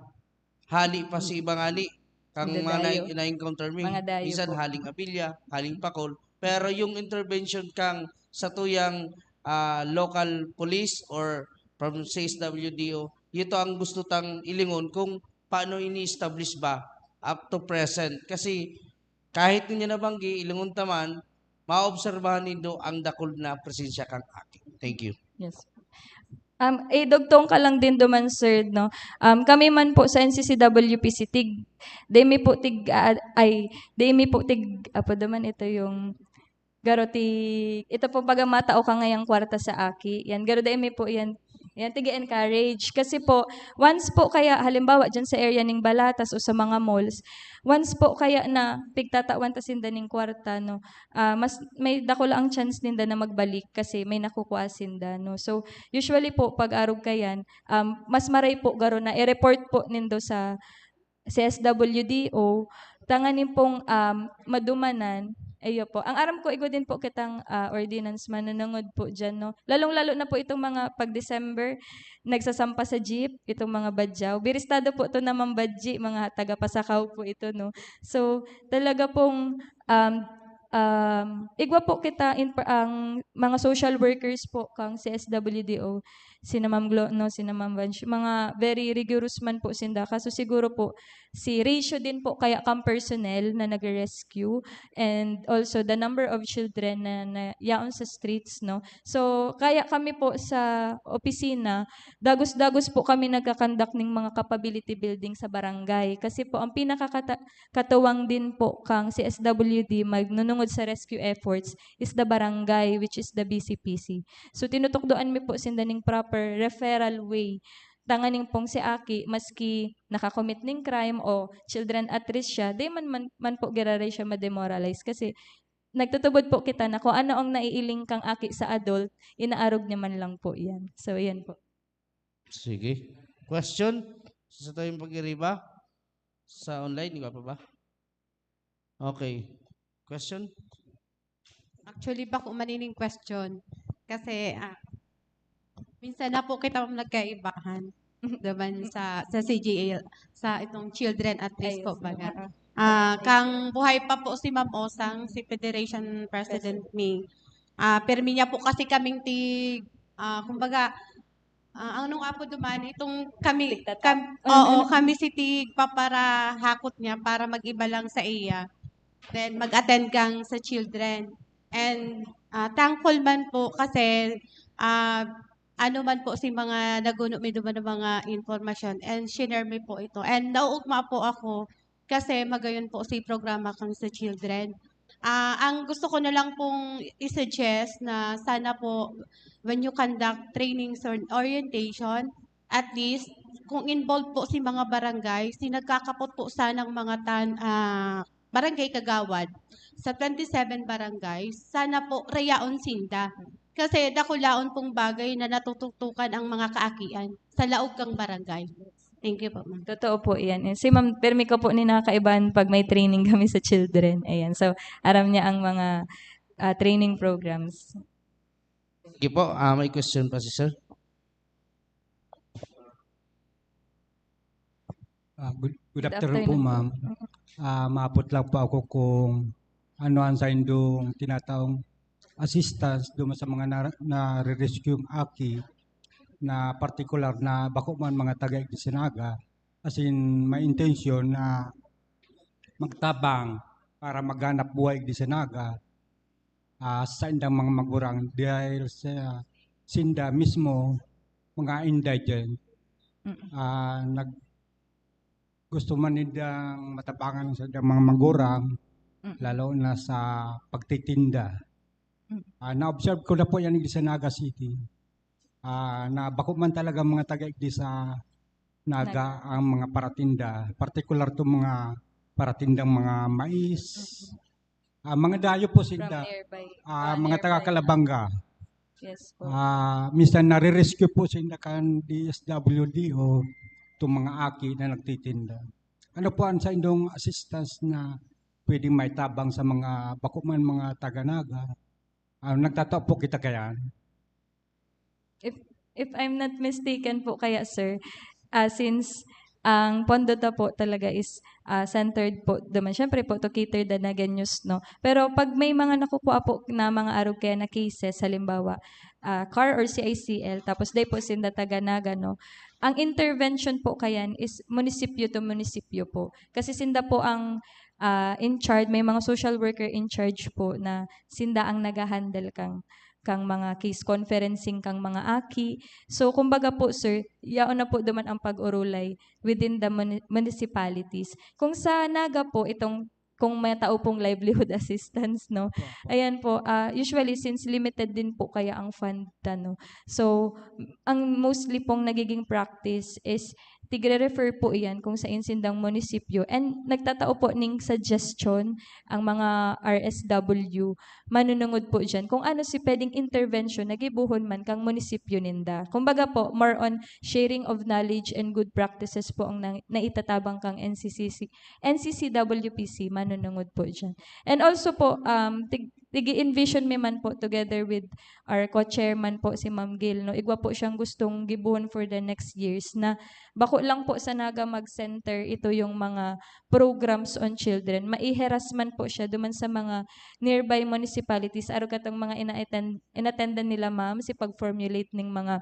hali pa si iba ngani kang Sinda mga dayo. na- na-encounter mi. Mga dayo Minsan po. Haling abilya, haling pakol. Pero yung intervention kang satuyang ah, local police or from C S W D O, ito ang gusto tang ilingon kung paano ini-establish ba up to present. Kasi kahit niya nabanggi, ilingon ta man, maobserbahan nindo ang dakul na presensya kang aki. Thank you. Yes. Um, eh, dugtong ka lang din duman, sir, no? Um, kami man po sa N C C W P C, tig, dai mi po tig, ah, ay, dai mi po tig, apo duman ito yung, garo tig, ito po baga matao ka ngayang kwarta sa aki. Yan, garo dai mi po yan, yan, tig-encourage. Kasi po, once po kaya, halimbawa, dyan sa area ning Balatas o sa mga malls, once po kaya na pigtatawan ta sinda ning kwarta, no? Ah, mas may dakula ang chance ninda na magbalik kasi may nakukuha sinda, no? So, usually po, pag arog kayan, um, mas maray po garo na i-report po nindo sa C S W D O, tanganing pong, um, madumanan. Ayo po. Ang aram ko, igwa din po kitang ah, ordinance manunungod po dyan, no? Lalong-lalo na po itong mga pag-December, nagsasampa sa jeep, itong mga badyaw. Biristado po to na mambadyi, mga taga-Pasakaw po ito, no? So, talaga pong, um, um, igwa po kita, in, ang mga social workers po kang C S W D O, sina Ma'am Glo, no, sina Ma'am Vanch, mga very rigorous man po sinda. Kaso siguro po, si ratio din po kaya kang personnel na nagre-rescue and also the number of children na, na yaon sa streets, no? So, kaya kami po sa opisina, dagos-dagos po kami nagkakandak ning mga capability building sa barangay. Kasi po, ang pinakakata-, katuwang din po kang C S W D magnunungod sa rescue efforts is the barangay, which is the B C P C. So, tinutukdoan mi po sinda ning proper referral way. Tanganing pong si aki, maski nakakomit ning crime o children at risk siya, di man, man, man po giraray siya ma-demoralize kasi nagtutubod po kita na kung ano ang naiiling kang aki sa adult, inaarog niya man lang po yan. So, yan po. Sige. Question? Sa tayong pag-iriba? Sa online, di ba pa ba? Okay. Question? Actually, bako man ining question. Kasi, ah, minsan na po kita nagkaibahan naman sa sa C G A, sa itong children at risk po baga. Ah, kang buhay pa po si Ma'am Osang, si Federation President mi. Ah, permi niya po kasi kaming tig, ah, kumbaga, ah, ang nung apo duman, itong kami, kam, oo, kami si tig paparahakot niya para mag-iba lang sa iya. Then, mag-attend kang sa children. And ah, thankful man po kasi ah, ano man po si mga naguno mi duman ng mga informasyon and shinare mi po ito. And nauugma po ako kasi magayon po si programa kang sa children. Ah, ang gusto ko na lang pong i-suggest na sana po when you conduct trainings or orientation, at least kung involved po si mga barangay, si nagkakapot po sanang mga tan, ah, barangay kagawad sa twenty-seven barangays, sana po rayaon sinda. Kasi dakulaon pong bagay na natutuktukan ang mga kaakian sa laog kang barangay. Thank you po, ma'am. Totoo po yan. Eh, si ma'am, permi ko po ni nakakaibahan pag may training kami sa children. Ayan. So, aram niya ang mga ah, training programs. Sige po, ah, may question pa si sir. Ah, good, good Good afternoon po, afternoon po. Ma'am. Ah, maapot lang po ako kung ano ang saindong tinataong assistance doon sa mga na, na-rescue aki na partikular na bako man mga taga Igdisinaga, as in, may intensyon na magtabang para maghanap buhay Igdisinaga, ah, sa indang mga magurang dahil sa sinda mismo mga indigent. Mm. Ah, nag, gusto man nindang matabangan sa indang mga magurang, Mm. lalo na sa pagtitinda. Mm. Ah, na-observe ko na po yan sa Naga City. Ah, na bako man talaga mga taga Igdisa Naga ang mga paratinda, partikular to mga paratindang mga mais. Ah, mga dayo po From sinda. nearby. Ah, ah, mga taga nearby. Calabanga. Yes po. Ah, minsan nare-rescue po sinda kan D S W D o itong mga aki na nagtitinda. Ano po ang saindong assistance na pwedeng maitabang sa mga bako man mga taga Naga? Ah, nagtatao po kita kayan. If if I'm not mistaken po kaya, sir, ah, since ang pondo ta po talaga is ah, centered po naman, syempre po, to cater the Nagueños, no? Pero pag may mga nakukuha po na mga arog kaya na cases, halimbawa, ah, car or C I C L, tapos dai po sinda taga Naga, no? Ang intervention po kayan is munisipyo to munisipyo po. Kasi sinda po ang ah, in charge, may mga social worker in charge po na sinda ang nag-handle kang kang mga case conferencing kang mga aki. So, kumbaga po, sir, yaon na po duman ang pag-urulay within the muni- municipalities. Kung sa Naga po, itong kung may tao pong livelihood assistance, no? Ayan po, ah, usually since limited din po kaya ang fund, ano. So, ang mostly pong nagiging practice is tigre-refer po iyan kung sa insindang munisipyo. And nagtatao po ning suggestion ang mga R S W manunungod po dyan kung ano si pwedeng intervention na gibuhon man kang munisipyo ninda. Kumbaga po, more on sharing of knowledge and good practices po ang na, naitatabang kang N C C C, N C C W P C manunungod po dyan. And also po, um, tig, tig-envision mi man po together with our co-chairman po si Ma'am Gail, no? Igwa po siyang gustong gibuhon for the next years na bako lang po sa Naga mag-center ito yung mga programs on children. Maiheras man po siya duman sa mga nearby municipalities. Aro katong mga ina-attend, inattendan nila ma'am si pag-formulate ning mga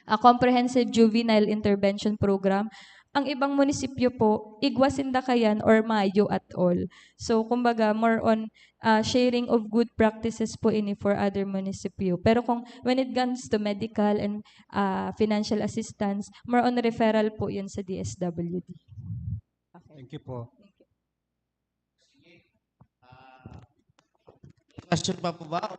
ah, comprehensive juvenile intervention program. Ang ibang munisipyo po, igwa sinda kayan or mayo at all. So, kumbaga, more on ah, sharing of good practices po ini for other munisipyo. Pero kung when it comes to medical and ah, financial assistance, more on referral po yun sa D S W D. Thank you po. Question pa po ba?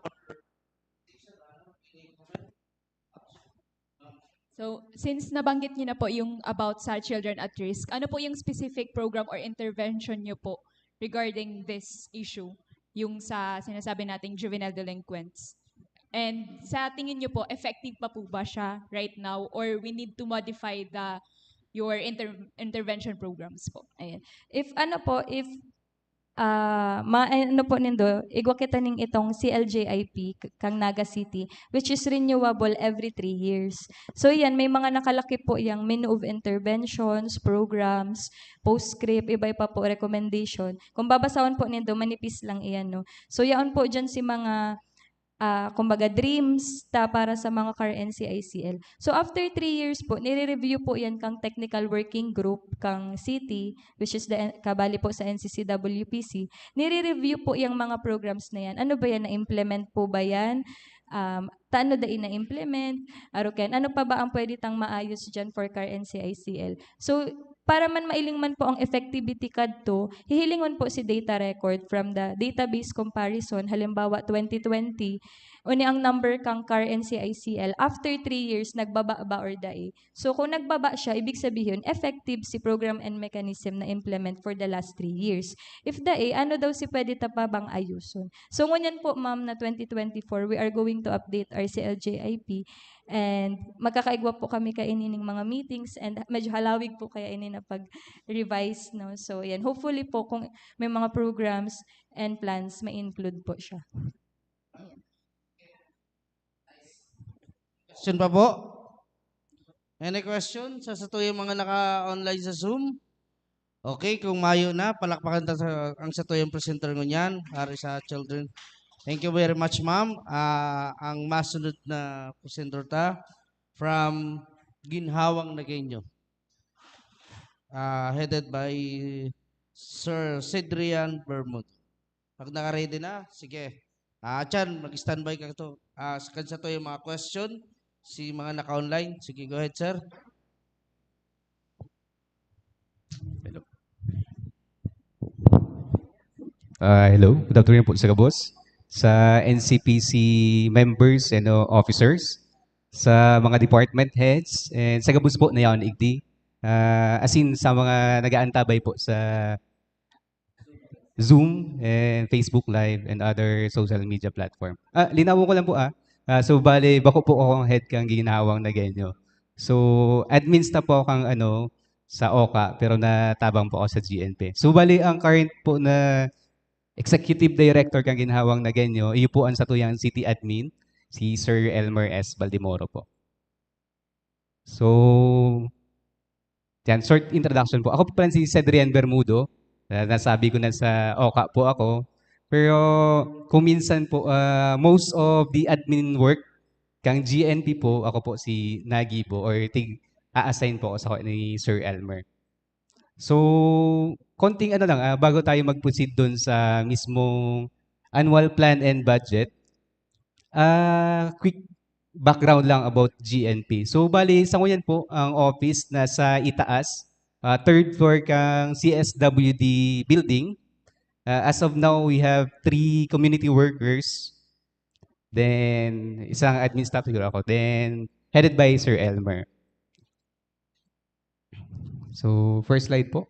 So, since nabanggit niyo na po yung about sa children at risk, ano po yung specific program or intervention niyo po regarding this issue, yung sa sinasabi nating juvenile delinquents? And sa tingin niyo po, effective pa po ba siya right now, or we need to modify the your inter- intervention programs po? Ayan. If ano po, if ah, ma ano po nindo, igwa kita ning itong C L J I P k- kang Naga City, which is renewable every three years. So yan, may mga nakalakip po yang menu of interventions, programs, postscript, iba-iba po recommendation. Kung babasahon po nindo, manipis lang iyan, no? So yaon po dyan si mga ah, kumbaga dreams ta para sa mga car N C I C L. So after three years po, nire-review po yan kang technical working group kang city, which is the kabali po sa N C C W P C. Nire-review po yung mga programs na yan. Ano ba yan? Na-implement po ba yan? Um, taano dai na-implement? Aruken, ano pa ba ang pwede tang maayos dyan for car N C I C L? So, para man mailing man po ang effectivity kadto, hihilingon po si data record from the database comparison, halimbawa twenty twenty, o ni ang number kang car N C I C L after three years, nagbaba ba or dai. So, kung nagbaba siya, ibig sabihin, effective si program and mechanism na implement for the last three years. If dai, ano daw si pwede ta pa bang ayuson? So, ngunyan po, ma'am, na twenty twenty-four, we are going to update our C L J I P and magkakaigwa po kami kaini ning mga meetings and medyo halawig po kaya ini na pag-revise, no? So, yan. Hopefully po, kung may mga programs and plans, ma-include po siya. Question pa po? Any question sa satuyang mga naka-online sa Zoom? Okay, kung mayo na, palakpakan ta sa, ang satuyang presenter ngunyan, ari sa children. Thank you very much, ma'am. Ah, ang masunod na presenter ta from Ginhawang Nagueño. Ah, headed by Sir Cedrian Bermud. Pag naka-ready na, sige. Ah, Chan, mag-standby ka to. Ah, sa kan satuyang mga question, si mga naka-online. Sige, go ahead, sir. Hello. Ah, hello. Good afternoon po sa gabos. Sa N C P C members and uh, officers, sa mga department heads, and sa gabos po na yan, igdi. Ah, as in, sa mga nag-aantabay po sa Zoom and Facebook Live and other social media platform. Ah, linawon ko lang po, ah. Ah, so, bale, bako po akong head kang Ginhawang Nagueño. So, admin staff po ako kang, ano, sa OCA, pero natabang po ako sa G N P. So, bale, ang current po na executive director kang Ginhawang Nagueño, iyo po ang satuyang city admin, si Sir Elmer S. Baldemoro po. So, yan, short introduction po. Ako po pala si Cedrian Bermudo. Na nasabi ko na sa OCA po ako. Pero kung minsan po, ah, most of the admin work kang G N P po, ako po si nagibo or tig-a-assign po ako sa ni Sir Elmer. So, konting ano lang, ah, bago tayo mag-proceed dun sa mismong annual plan and budget, ah, quick background lang about G N P. So, bali, sa ngunyan po, ang office nasa itaas, ah, third floor kang C S W D building. Ah, as of now, we have three community workers. Then, isang admin staff siguro ako. Then, headed by Sir Elmer. So, first slide po.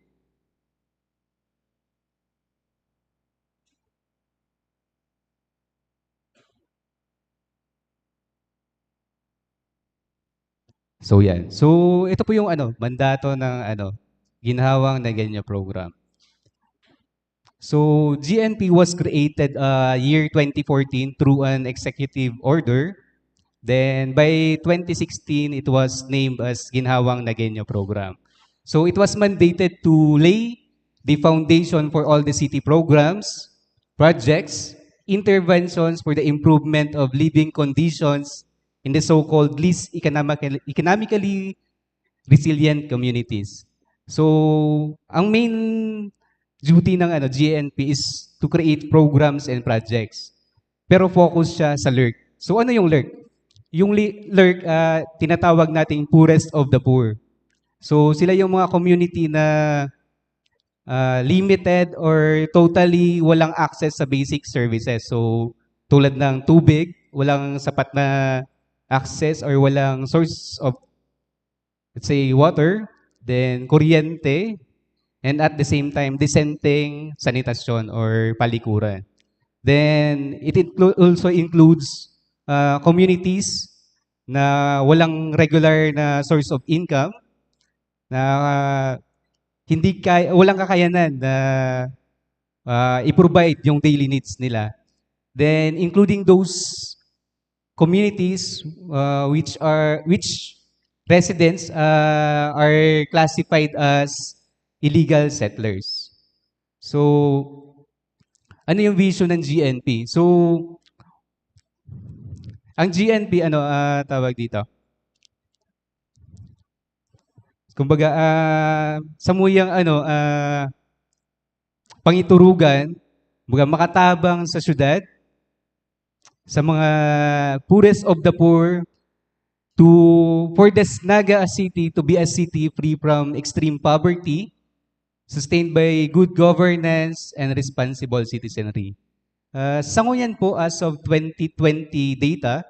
So, yan. So, ito po yung ano, mandato ng ano, Ginhawang Nagueño Program. So, G N P was created uh, year twenty fourteen through an executive order. Then, by twenty sixteen, it was named as Ginhawang Nagueño Program. So, it was mandated to lay the foundation for all the city programs, projects, interventions for the improvement of living conditions in the so-called least economical, economically resilient communities. So, ang main duty ng ano, G N P is to create programs and projects. Pero focus siya sa lurk. So, ano yung lurk? Yung li- lurk, ah, tinatawag nating poorest of the poor. So, sila yung mga community na ah, limited or totally walang access sa basic services. So, tulad ng tubig, walang sapat na access or walang source of, let's say, water, then kuryente, and at the same time, disenteng sanitasyon or palikuran. Then, it inclu- also includes uh, communities na walang regular na source of income, na hindi kaya, walang kakayanan na uh, i-provide yung daily needs nila. Then, including those communities uh, which are which residents uh, are classified as illegal settlers. So, ano yung vision ng G N P? So, ang G N P, ano uh, tawag dito? Kumbaga, uh, samuyang ano, uh, pangiturugan, kumbaga, makatabang sa syudad, sa mga poorest of the poor, to for this Naga City to be a city free from extreme poverty, sustained by good governance and responsible citizenry. Ah, sa ngunyan po, as of twenty twenty data,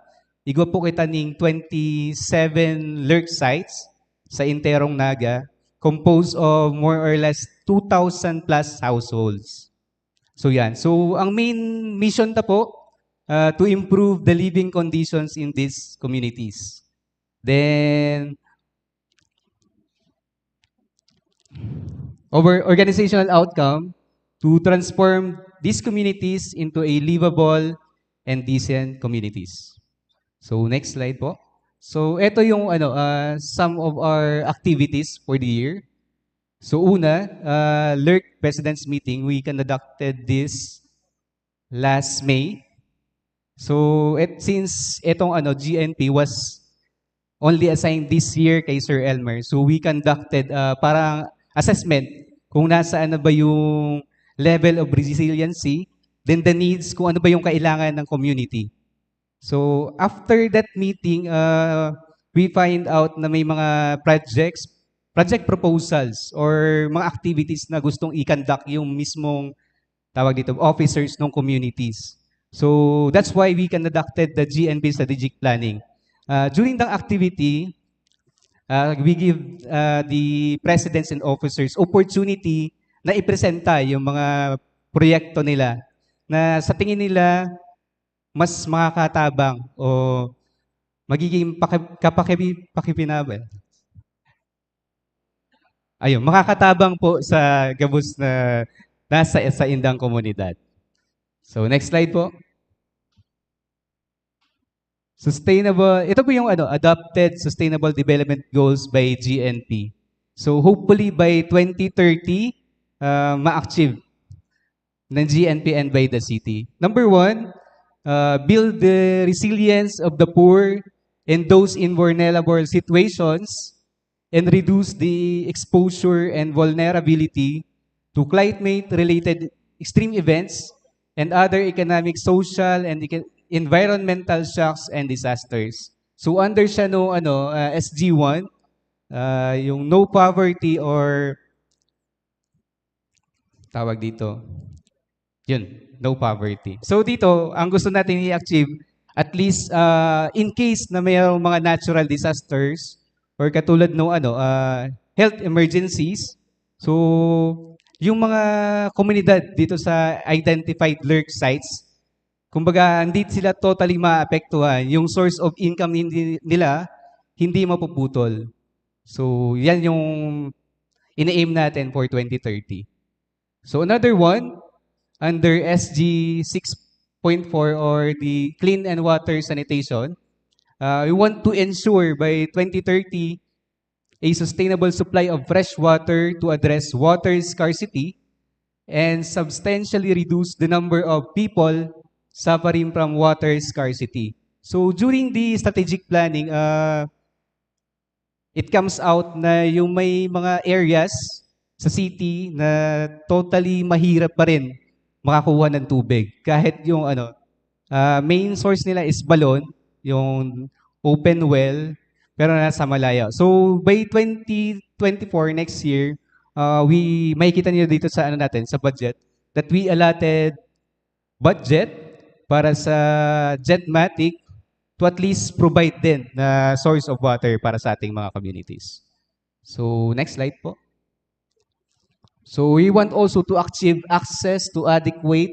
igwa po kita ning twenty-seven LERC sites sa enterong Naga, composed of more or less two thousand plus households. So yan. So ang main mission ta po, ah, to improve the living conditions in these communities. Then, our organizational outcome to transform these communities into a livable and decent communities. So next slide po. So ito yung ano, ah, some of our activities for the year. So una, ah, LERC President's Meeting, we conducted this last May. So et, since itong ano, G N P was only assigned this year kay Sir Elmer, so we conducted, ah, parang assessment kung nasaan na ba yung level of resiliency, then the needs, kung ano ba yung kailangan ng community. So after that meeting, ah, we find out na may mga projects, project proposals or mga activities na gustong i-conduct yung mismong, tawag dito, officers ng communities. So that's why we conducted the G N P strategic planning. Ah, during the activity, ah, we give, ah, the presidents and officers opportunity na ipresenta yung mga proyekto nila na sa tingin nila mas makakatabang o magiging paki-, kapaki-, pakipinabal. Ayun, makakatabang po sa gabos na nasa, sa indang komunidad. So next slide po. Sustainable, ito po yung ano, adopted Sustainable Development Goals by G N P. So hopefully by twenty thirty, ah, ma-achieve ng G N P and by the city. Number one, ah, build the resilience of the poor and those in vulnerable situations and reduce the exposure and vulnerability to climate-related extreme events and other economic, social, and eco-, environmental shocks and disasters. So under siya no, ano, ah, S G one, ah, yung no poverty or, tawag dito, yun, no poverty. So dito, ang gusto natin i-achieve, at least, ah, in case na mayroong mga natural disasters or katulad no, ano, ah, health emergencies, so yung mga komunidad dito sa identified LERC sites, kumbaga, hindi sila totally maapektuhan. Yung source of income hindi nila, hindi mapuputol. So yan yung ina-aim natin for twenty thirty. So another one, under S G six point four or the clean and water sanitation, uh, we want to ensure by twenty thirty a sustainable supply of fresh water to address water scarcity and substantially reduce the number of people suffering from water scarcity. So during the strategic planning, uh, it comes out na yung may mga areas sa city na totally mahirap pa rin makakuha ng tubig. Kahit yung ano, ah, main source nila is balon, yung open well, pero nasa malayo. So by twenty twenty-four, next year, ah, we, makikita niyo dito sa ano natin, sa budget, that we allotted budget para sa Jetmatic to at least provide din na source of water para sa ating mga communities. So next slide po. So we want also to achieve access to adequate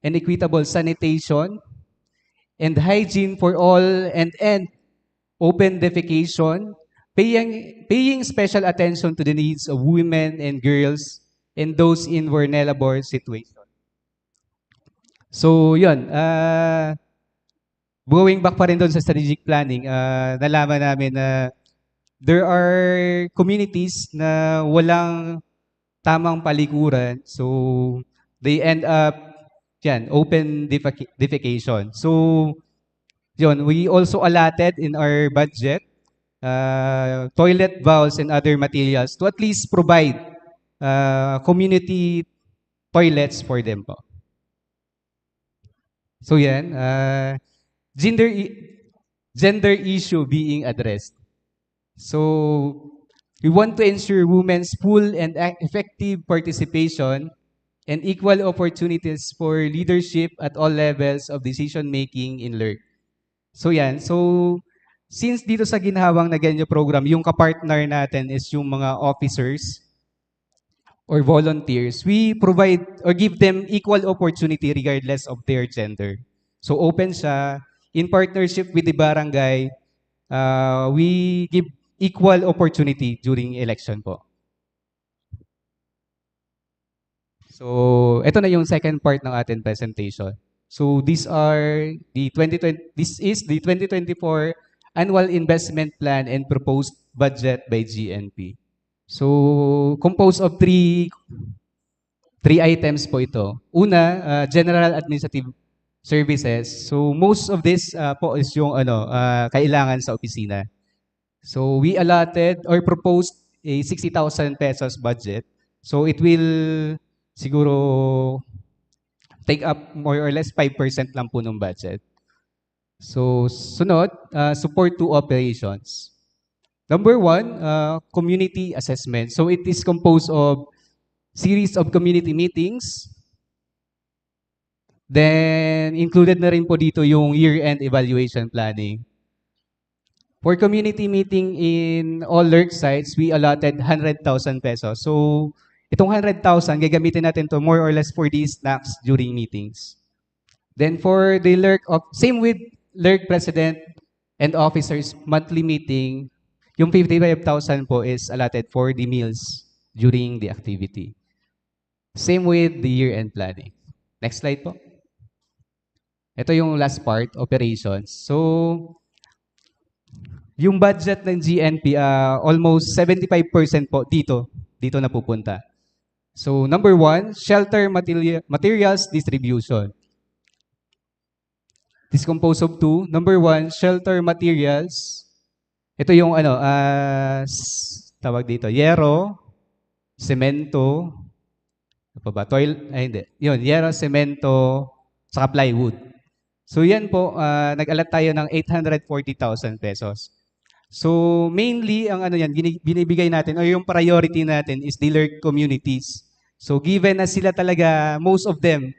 and equitable sanitation and hygiene for all and end open defecation, paying, paying special attention to the needs of women and girls and those in vulnerable situation. So yun, ah, going back pa rin doon sa strategic planning, ah, nalaman namin na there are communities na walang tamang palikuran. So they end up, yan, open defeca-, defecation. So yun, we also allotted in our budget, ah, toilet bowls and other materials to at least provide, ah, community toilets for them po. So yan, ah, gender i-, gender issue being addressed. So we want to ensure women's full and e-, effective participation and equal opportunities for leadership at all levels of decision-making in LERC. So yan. So, since dito sa Ginhawang Nagueño Program, yung kapartner natin is yung mga officers or volunteers, we provide or give them equal opportunity regardless of their gender. So, open siya. In partnership with the barangay, uh, we give equal opportunity during election po. So, ito na yung second part ng ating presentation. So, these are the twenty twenty, this is the twenty twenty-four annual investment plan and proposed budget by G N P. So, composed of three, three items po ito. Una, uh, general administrative services. So, most of this uh, po is yung ano, uh, kailangan sa opisina. So, we allotted or proposed a sixty thousand pesos budget. So, it will siguro take up more or less five percent lang po ng budget. So, sunod, uh, support to operations. Number one, uh, community assessment. So, it is composed of series of community meetings. Then, included na rin po dito yung year-end evaluation planning. For community meeting in all LERC sites, we allotted one hundred thousand pesos. So, itong one hundred thousand, gagamitin natin to more or less for these snacks during meetings. Then for the LERC, of, same with LERC President and Officers monthly meeting, yung fifty-five thousand po is allotted for the meals during the activity. Same with the year-end planning. Next slide po. Ito yung last part, operations. So, yung budget ng G N P, ah, almost seventy-five percent po dito, dito napupunta. So, number one, shelter materia- materials distribution. This composed of two. Number one, shelter materials. Ito yung ano, ah, s- tawag dito, yero, semento, ano pa ba? Toil-, ay, hindi. Yun, yero, semento, saka plywood. So, yan po, ah, nag-allot tayo ng eight hundred forty thousand pesos. So, mainly, ang ano yan, gini- binibigay natin o yung priority natin is the LERC communities. So, given na sila talaga, most of them,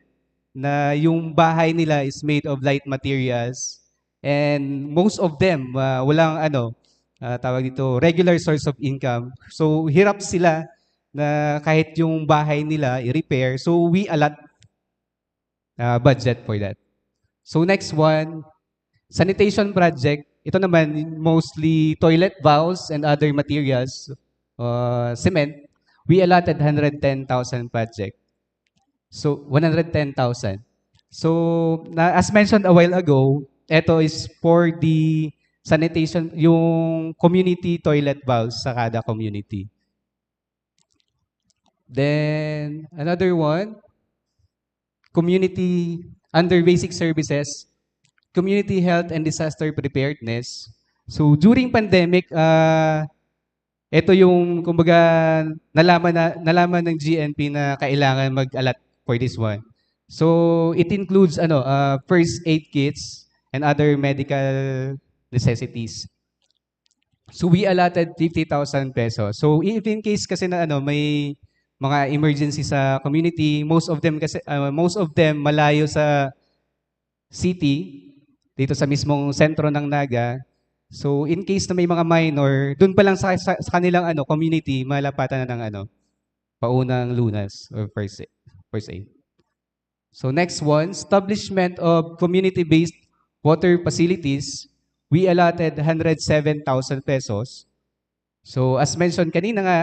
na yung bahay nila is made of light materials, and most of them, ah, walang ano, ah, tawag dito, regular source of income. So, hirap sila na kahit yung bahay nila i-repair. So, we allot, ah, budget for that. So, next one, sanitation project. Ito naman, mostly toilet valves and other materials, uh, cement. We allotted one hundred ten thousand project. So, one hundred ten thousand. So, na, as mentioned a while ago, ito is for the sanitation, yung community toilet valves sa kada community. Then, another one, community, under basic services, community health and disaster preparedness. So, during pandemic, ah, ito yung, kumbaga, nalaman na, nalaman ng G N P na kailangan mag-allot for this one. So, it includes, ano, ah, first aid kits and other medical necessities. So, we allotted fifty thousand pesos. So, if in case kasi na, ano, may mga emergency sa community, most of them kasi, ah, most of them malayo sa city, dito sa mismong sentro ng Naga. So, in case na may mga minor, dun pa lang sa, sa, sa kanilang, ano, community, malapatan na ng, ano, paunang lunas or first aid. First aid. So, next one, establishment of community-based water facilities. We allotted one hundred seven thousand pesos. So, as mentioned kanina nga,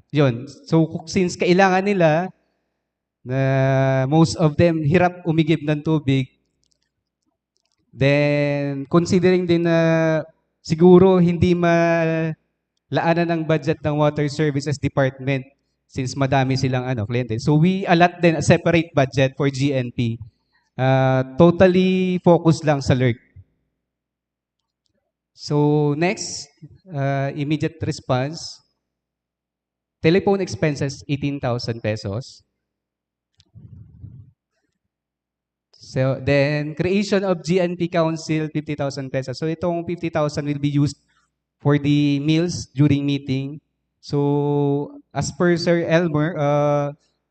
yun. So, since kailangan nila na most of them hirap umigib ng tubig, then considering din na siguro hindi malaanan ang budget ng Water Services Department since madami silang, ano, kliyente. So, we allot din a separate budget for G N P. Ah, totally focused lang sa LERC. So, next, ah, immediate response. Telephone expenses, eighteen thousand pesos. So, then, creation of G N P Council, fifty thousand pesos. So, itong fifty thousand will be used for the meals during meeting. So, as per Sir Elmer, uh,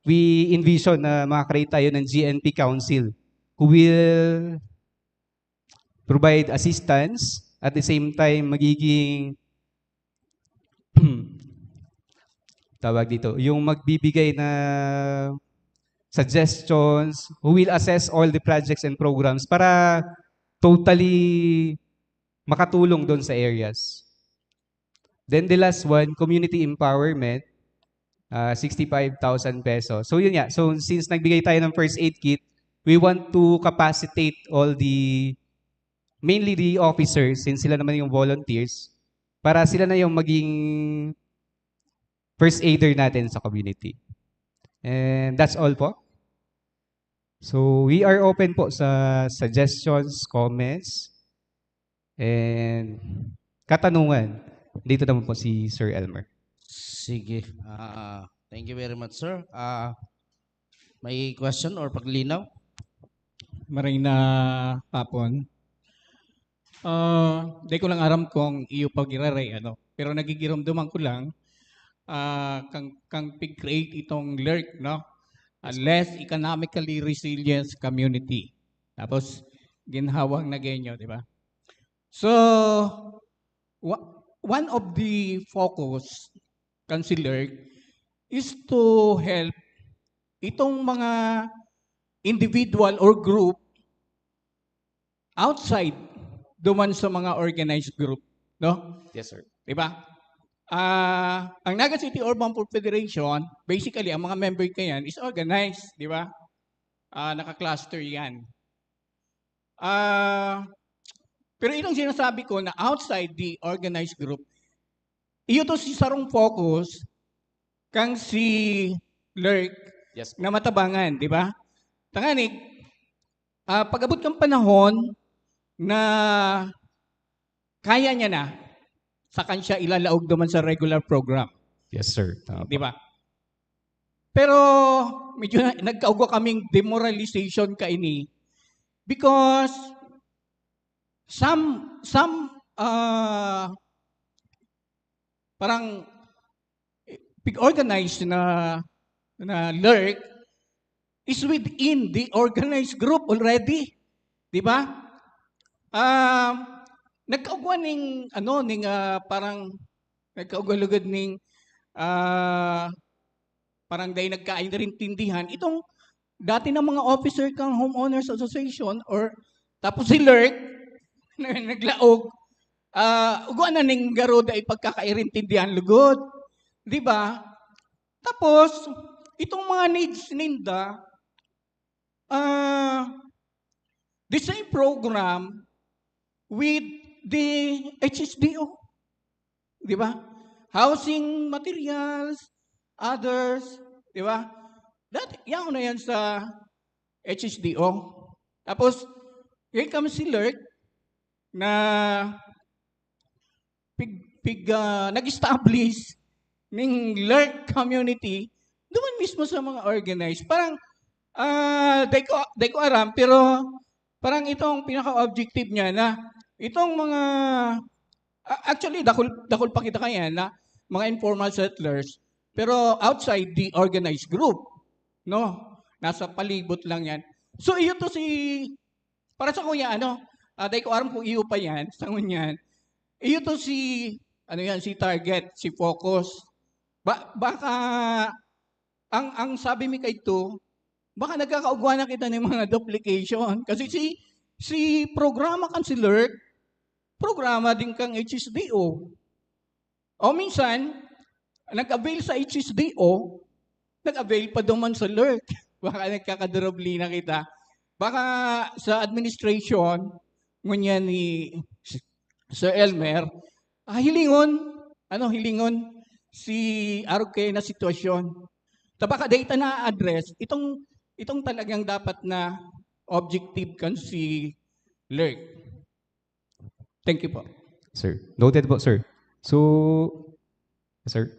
we envision na maka-create tayo ng G N P Council who will provide assistance, at the same time magiging tawag dito, yung magbibigay na suggestions, who will assess all the projects and programs para totally makatulong doon sa areas. Then the last one, community empowerment, ah, sixty-five thousand pesos. So yun nga, so since nagbigay tayo ng first aid kit, we want to capacitate all the, mainly the officers, since sila naman yung volunteers, para sila na yung maging first aider natin sa community. And that's all po. So we are open po sa suggestions, comments, and katanungan. Dito naman po si Sir Elmer. Sige. Ah, thank you very much, sir. Ah, may question or paglinaw? Maray na hapon. Ah, di ko lang aram kung iyo pa giraray, ano. Pero nagigiromdoman ko lang, ah, kang, kang pig-create itong LERC, no? A less economically resilient community. Tapos, ginhawang Nagueño, di ba? So, wa- one of the focus kan si LERC is to help itong mga individual or group outside duman sa mga organized group, no? Yes, sir. Di ba? Ah, ang Naga City Urban Poor Federation, basically, ang mga member kayan is organized, di ba? Ah, naka-cluster yan. Ah, pero itong sinasabi ko na outside the organized group, iyo to si sarong focus kang si LERC Yes, po. Na matabangan, di ba? Tanganig, ah, pag-abot ng panahon na kaya niya na, saka siya ilalaog naman sa regular program. Yes, sir. Tama Di po. ba? Pero medyo na- nagkaugwa kaming demoralization kaini because some some uh, parang pig-organize na na LERC is within the organized group already. Di ba? Ah, nagkaugwa ning ano ning ah, parang nagkaugwa lugod ning ah, parang dahil nagkaintindihan itong dati ng mga officer kang homeowners association or tapos si LERC na naglaog ah ugwa na ning garo dai pagkakairintindihan lugod, di ba? Tapos itong mga needs ninda ah the same program with the H S D O, di ba? Housing materials, others, di ba? Dati, yan na yan sa H S D O. Tapos, ngayon kami si LERC na pig, pig, ah, nag-establish ning LERC community doon mismo sa mga organized. Parang, ah, di ko, di ko aram, pero parang itong pinaka-objective niya na itong mga, a- actually, dakul, dakul pa kita kaya na mga informal settlers, pero outside the organized group, no? Nasa palibot lang yan. So, iyo to si, para sa kuya, ano, ah, di ko aram kung iyo pa yan, sa ngunyan. Iyo to si, ano yan, si target, si focus. Ba, baka, ang, ang sabi mi kaito, baka nagkakaugwa na kita ng mga duplication. Kasi si, si programa kan si LERC, programa din kang H S D O. O minsan, nag-avail sa H S D O, nag-avail pa duman sa LERC. Baka nagkakadurobli na kita. Baka sa administration, ngunyan ni Sir Elmer, ah, hilingon, ano, hilingon si arog kayo na sitwasyon. Ta baka data na address itong itong talagang dapat na objective kan si LERC. Thank you po. Sir. Noted po, sir. So, sir.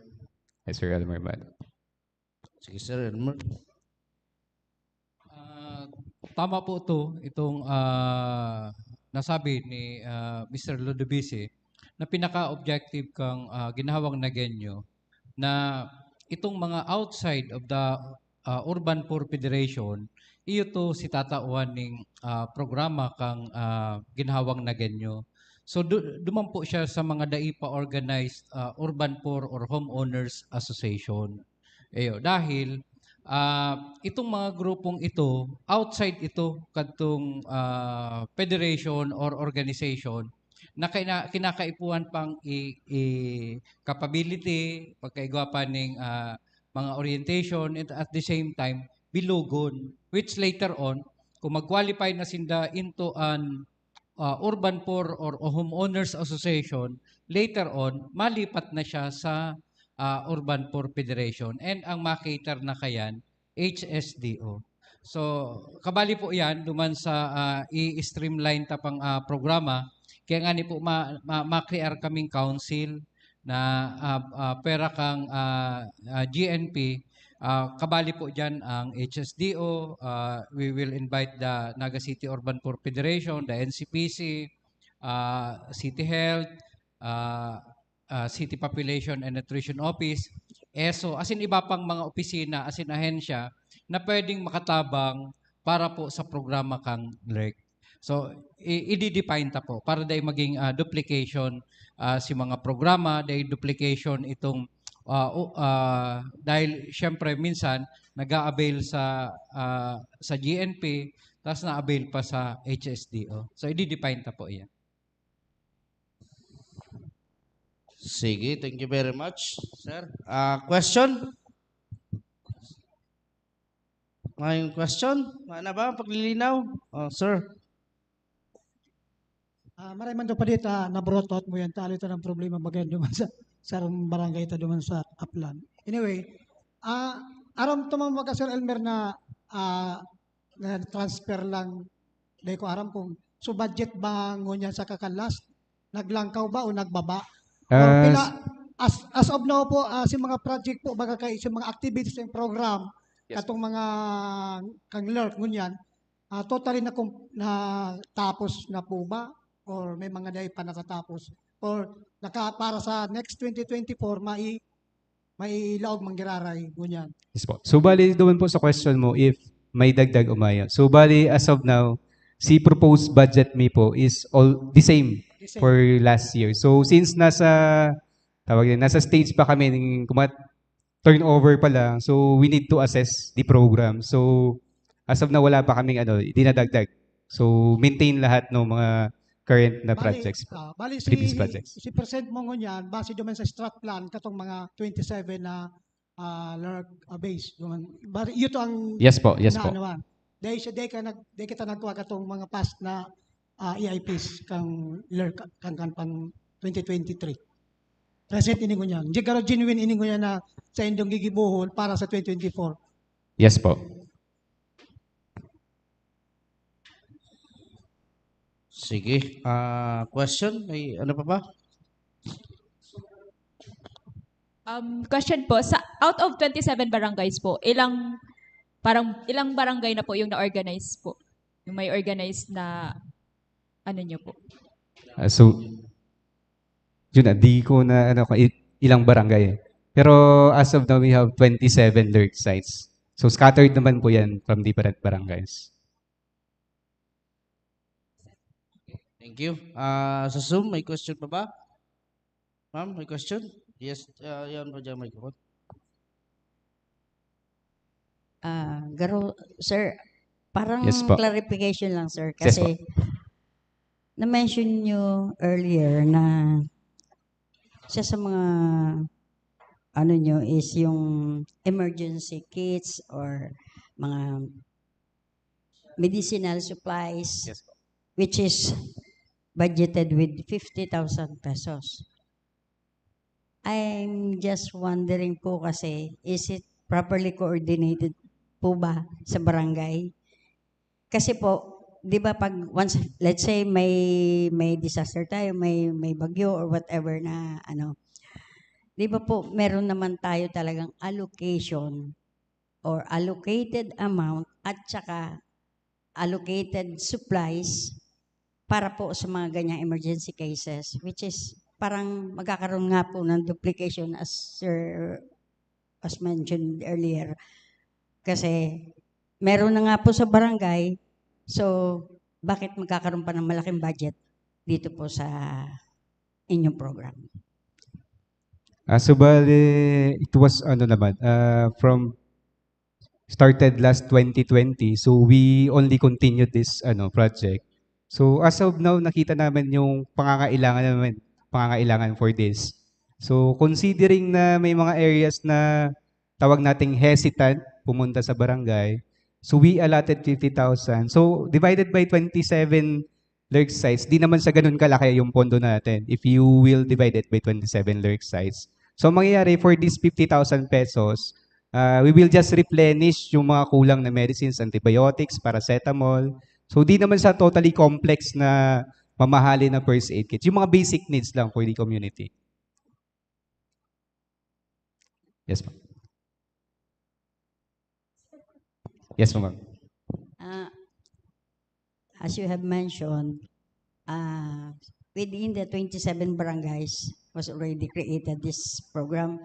Ay, Sir Elmer ba? Sige, Sir Elmer. Ah, tama po ito, itong ah, nasabi ni ah, Mister Ludovisi na pinaka-objective kang ah, ginhawang Nagueño na itong mga outside of the ah, Urban Poor Federation, iyo to si tatawan ning, ah, programa kang, ah, ginhawang Nagenyo. So, du-, duman po siya sa mga dai pa organized, ah, Urban Poor or Homeowners Association. Ayo, dahil, ah, itong mga grupong ito, outside ito kadtong, ah, federation or organization na kina-, kinakaipuhan pang i-, i-, capability, pagkaigwa pa ning, ah, mga orientation, and at the same time, bilugon, which later on, kung mag-qualify na sinda into an, ah, Urban Poor or Homeowners Association, later on, malipat na siya sa, ah, Urban Poor Federation. And ang makater na kayan, H S D O. So, kabali po yan, duman sa, ah, i-streamline ta pang, ah, programa. Kaya nga ni po, ma-, ma-, ma-create kaming council na, ah, ah, pwera kang, ah, ah, G N P, ah, kabali po dyan ang H S D O, ah, we will invite the Naga City Urban Poor Federation, the N C P C, ah, City Health, ah, ah, City Population and Nutrition Office, ESO, as in iba pang mga opisina, as in ahensya na pwedeng makatabang para po sa programa kang LERC. So, i-, i-define ta po para dai maging, ah, duplication, ah, si mga programa, dai duplication itong, ah, o, ah, dahil siyempre minsan nag-a-avail sa, ah, sa G N P, tas na-avail pa sa H S D O. So, i-define ta po iyan. Sige, thank you very much, sir. Ah, question? May question? Ano ba ang paglilinaw? Oh, sir. Ah, maray man daw pa dito, ah, na-brought out mo yan. Talo ito ng problema, baga yan duman sa, sa barangay ito, duman sa Aplan. Anyway, ah, aram to man mga Sir Elmer na, ah, na-transfer lang. Di ko aram kung, so budget ba ngunyan sa kakan last? Naglangkaw ba o nagbaba? Or Ah, pila, s- as, as of now po, ah, si mga project po, baga kay, si mga activities and program, Yes. katong mga kang LERC ngunyan, ah, totally na kum-, natapos na po ba? Or may mga dai pa natatapos? Or naka-, para sa next twenty twenty-four, mai-, mailaog man giraray, ngunyan? Yes po. So, bali, doon po sa question mo, if may dagdag o mayo. So, bali, as of now, si proposed budget mi po is all the same The same. for last year. So, since nasa, tawag din, nasa stage pa kami, ning kumat-, turnover pa lang. So, we need to assess the program. So, as of now, wala pa kaming, ano, dinadagdag. So, maintain lahat ng mga current na Bali, projects po. ah, bali si, Previous projects. si present mo ngunyan, base duman sa strat plan, katong mga twenty-seven na, ah, LERC, ah, base. Duman, bali, ito ang Yes po, yes po. naano, ah. Dahil siya, dahil ka nag-, dahil kita nagkuha katong mga past na, ah, E I Ps kang LERC, kang, kang pang twenty twenty-three. Present ini ngunyan. Di garo genuine ini ngunyan na sa indong gigibohon para sa twenty twenty-four. Yes po. Sige. Ah, question? May ano pa ba? Um, question po, sa out of twenty-seven barangays po, ilang, parang ilang barangay na po yung na-organize po? Yung may organized na ano niyo po? Ah, so, yun na, di ko na, ano, kung i-, ilang barangay. Pero as of now, we have twenty-seven LERC sites. So, scattered naman po yan from different barangays. Thank you. Ah, sa Zoom, may question pa ba? Ma'am, may question? Yes, ah, yan po dyan, microphone. Ah, garo-, sir, parang Yes po. clarification lang, sir, Yes po. kasi na-mention nyo earlier na isa sa mga ano nyo is yung emergency kits or mga medicinal supplies, Yes po. which is budgeted with fifty thousand pesos. I'm just wondering po kasi, is it properly coordinated po ba sa barangay? Kasi po, 'di ba, pag once, let's say, may, may disaster tayo, may, may bagyo or whatever na ano, 'di ba po, meron naman tayo talagang allocation or allocated amount at saka allocated supplies para po sa mga ganyang emergency cases, which is parang magkakaroon nga po ng duplication as Sir, as mentioned earlier. Kasi meron na nga po sa barangay, so bakit magkakaroon pa ng malaking budget dito po sa inyong program? Ah, so bale, it was ano naman, ah, from started last twenty twenty, so we only continued this ano project. So as of now, nakita namin yung pangangailangan namin, pangangailangan for this. So considering na may mga areas na tawag nating hesitant pumunta sa barangay, so we allotted fifty thousand. So divided by twenty-seven LERC sites, di naman sa ganun kalaki yung pondo natin if you will divide it by twenty-seven LERC sites. So mangyayari for this fifty thousand pesos, uh, we will just replenish yung mga kulang na medicines, antibiotics, paracetamol. So di naman sa totally complex na mamahalin na first aid kits. Yung mga basic needs lang for the community. Yes, ma'am. Yes, ma'am. Uh, as you have mentioned, uh, within the twenty-seven barangays was already created this program.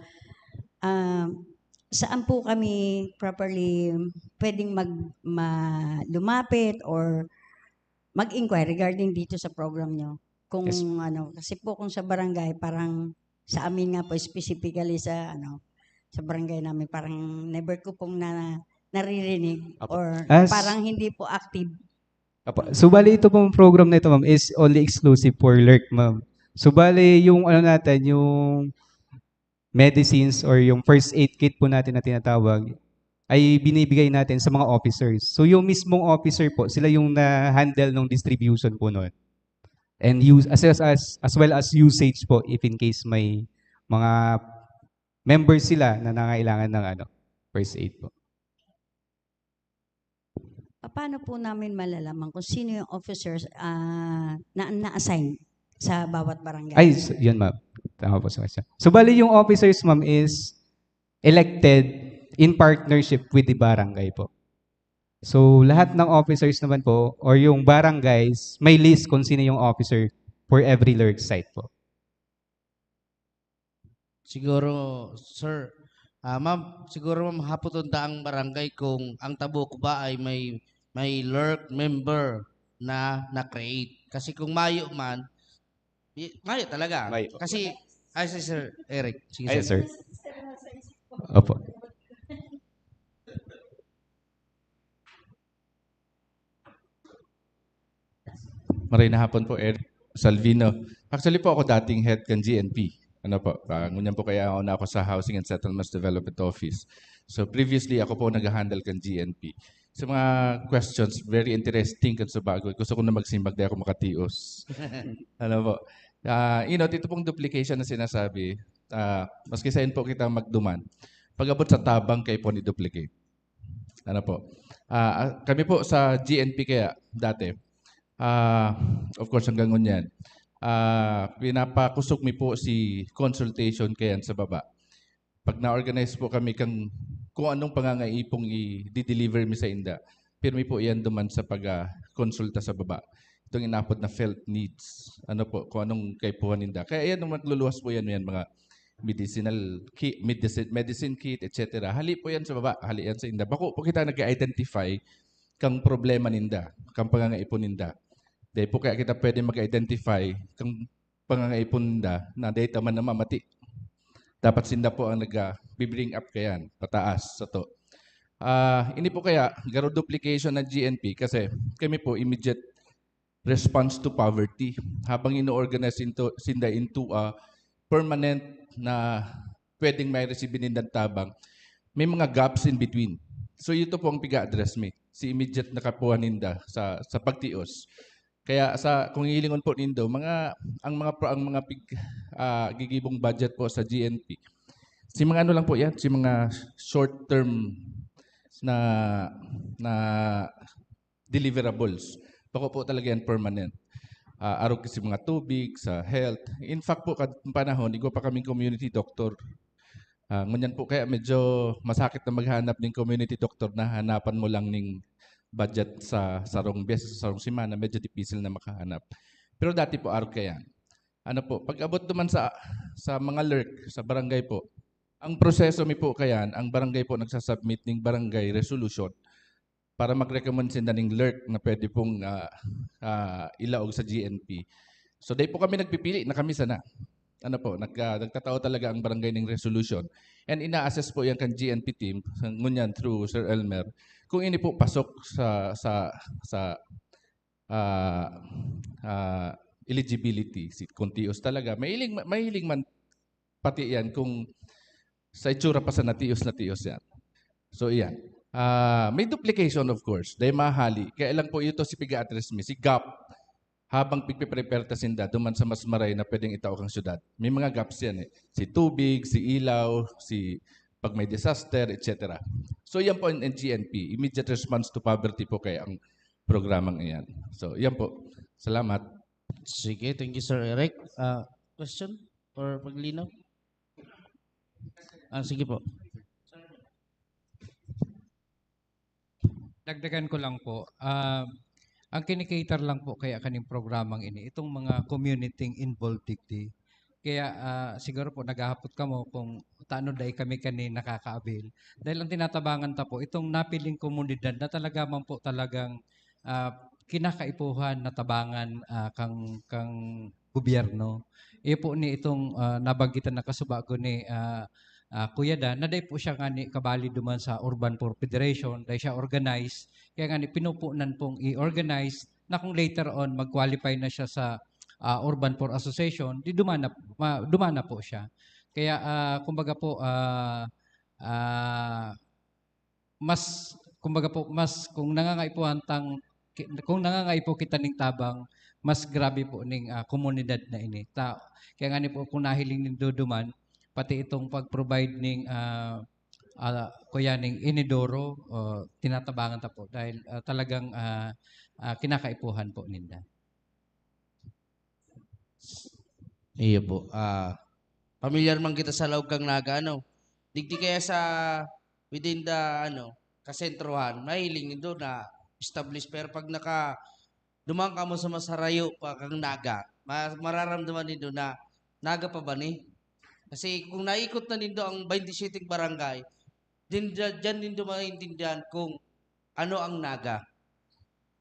Um, saan po kami properly pwedeng mag, ma, lumapit or mag-inquire regarding dito sa program nyo? Kung yes. Ano, kasi po kung sa barangay, parang sa amin nga po, specifically sa, ano, sa barangay namin, parang never ko pong na, naririnig Apo. Or as, parang hindi po active. Apo. So, bali ito pong program na ito, ma'am, is only exclusive for LERC, ma'am. So, bali yung ano natin, yung medicines or yung first aid kit po natin na tinatawag ay binibigay natin sa mga officers. So yung mismong officer po, sila yung na-handle ng distribution po noon. And use, as, as, as well as usage po if in case may mga members sila na nangailangan ng ano, first aid po. Paano po namin malalaman kung sino yung officers uh, na na-assign sa bawat barangay? Ay, yun ma'am. Tama po sa question. So bali yung officers ma'am is elected in partnership with the barangay po. So lahat ng officers naman po or yung barangays may list kung sino yung officer for every LERC site po. Siguro, sir, ah, ma'am, siguro ma'am, hapoton ta ang barangay kung ang Tabuco ba ay may may LERC member na na-create. Kasi kung mayo man, y- mayo talaga. Mayo. Kasi, ay si Sir Eric. Sige, Ay, sir. sir. Opo. Maray na hapon po, Ed Salvino. Actually po, ako dating head kan G N P. Ano po, ah, ngunyan po kaya ako na ako sa Housing and Settlements Development Office. So previously, ako po nag-handle kan G N P. Sa mga questions, very interesting kan sa bago. Gusto ko na magsimbag, di ako makatios. Ano po? Ah, you know, ito pong duplication na sinasabi, ah, maski sain po kita magduman, pag-abot sa tabang kayo po ni-duplicate. Ano po? Ah, ah, kami po sa G N P kaya dati, ah, of course hanggang ngunyan, ah, pinapakusog mi po si consultation kayan sa baba. Pag na-organize po kami kang kung anong pangangaipong i-deliver mi sa inda, pirmi po yan duman sa pag-, ah, konsulta sa baba. Itong inapod na felt needs. Ano po, kung anong kaipuhan ninda. Kaya yan, nung magluluwas po yan, yan mga medicinal kit, medicine, medicine kit, et cetera. Hali po yan sa baba, hali yan sa inda. Bako po kita nag-identify kang problema ninda, kang pangangaipon ninda. Dahil po kaya kita pwede mag-identify kang pangangaipon ninda na dahil taman na mamati. Dapat sinda po ang nag-bring up kayan, pataas sa to. Ah, ini po kaya, garo duplication ng G N P kasi kami po immediate response to poverty. Habang ino-organize into, sinda into a permanent na pwedeng may receive nindang tabang, may mga gaps in between. So ito po ang piga-address mi, si immediate na kapuhan ninda sa, sa pagtios. Kaya sa kung hilingon po nindo, mga ang mga pro- ang mga pig, ah, gigibong budget po sa G N P. Si mga ano lang po yan, si mga short term na na deliverables. Bako po talaga yan permanent. Ah, arog kasi mga tubig, sa health. In fact po, kad panahon, igwa pa kaming community doctor. Ah, ngunyan po kaya medyo masakit na maghanap ng community doctor na hanapan mo lang ning budget sa sarong beses, sa sarong semana, medyo dipisil na makahanap. Pero dati po, arog kaya. Ano po, pag abot naman sa sa mga LERC, sa barangay po, Ang proseso mi po kayan, ang barangay po nagsasubmit ning barangay resolution para mag-recommend sinda ning LERC na pwede pong, ah, ah, ilaog sa G N P. So, dai po kami nagpipili, na kami sana. Ano po, nagka-, nagtatao talaga ang barangay ning resolution. And ina-assess po yan kan G N P team, ngunyan through Sir Elmer, kung ini po pasok sa, sa, sa, ah, ah, eligibility, si, kung tios talaga. Mahiling, mahiling man pati yan kung sa itsura pa sa natios na tios yan. So, iyan. Ah, may duplication, of course. Dahil mahali. Kaya lang po ito si piga-address mi, si gap. Habang pigpiprepare ta sinda, duman sa mas maray na pwedeng itao kang syudad. May mga gaps yan eh. Si tubig, si ilaw, si pag may disaster, et cetera. So, yan po ang G N P, Immediate Response to Poverty po kaya ang programang iyan. So, yan po. Salamat. Sige, thank you, Sir Eric. Ah, question or paglinaw? Ah, sige po. Dagdagan ko lang po, ah, ang kinikater lang po kaya kaning programang ini, itong mga community involved digdi. Kaya, ah, siguro po naghahapot kamo kung taano dai kami kani nakakaabil. Dahil ang tinatabangan ta po, itong napiling komunidad na talaga man po talagang, ah, kinakaipuhan, natabangan, ah, kang, kang gobyerno. Iyo po ni itong, ah, nabanggitan na kasubago ni, ah, ah, Kuya Dan, na dai po siya ngani kabali duman sa Urban Poor Federation, dai siya organized. Kaya ngani pinupunan pong i-organize na kung later on mag-qualify na siya sa, ah, Urban Poor Association, di duman na, ma-, duman na po siya. Kaya, ah, kumbaga po, ah, ah, mas, kumbaga po, mas kung nangangaipuhan tang, ki-, kung nangangaipo kita ning tabang, mas grabe po ning, ah, komunidad na ini. Ta-, kaya ngani po kung nahiling nindo duman, pati itong pag-provide ning, ah, ah, kuya ning inidoro, ah, tinatabangan ta po dahil, ah, talagang, ah, ah, kinakaipuhan po ninda. Iyo po. Ah, pamilyar man kita sa laog kang Naga, ano? Digdi kaya sa within the, ano, kasentrohan, mahiling nindo na established. Pero pag naka, duman kamo sa mas harayo pa kang Naga, ma-, mararamdaman nindo na Naga pa ba ni? Kasi kung naikot na nindo ang twenty-seven barangay, din, diyan nindo maintindihan kung ano ang Naga.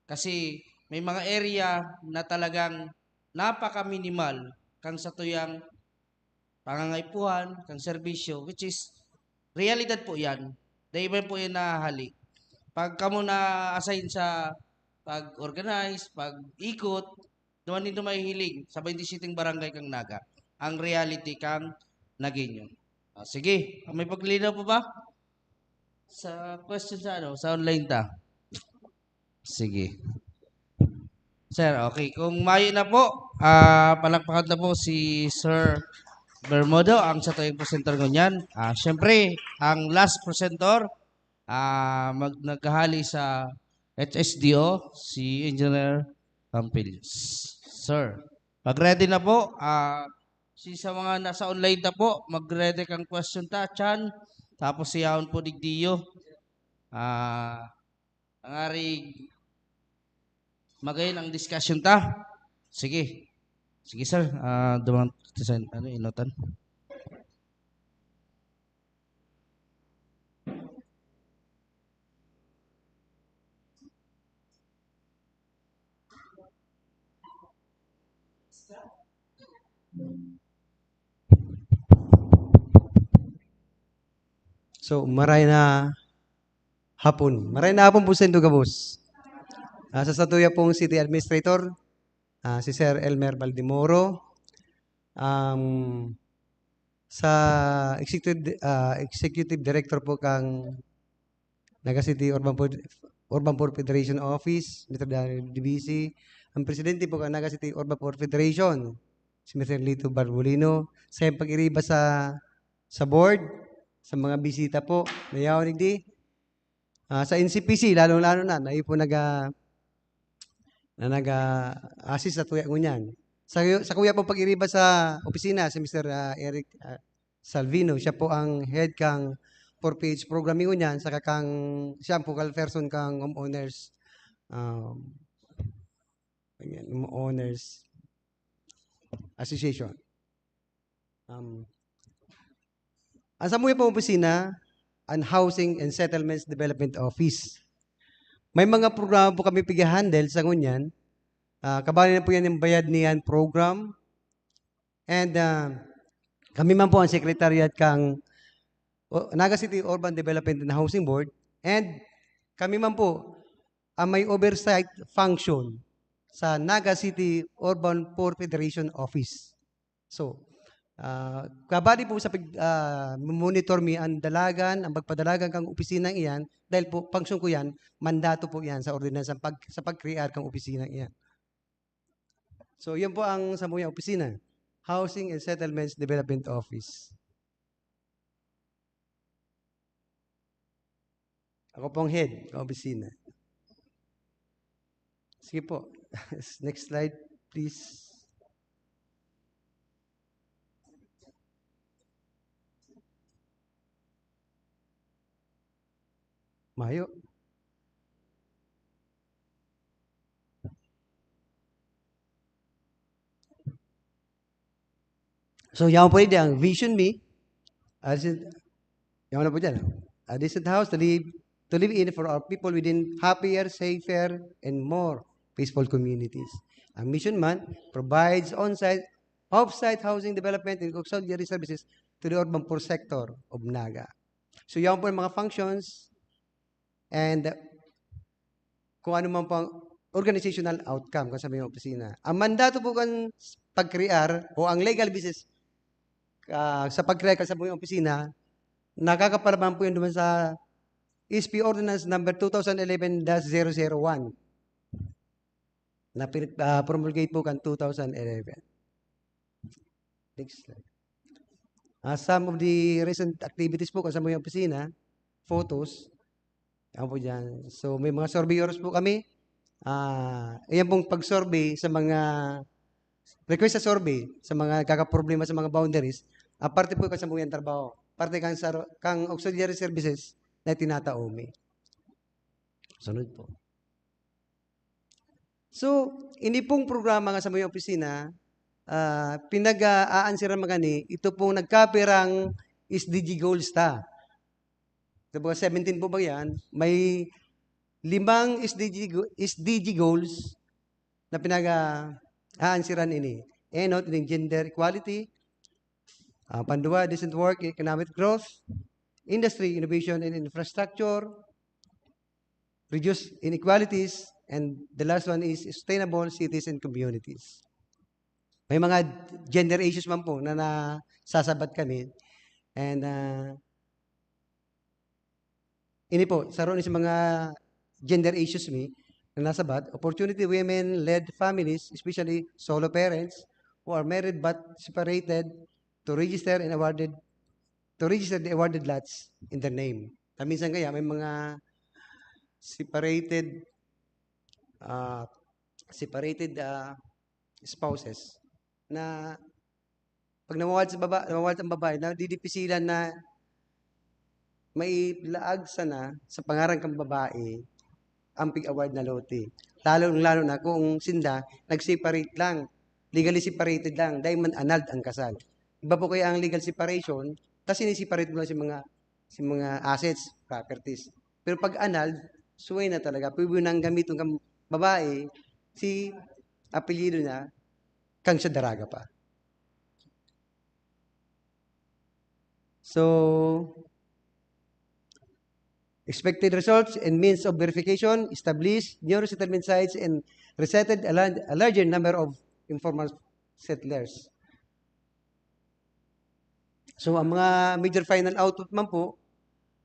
Kasi may mga area na talagang napaka-minimal kang satuyang pangangaipuhan, kang serbisyo, which is realidad po yan. Dahil iba po yan nahahali. Pag kamo na-assign sa pag-organize, pag-ikot, duman nindo mahihiling sa twenty-seven barangay kang Naga. Ang reality kang Nagueño. Ah, sige, may paglinaw po ba? Sa question sa ano, sa online ta. Sige. Sir, okay. Kung mayo na po, ah, palakpakan na po si Sir Bermudo, ang satuyang presenter ngunyan. Ah, syempre, ang last presenter, ah, mag-, naghahali sa H S D O, si Engineer Campillos. Sir, pag-ready na po, ah, si sa mga nasa online ta po, mag-ready kang question ta, Chan. Tapos si Yaon po digdiyo. Ah, tangarig magayon ang discussion ta. Sige. Sige, sir. Ah, duman sa ano, inotan. So, maray na hapon. Maray na hapon po sa indo gabos. Ah, sa satuya pong City Administrator, ah, si Sir Elmer Baldemoro. Um, sa executive, ah, executive director po kang Naga City Urban Poor, Urban Poor Federation Office, Mister Daniel Dibisi. Ang presidente po kang Naga City Urban Poor Federation, si Mister Lito Barbolino. Sa iyang pag-iriba sa, sa board, sa mga bisita po, na yaon digdi. Ah, sa N C P C, lalong-lalo na, na po naga, na naga-assist sa tuya ngunyan. Sa, sa kuya po pag-iriba sa opisina, si Mister ah, Eric ah, Salvino, siya po ang head kang four P H program ngunyan, saka kang, siya ang focal person kang homeowners, um, ano yan, homeowners association. Um, Ang samuya pong opisina, ang Housing and Settlements Development Office. May mga programa po kami pig-handle sa ngunyan. Ah, kabali na po yan yung Bayad Niyan program. And, ah, kami man po ang secretariat kang, o, Naga City Urban Development and Housing Board. And kami man po ang may oversight function sa Naga City Urban Poor Federation Office. So, ah, kabali po sa pag-, ah, monitor mi ang dalagan, ang pagpadalagan kang opisinang iyan, dahil po, function ko yan, mandato po yan sa ordinansa pag-, sa pag-crear kang opisinang iyan. So, yan po ang samuyang opisina, Housing and Settlements Development Office. Ako pong head ng opisina. Sige po. Next slide, please. Mayo. So, yaon po ini ang vision mi. A decent, yaon na po dyan, ah. A decent house to live, to live in for our people within happier, safer, and more peaceful communities. Ang mission man provides on-site, off-site housing development and auxiliary services to the urban poor sector of Naga. So, yaon po ang mga functions and kung ano man po ang organizational outcome kan samuyang opisina. Ang mandato po kan pag-crear o ang legal basis, ah, sa pag-crear kan samuyang opisina, nakakapalaman po yun duman sa S P Ordinance Number two thousand eleven dash zero zero one na pin-, ah, promulgate po kan two thousand eleven. Next slide. Ah, some of the recent activities po kan samuyang opisina, photos. Yan po dyan. So, may mga surveyors po kami. Ah, ayan pong pag-survey sa mga, request sa survey sa mga nagkakaproblema sa mga boundaries. Ah, parte po kan samuyang trabaho. Parte kan sa, kan auxiliary services na tinatao mi. Sunod po. So, ini pong programa nga samuyang opisina, ah, pinag-aansiran man kani, ito pong nagkapirang S D G goals ta. Kumbaga, seventeen po ba yan? May limang S D G go-, S D G goals na pinag-aansiran ini. Enot, ining gender equality. Ah, panduwa, decent work, economic growth, industry, innovation, and infrastructure, reduce inequalities, and the last one is sustainable cities and communities. May mga gender issues man po na nasasabat kami. And, ah, ini po, saro ni sa mga gender issues mi na nasabat, opportunity women-led families, especially solo parents who are married but separated, to register and awarded, to register the awarded lots in their name. Kaya minsan kaya may mga separated, ah, separated, ah, spouses na pag namawaldas sa baba-, namawaldas ang babae, nadidipisilan na mailaag sana sa pangaran kan babae ang pig-award na lote. Lalong-lalo na kung sinda nag-separate lang, legally separated lang, dai man annulled ang kasal. Iba po kaya ang legal separation, tas sini-separate mo lang sa mga, sa mga assets, properties. Pero pag annulled, suway na talaga. Pwede mo nang gamiton kang babae, si apelyido niya, kang siya daraga pa. So, expected results and means of verification, establish new resettlement sites and resettled a land-, a larger number of informal settlers. So, ang mga major final output man po,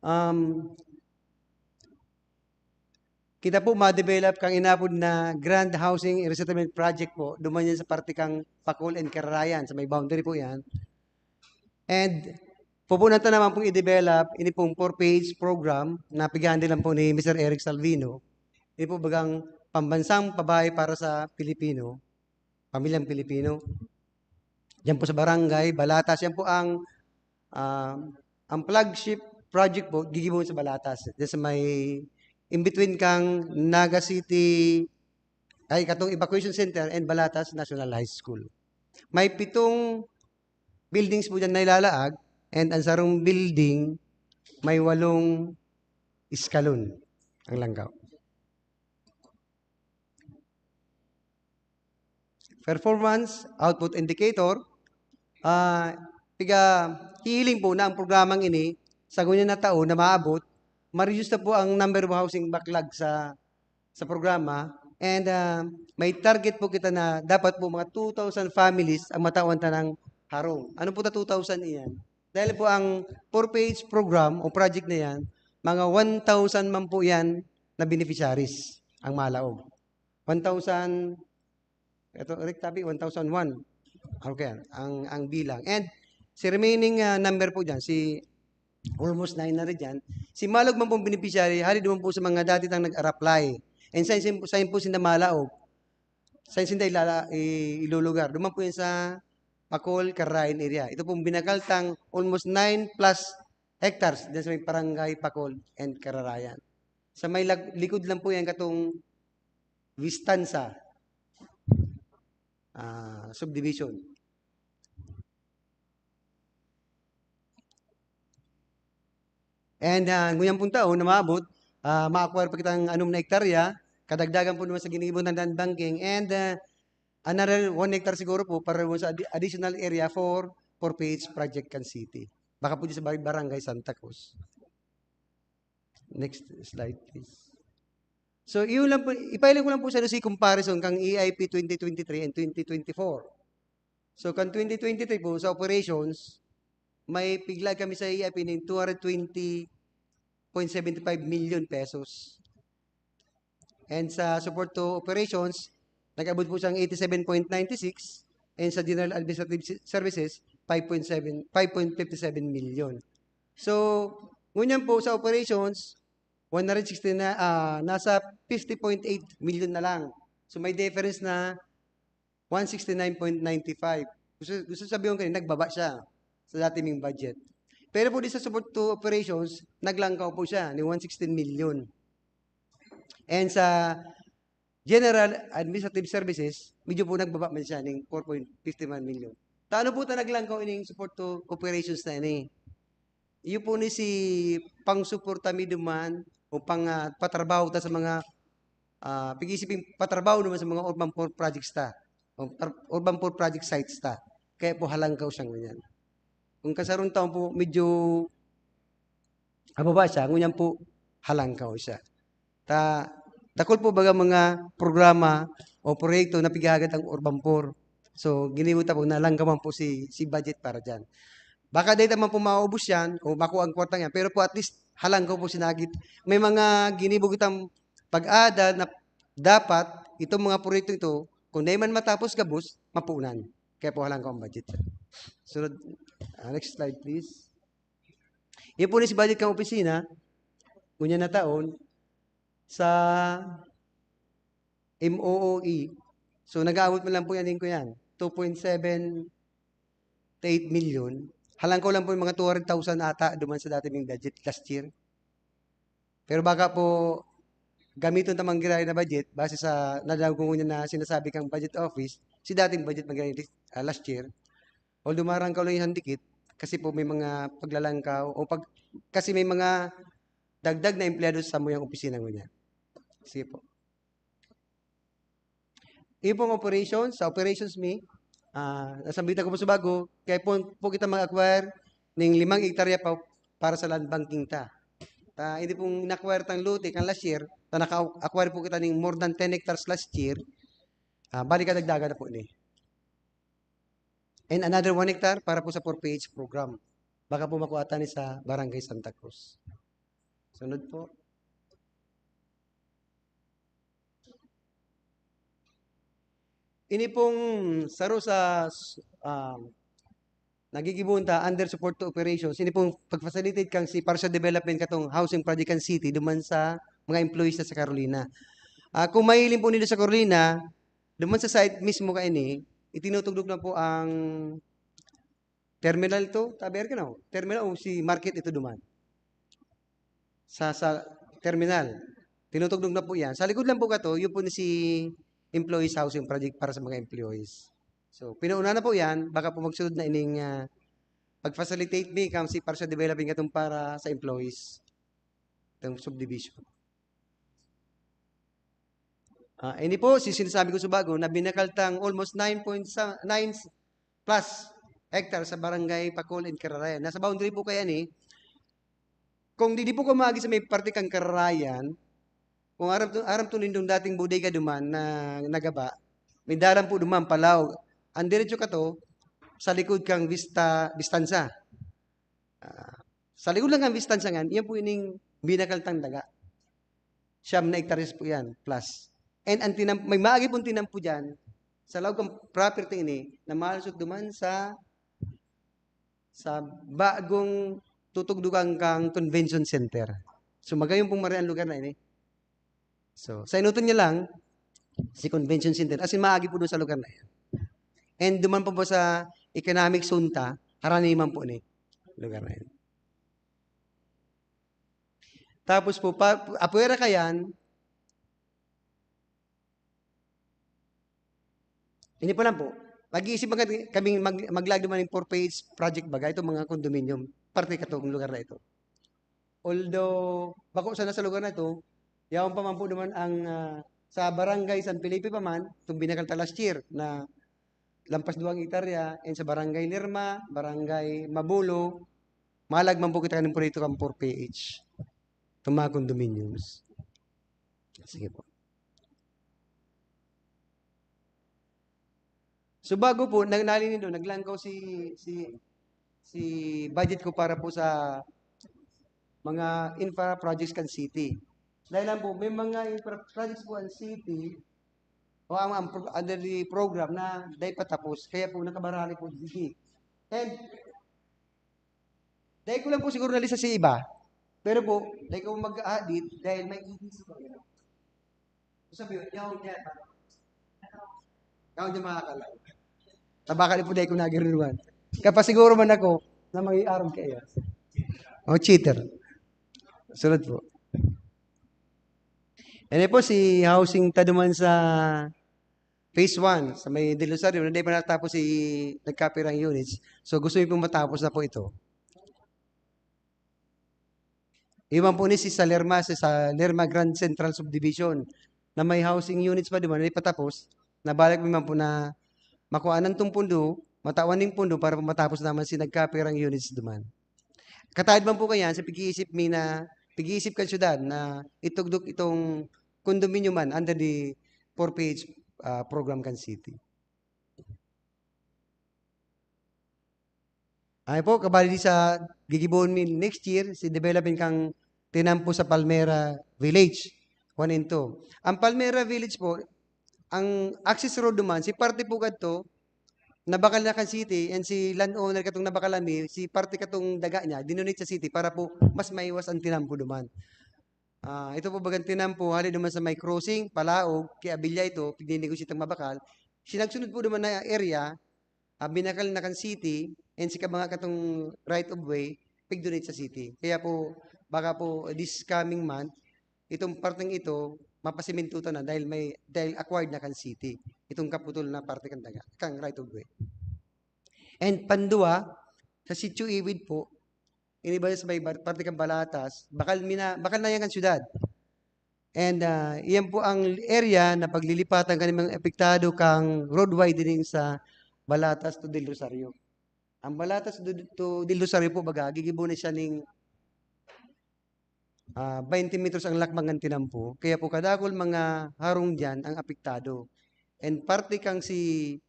um, kita po ma-develop kang inapod na Grand Housing Resettlement Project po, duman yan sa parte kang Pacol and Cararayan, sa may boundary po yan. And pupunan ta naman pong i-develop, ini pong four-phase program na pighandle lang po ni Mister Eric Salvino. Ini po bagang pambansang pabahay para sa Pilipino, pamilyang Pilipino. Diyan po sa barangay, Balatas, yan po ang, ah, ang flagship project po, gigibo sa Balatas. Diyan sa may, in between kang Naga City, ay, katong Evacuation Center and Balatas National High School. May pitong buildings po dyan na ilalaag. And ang sarong building, may walong eskalon ang langkaw. Performance, output indicator, ah, piga hihiling po na ang programang ini, sa ngunyan na taon na maabot, ma-reduce na po ang number of housing backlog sa, sa programa. And, ah, may target po kita na dapat po mga two thousand families ang matawan tanang harong. Ano po ta two thousand iyan? Dahil po ang four P H program o project na yan, mga one thousand man po yan na beneficiaries ang malaog. One thousand, ito, Rick, tabi, one thousand one. Okay, ang, ang bilang. And si remaining, ah, number po dyan, si almost nine na rin dyan, si malaog man pong beneficiary, hali naman po sa mga dati tang nag-apply. And saan, saan, saan po sinda malaog? Saan sinda ilala-, i-, ilulugar? Duman po yan sa Pacol, Carrayan area. Ito pong binakal tang almost nine plus hectares dyan sa may barangay Pacol and Cararayan. Sa may lag-, likod lang po yan katong Vistanza, ah, subdivision. And, ah, ngunyan pong taon na maabot, ah, ma-acquire pa kitang anom na hektarya, kadagdagan po naman sa ginigibo ng land banking, and, ah, another one hectare siguro po para naman sa addi-, additional area for, for P H project kan city. Baka po di sa bar-, Barangay Santa Cruz. Next slide, please. So, iyon lang po, ipahiling ko lang po sa inyo si comparison kang E I P twenty twenty-three and twenty twenty-four. So, kan twenty twenty-three po, sa operations, may pigla kami sa E I P nin two hundred twenty point seven five million pesos. And sa support to operations, nag-abot po siyang eighty-seven point ninety-six, and sa general administrative si-, services, five point seven, five point fifty-seven million. So, ngunyan po sa operations, one hundred sixty na, ah, nasa fifty point eight million na lang. So, may difference na one sixty-nine point nine five. Gusto, gusto sabihin ko, nagbaba siya sa dati ming budget. Pero po di sa support to operations, naglangkaw po siya ni one sixteen million. And sa general administrative services, medyo po nagbaba man siya ning four point fifty-one million. Ta ano po ta naglangkaw ining support to operations na ini? Iyo po ni si pangsuporta mi duman o pang, ah, patrabaho ta sa mga, ah, pag-iisipin patrabaho naman sa mga urban poor projects ta, o par-, urban poor project sites ta. Kaya po halangkaw siya ngunyan. Kung kasarong taon po, medyo mababa siya, ngunyan po halangkaw siya. Ta-, dakul po baga mga programa o proyekto na pighahagad ang urban poor. So, ginibo ta po, nalangkawan po si, si budget para diyan. Baka dai ta man po maubos yan o makuha ang kwartang yan, pero po at least halangkaw po sinagit. May mga ginibo kitang pag-aada na dapat itong mga proyekto ito, kung dai man matapos gabos, mapunan. Kaya po halangkaw ang budget. Sunod, ah, next slide, please. Iyo po ni si budget kang opisina, ngunyan na taon, sa M O O E. So, nag-aabot man lang po yan, ko yan, two point seven eight million. Halangkaw lang po yung mga two hundred thousand ata duman sa dati ming budget last year. Pero baka po, gamiton ta man giraray na budget, base sa nadangog ko ngunyan na sinasabi kang budget office, si dating budget man giraray, ah, last year. Although marangkaw lang yung handikit, kasi po may mga paglalangkaw o pag-, kasi may mga dagdag na empleyado sa samuyang opisina ngunyan. Sige po. Iyo pong operations, sa operations mi, ah, nasambitan ko po sa bago, kaya po, po kita mag-acquire ning limang hektarya pa para sa land banking ta. Ta, hindi pong na-acquire tang lote kan last year, ta naka-acquire po kita ning more than ten hectares last year, ah, bali kadagdagan na po ni. And another one hectare para po sa four P H program. Baka po makuha ta ni sa Barangay Santa Cruz. Sunod po. Ini pong saro sa, um, nagigibohon ta under support to operations. Ini pong pag-facilitate kang si partial development katong housing project kan city duman sa mga employees na sa Carolina. Ah, kung mahiling po nila sa Carolina, duman sa site mismo kaini, itinutugdok na po ang terminal to, tabi ka na, terminal o si market ito duman. Sa, sa terminal, tinutugdok na po yan. Sa likod lang po kato, yun po ni si Employees Housing Project para sa mga employees. So, pinauna na po yan, baka po magsunod na ining, ah, pag-facilitate mi kan si para sa developing katong para sa employees, itong subdivision. Ah, ini po, si sinasabi ko subago na binakaltang almost nine point nine plus hectares sa Barangay Pacol and Cararayan. Nasa boundary po kaya ni, kung di, di po ko maagi sa may parte kang Cararayan, kung aram to, aram to nindong dating bodega duman na nagaba, may dalan po duman, palaw. Ang diretso ka to, sa likod kang Vista, Vistanza. Ah, sa likod lang kang Vistanza ngan, yan po ining binakaltang daga. Siyam na hektares po yan, plus. And ang tinam-, may maagi pong tinampo dyan, sa laog kang property ini, na malusot duman sa, sa bagong tutugdukan kang convention center. So, magayon pong marian lugar na ini. So, sa inuton niya lang, si convention center, as in, maagi po doon sa lugar na yan. And duman pa po sa economic zone ta, harani man po ni lugar na yan. Tapos po, pa, apwera kayan, hindi pa lang po. Mag-iisip man kami mag, maglaag naman ng four P H project baga, itong mga condominium, parte katong lugar na ito. Although, bako sana sa lugar na ito, yaon pa man po naman ang, ah, sa Barangay San Felipe pa man, itong binakalta last year na lampas duwang hektarya, and sa Barangay Lerma, Barangay Mabulo, malag man po kita kaning proyekto kan four P H. Itong mga condominiums. Sige po. So, bago po, nag-, nalinido, naglangkaw si, si, si budget ko para po sa mga infra projects kan city. Dahil lang po, may mga infra projects po ang city, o ang, ang pro-, under the program na dai patapos, kaya po nakabarali po dito. And dai ko lang po siguro nalista si iba, pero po, dai ko mag-audit dahil may E D C po yun. Sabi yun, yaw, yaw. Yaw, yaw, mga kalaw. Tabakal po dai ko nagiriruan. Kapasiguro man ako na mag-iarog kayo. O, cheater. Sunod po. Yan po si housing ta duman sa phase one, sa may Del Rosario, na di pa natapos si nagkapirang units. So, gusto niyo pong matapos na po ito. Iwan po ni si sa Lerma, si sa Lerma Grand Central Subdivision, na may housing units pa, di ba, na ipatapos, nabalik mi man po na makuhaan tong pundo, matawan ning pundo para po matapos naman si nagkapirang units duman. Kataed man po kayan, sa pag-iisip mi na, pag-iisip kan syudad na itugdok itong condominium man under the four P H, ah, program kan city. Ay po, kabali di sa gigibohon mi next year, si development kang tinampo sa Palmera Village, one and two. Ang Palmera Village po, ang access road duman, si parte po kadto, nabakal na kan city, and si landowner katong nabakalan mi, si parte katong daga niya, dinonate sa city para po mas maiwas ang tinampo duman. Ah, ito po bagang tinampo, hali duman sa may crossing, palaog, ki Abella ito, pigninegosyo itong mabakal. Si nagsunod po duman na area, ah, binakal na kan city, and si kabanga katong right of way, pigdonate sa city. Kaya po, baka po this coming month, itong parteng ito, mapasemento ta na dahil may, dahil acquired na kan city. Itong kaputol na parte kan daga, kang right of way. And pandua, sa Sitio Iwid po, ini ba sa may bar-, parte kan Balatas, bakal mina-, bakal na yan kan syudad. And, ah, iyan po ang area na paglilipatan kan mga apektado kang road widening sa Balatas to Del Rosario. Ang Balatas to, to Del Rosario po, baga, gigibo na siya ning, ah, twenty meters ang lakbang kan tinampo. Kaya po, kadakul mga harong diyan ang apektado. And parte kang si,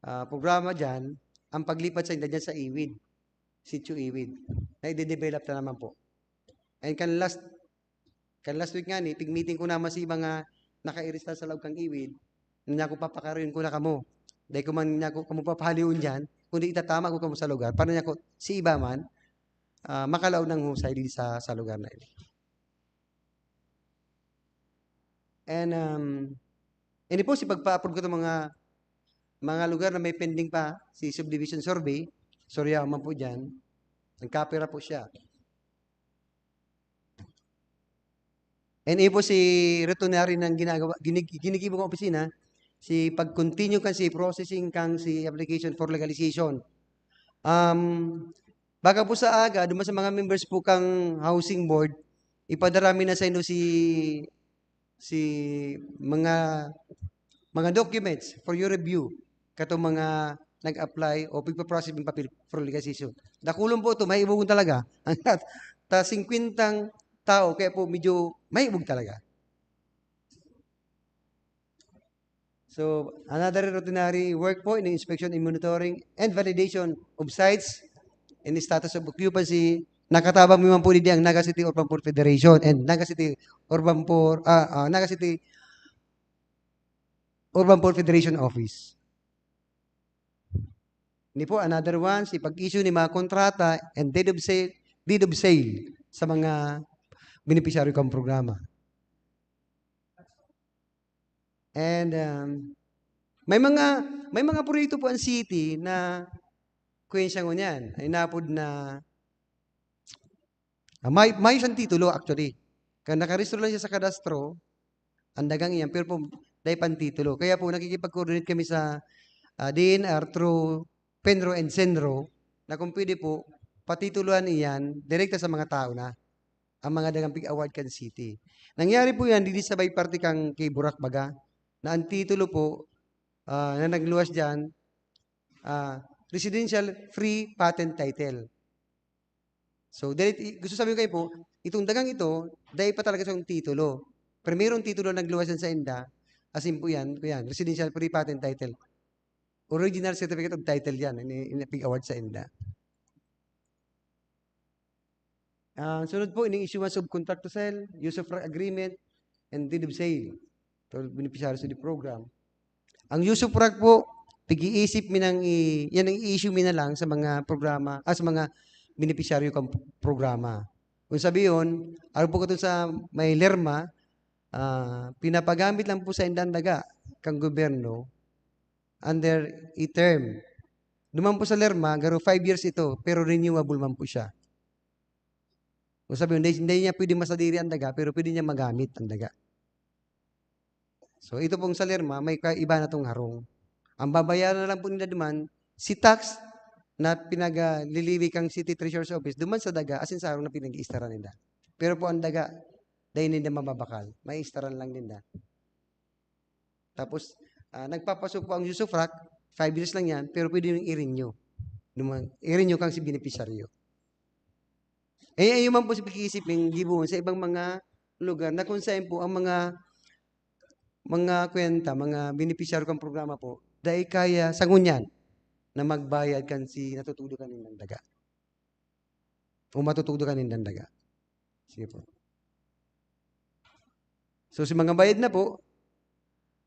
ah, programa diyan, ang paglipat sa inda diyan sa Iwid, Sitio Iwid, na ide-develop na naman po. And kan last, kan last week ngani, pig-meeting ko naman si mga nakairista sa laog kang Iwid, na niya ako papakaroon ko na kamo. Dahil ko man niya ako kamo papahalion diyan, kundi itatama ko kamo sa lugar, para niya ko, si iba man, ah, makalaog ng husay di sa, sa lugar na ini. And, um, ini po si pagpa-approve ko itong mga, mga lugar na may pending pa, si subdivision survey, Suryaw man po dyan, nagkapira po siya. And ipo si routine na rin ang ginagawa, ginig-, ginigibo kong opisina, si pag-continue kan si processing kang si application for legalization. Um, baka po sa aga, duman sa mga members po kang housing board, ipadara mi na sa inyo si, si mga, mga documents for your review. Katong mga nag-apply o pigpa-process ng papel for legalization. Dakulon po ito, mahibogon talaga. Ta singkwentang tao, kaya po medyo mahibog talaga. So, another routinary work po in inspection and monitoring and validation of sites and status of occupancy. Nakatabang mi man po digdi ang Naga City Urban Poor Federation and Naga City Urban Poor, ah, ah, Naga City Urban Poor Federation Office. Ini po, another one, si pag-issue ni mga kontrata and deed of sale, deed of sale sa mga benepisyaryo kan programa. And, um, may mga, may mga proyekto po ang city na kuwensya ngunyan, ay napod na, ah, may, may siyang titulo actually. Kan nakarehistro lang siya sa kadastro, ang dagang iyan, pero po, dai pang titulo. Kaya po, nakikipag-coordinate kami sa, ah, D N R through PENRO and CENRO na kung pwede po, patitulohan iyan direkta sa mga tao na, ang mga dagang pig-award kan city. Nangyari po yan, didi sa may parte kang kay Burak baga, na ang titulo po, ah, na nagluwas diyan, ah, residential free patent title. So, dahil i-, gusto sabihin kayo po, itong dagang ito, dahil pa talaga siyang titulo. Primerong titulo na nagluwas yan sa inda, asin po yan, po yan, residential free patent title. Original certificate of title yan, ini, ini pig-award sa inda. Ah, sunod po, ining issuance of contract to sell, usufruct agreement, and deed of sale to beneficiaries of the program. Ang usufruct po, pag-iisip mi nang i-, yan ang i-issue mi na lang sa mga programa, ah, sa mga benepisyaryo kan programa. Kung sabi yun, araw po ko sa may lerma, ah, pinapagamit lang po sa inda ang daga kang gobyerno under a term. Duman po sa lerma, garo five years ito, pero renewable man po siya. Kung sabi mo, hindi, hindi niya pwede masadiri ang daga, pero pwede niya magamit ang daga. So, ito pong sa lerma, may kaiba na tong harong. Ang babayaran na lang po nila duman, si tax na pinagliliwi kang City Treasurer's Office, duman sa daga, asin sa harong na pinag-iistaran nila. Pero po ang daga, dahil nila mababakal, may istaran lang nila. Tapos, ah, nagpapasok po ang usufruct, five years lang yan, pero pwede yung i-renew. Duman, i-renew kang si benepisyaryo. Eh, ayun man po si pag-iisip ng gibohon sa ibang mga lugar na kung saan po ang mga, mga kwenta, mga benepisyaryo kang programa po, dahil kaya sa ngunyan na magbayad kan si natutudo kaninang daga. O matutudo kaninang daga. Sige po. So, si mga bayad na po,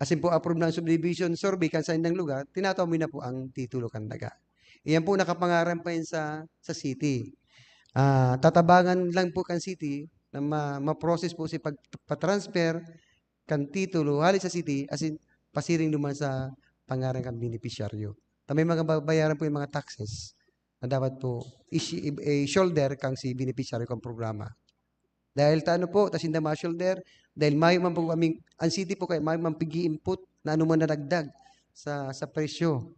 asin po approve na ang subdivision survey kan saindang lugar, tinataw mi na po ang titulo kan daga. Iyan po nakapangaran pa yan sa, sa city. Ah, tatabangan lang po kan city na ma-, ma-process po si pagpa-transfer kan titulo hali sa city, asin pasiring duman sa pangaran kan benepisyaryo. Ta may mga babayaran po yung mga taxes na dapat po i-, i-, i-shoulder kang si benepisyaryo kan programa. Dahil ta ano po, ta sinda ma-shoulder, dahil mayo man po kaming, ang city po kaya mayo man pigi-input na ano man na dagdag sa, sa presyo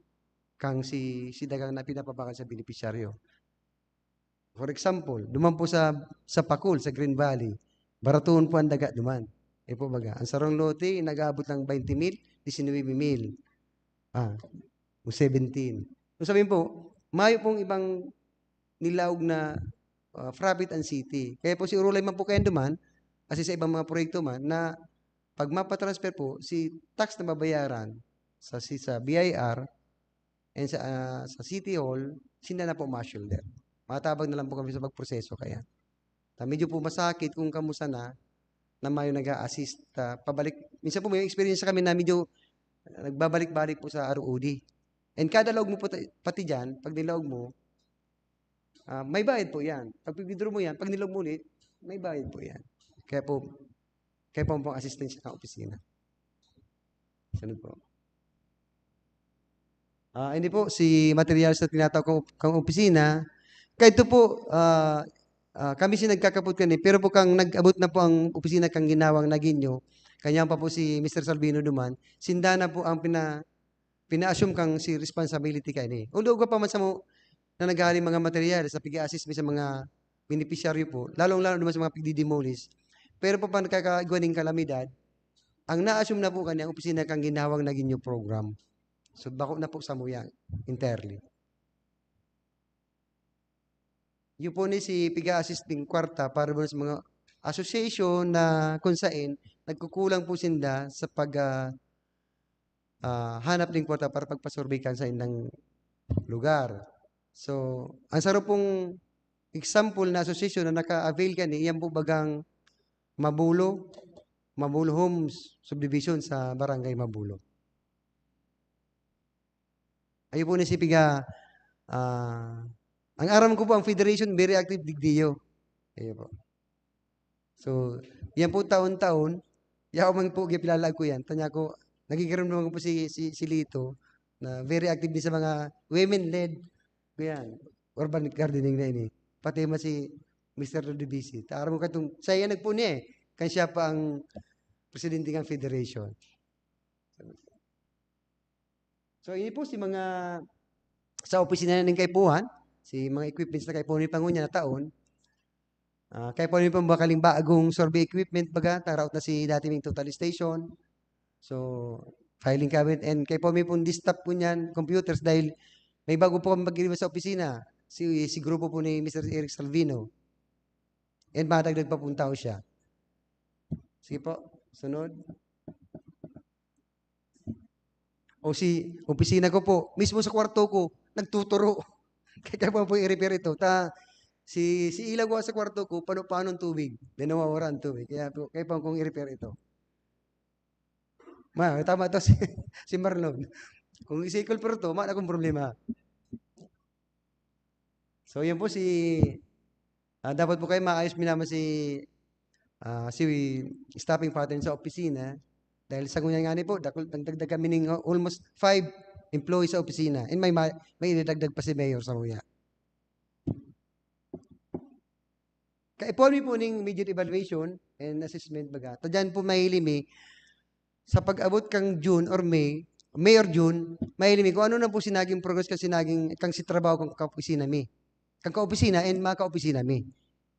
kang si, si dagang na pinapabakal sa benepisyaryo. For example, duman po sa, sa Pacul, sa Green Valley, baraton po ang daga duman. Eh po baga, ang sarong lote, nag-aabot ng twenty mil, disinuybe mil. Ah, o seventeen. So sabihin po, mayo pong ibang nilaog na, ah, profit ang city. Kaya po siguro lang man po kayo duman, kasi sa ibang mga proyekto man, na pag mapatransfer po, si tax na babayaran sa, si, sa B I R and sa, ah, sa City Hall, sinda na po ma-shoulder. Matabang na lang po kami sa pagproseso kaya. Ta medyo po masakit kung kamo sana na mayo nag-a-assist, ah, pabalik. Minsan po may experience kami na medyo nagbabalik-balik po sa R O D. And kada laog mo po ta-, pati diyan, pag nilaog mo, ah, may bayad po yan. Pag withdraw mo yan, pag nilaog mo ulit, may bayad po yan. Kaya po, kaya po ang asistensya ng opisina. Sunod po. Ah, hindi po, si materials na tinatawag kong, kong opisina. Kaya ito po, ah, ah, kami si nagkakapot kani, pero po kang nag-abot na po ang opisina kang ginawang Naguinho, kanya pa po si Mister Salvino duman, sinda na po ang pina-, pina-assume kang si responsibility kaini. Although pa man sa mo, na naghahaling mga materyales na pig-a-assist mi sa mga benepisyaryo po, lalong-lalo naman sa mga pigdi-demolish. Pero po, pagkakaigwa ning kalamidad, ang na-assume na po kani ang opisina kan ginhawang na Ginyo program. So, bako na po samuya entirely. Iyo po ni si piga-assist ning kwarta para po sa mga association na kung sain nagkukulang po sinda sa pag, ah, ah, hanap ning kwarta para pagpasurvey kan saindang lugar. So, ang saro pong example na association na naka-avail kani, iyan po bagang Mabulo, Mabulo Homes Subdivision sa Barangay Mabulo. Ayo po ni si piga, ah, ang aram ko po, ang federation, very active digdiyo. Ayo po. So, yan po taon-taon, yaw man po, gipilalaag ko yan. Tanya ko, nagigiram naman po si, si, si Lito, na very active din sa mga women-led. Yan, urban gardening na ini. Pati man si Mister Rodriguez. Ta aram mo katong, siya yan nagpuni eh. Kan siya pa ang presidente ng federation. So, ini po si mga sa opisina ning kaipuhan, si mga equipments na kaipuhan ni pangunya na taon. Ah, kaipuhan ni pang bakaling bagong survey equipment, baga, taraot na si dati ming total station. So, filing cabinet, and kaipuhan mi pong desktop po niyan, computers, dahil may bago po kami pag sa opisina, si, si grupo po ni Mister Eric Salvino. And madagdag pa pong tao siya. Sige po, sunod. O si opisina ko po, mismo sa kwarto ko, nagtuturo. Kaya po, po i-repair ito. Ta, si, si ilaw ko sa kwarto ko, pano-pano ang tubig. Then nawawara ang tubig. Kaya po, kaya po kung i-repair ito. Ma, tama to si, si Marlon. Kung isikol pero to, ma, akong problema. So, yun po si, ah, dapat po kayo maayos mi naman si, ah, si stopping pattern sa opisina. Dahil sa ngunyan nga ni po, dakul, nagdagdag kami ning almost five employees sa opisina. And may ma-, may idadagdag pa si Mayor sa nguya. Kaipuhan mi po ning mid-year evaluation and assessment baga. Ta diyan po mahiling mi, sa pag-abot kang June or May, May or June, mahiling mi kung ano na po si naging progress kan si naging, kang si trabaho kang kaopisina mi. Kang kaopisina and mga kaopisina mi.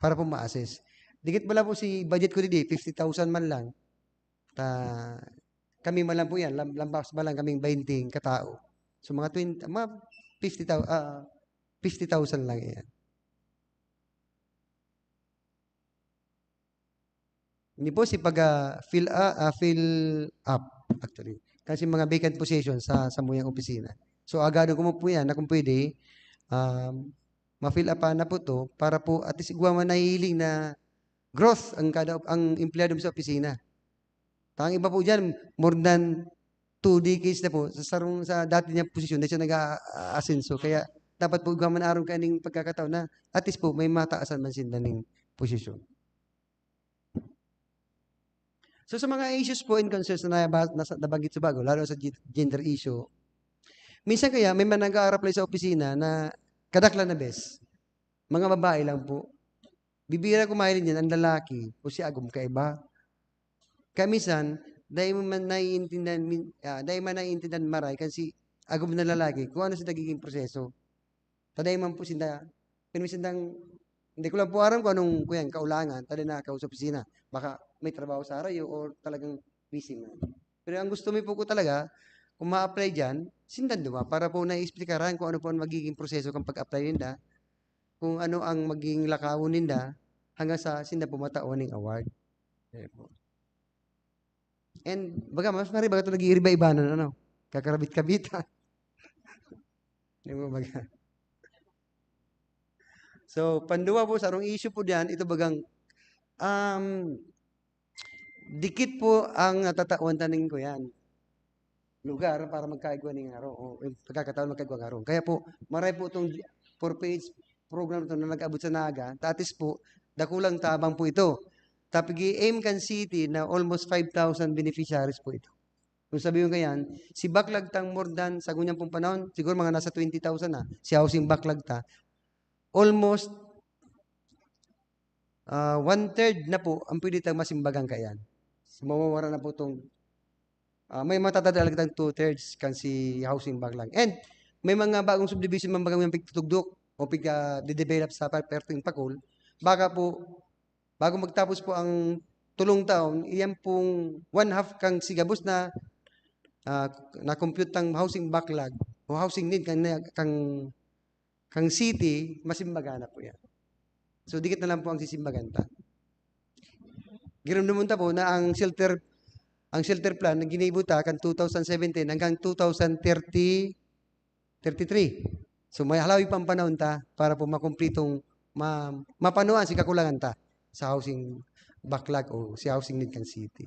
Para po ma-assess. Dikit bala po si budget ko didi, fifty thousand man lang. Ta, kami man lang po yan, lam-, lambas man lang kaming bainting katao. So, mga twenty, mga fifty thousand, ah, fifty thousand lang yan. Ini po si pag, ah, fill, ah, ah, fill up, actually. Kasi mga vacant position sa, sa muyang opisina. So, agadon ko mo po yan na kung pwede, um, ma-fill up na po to para po at least igwa man nahihiling na growth ang kada, ang empleyado mo sa opisina. Ta ang iba po diyan, more than two decades na po sa sarong, sa dati niyang posisyon, di siya nag-aasenso. Kaya dapat po igwa man aron kaining pagkakataon na at least po may mataasan man sinda ning posisyon. So, sa mga issues po and concerns na naba-, nasa, nabanggit sa bago, lalo sa gen-, gender issue, minsan kaya may mga nag-a-apply sa opisina na kadaklan na bes. Mga babae lang po. Bibira ko mahiling yan, ang lalaki, o si agom kaiba. Kaya minsan, dai mo man naiintindihan, min-, ah, dai man naiintindihan maray kan si agom na lalaki kung ano sa nagiging proseso. Ta dai man po sinda, pero minsan dang, hindi ko lang po aram kung anong, kuyan, kaulangan, ta dai nakakausap sa opisina. Baka may trabaho sa harayo or talagang busy man. Pero ang gusto mi po ko talaga, kung ma-apply diyan, sindan duwa para po naeksplikaran kung ano po ang magiging proseso kan pag-apply ninda, kung ano ang magiging lakawon ninda, hanggang sa sinda po matawan ning award. Ayan po. And baga, mas mari baga ito nag-iiriba-ibanan, ano? Kakarabit-kabitan. Di ba, baga? So, panduwa po, sarong issue po diyan, ito bagang, um, dikit po ang natatawan ta ning kuyan, lugar para magkaigwa ning harong, o, o pagkakataon magkaigwa harong. Kaya po, maray po itong four P H program ito na nag-abot sa Naga, ta at least po, dakulang tabang po ito. Ta pig-i-aim kan city na almost five thousand beneficiaries po ito. Kung sabihin ko yan, si backlog tang more than, sa ngunyan pong panahon, siguro mga nasa twenty thousand na, si housing backlog ta, almost, ah, one-third na po ang pwede tang masimbagan kaiyan. So, mawawara na po itong, ah, may matatadaan lang kitang two-thirds kan si housing backlog. And may mga bagong subdivision man bagang yung pigtutugdok. o piga-de-develop sa pa-, perting Pacol, baka po, bago magtapos po ang tulong taon, iyan pong one half kang sigabos na, ah, na-compute ang housing backlog o housing need kang, kang, kang city, masimbagan na po yan. So, dikit na lang po ang sisimbagan ta. Giromdomon ta po na ang shelter, ang shelter plan na ginibo ta kan two thousand seventeen hanggang two thousand thirty, thirty-three. So, may halawi pa ang panahon ta para po makumplitong ma-, mapanuan si kakulangan ta sa housing backlog o si housing need kan city.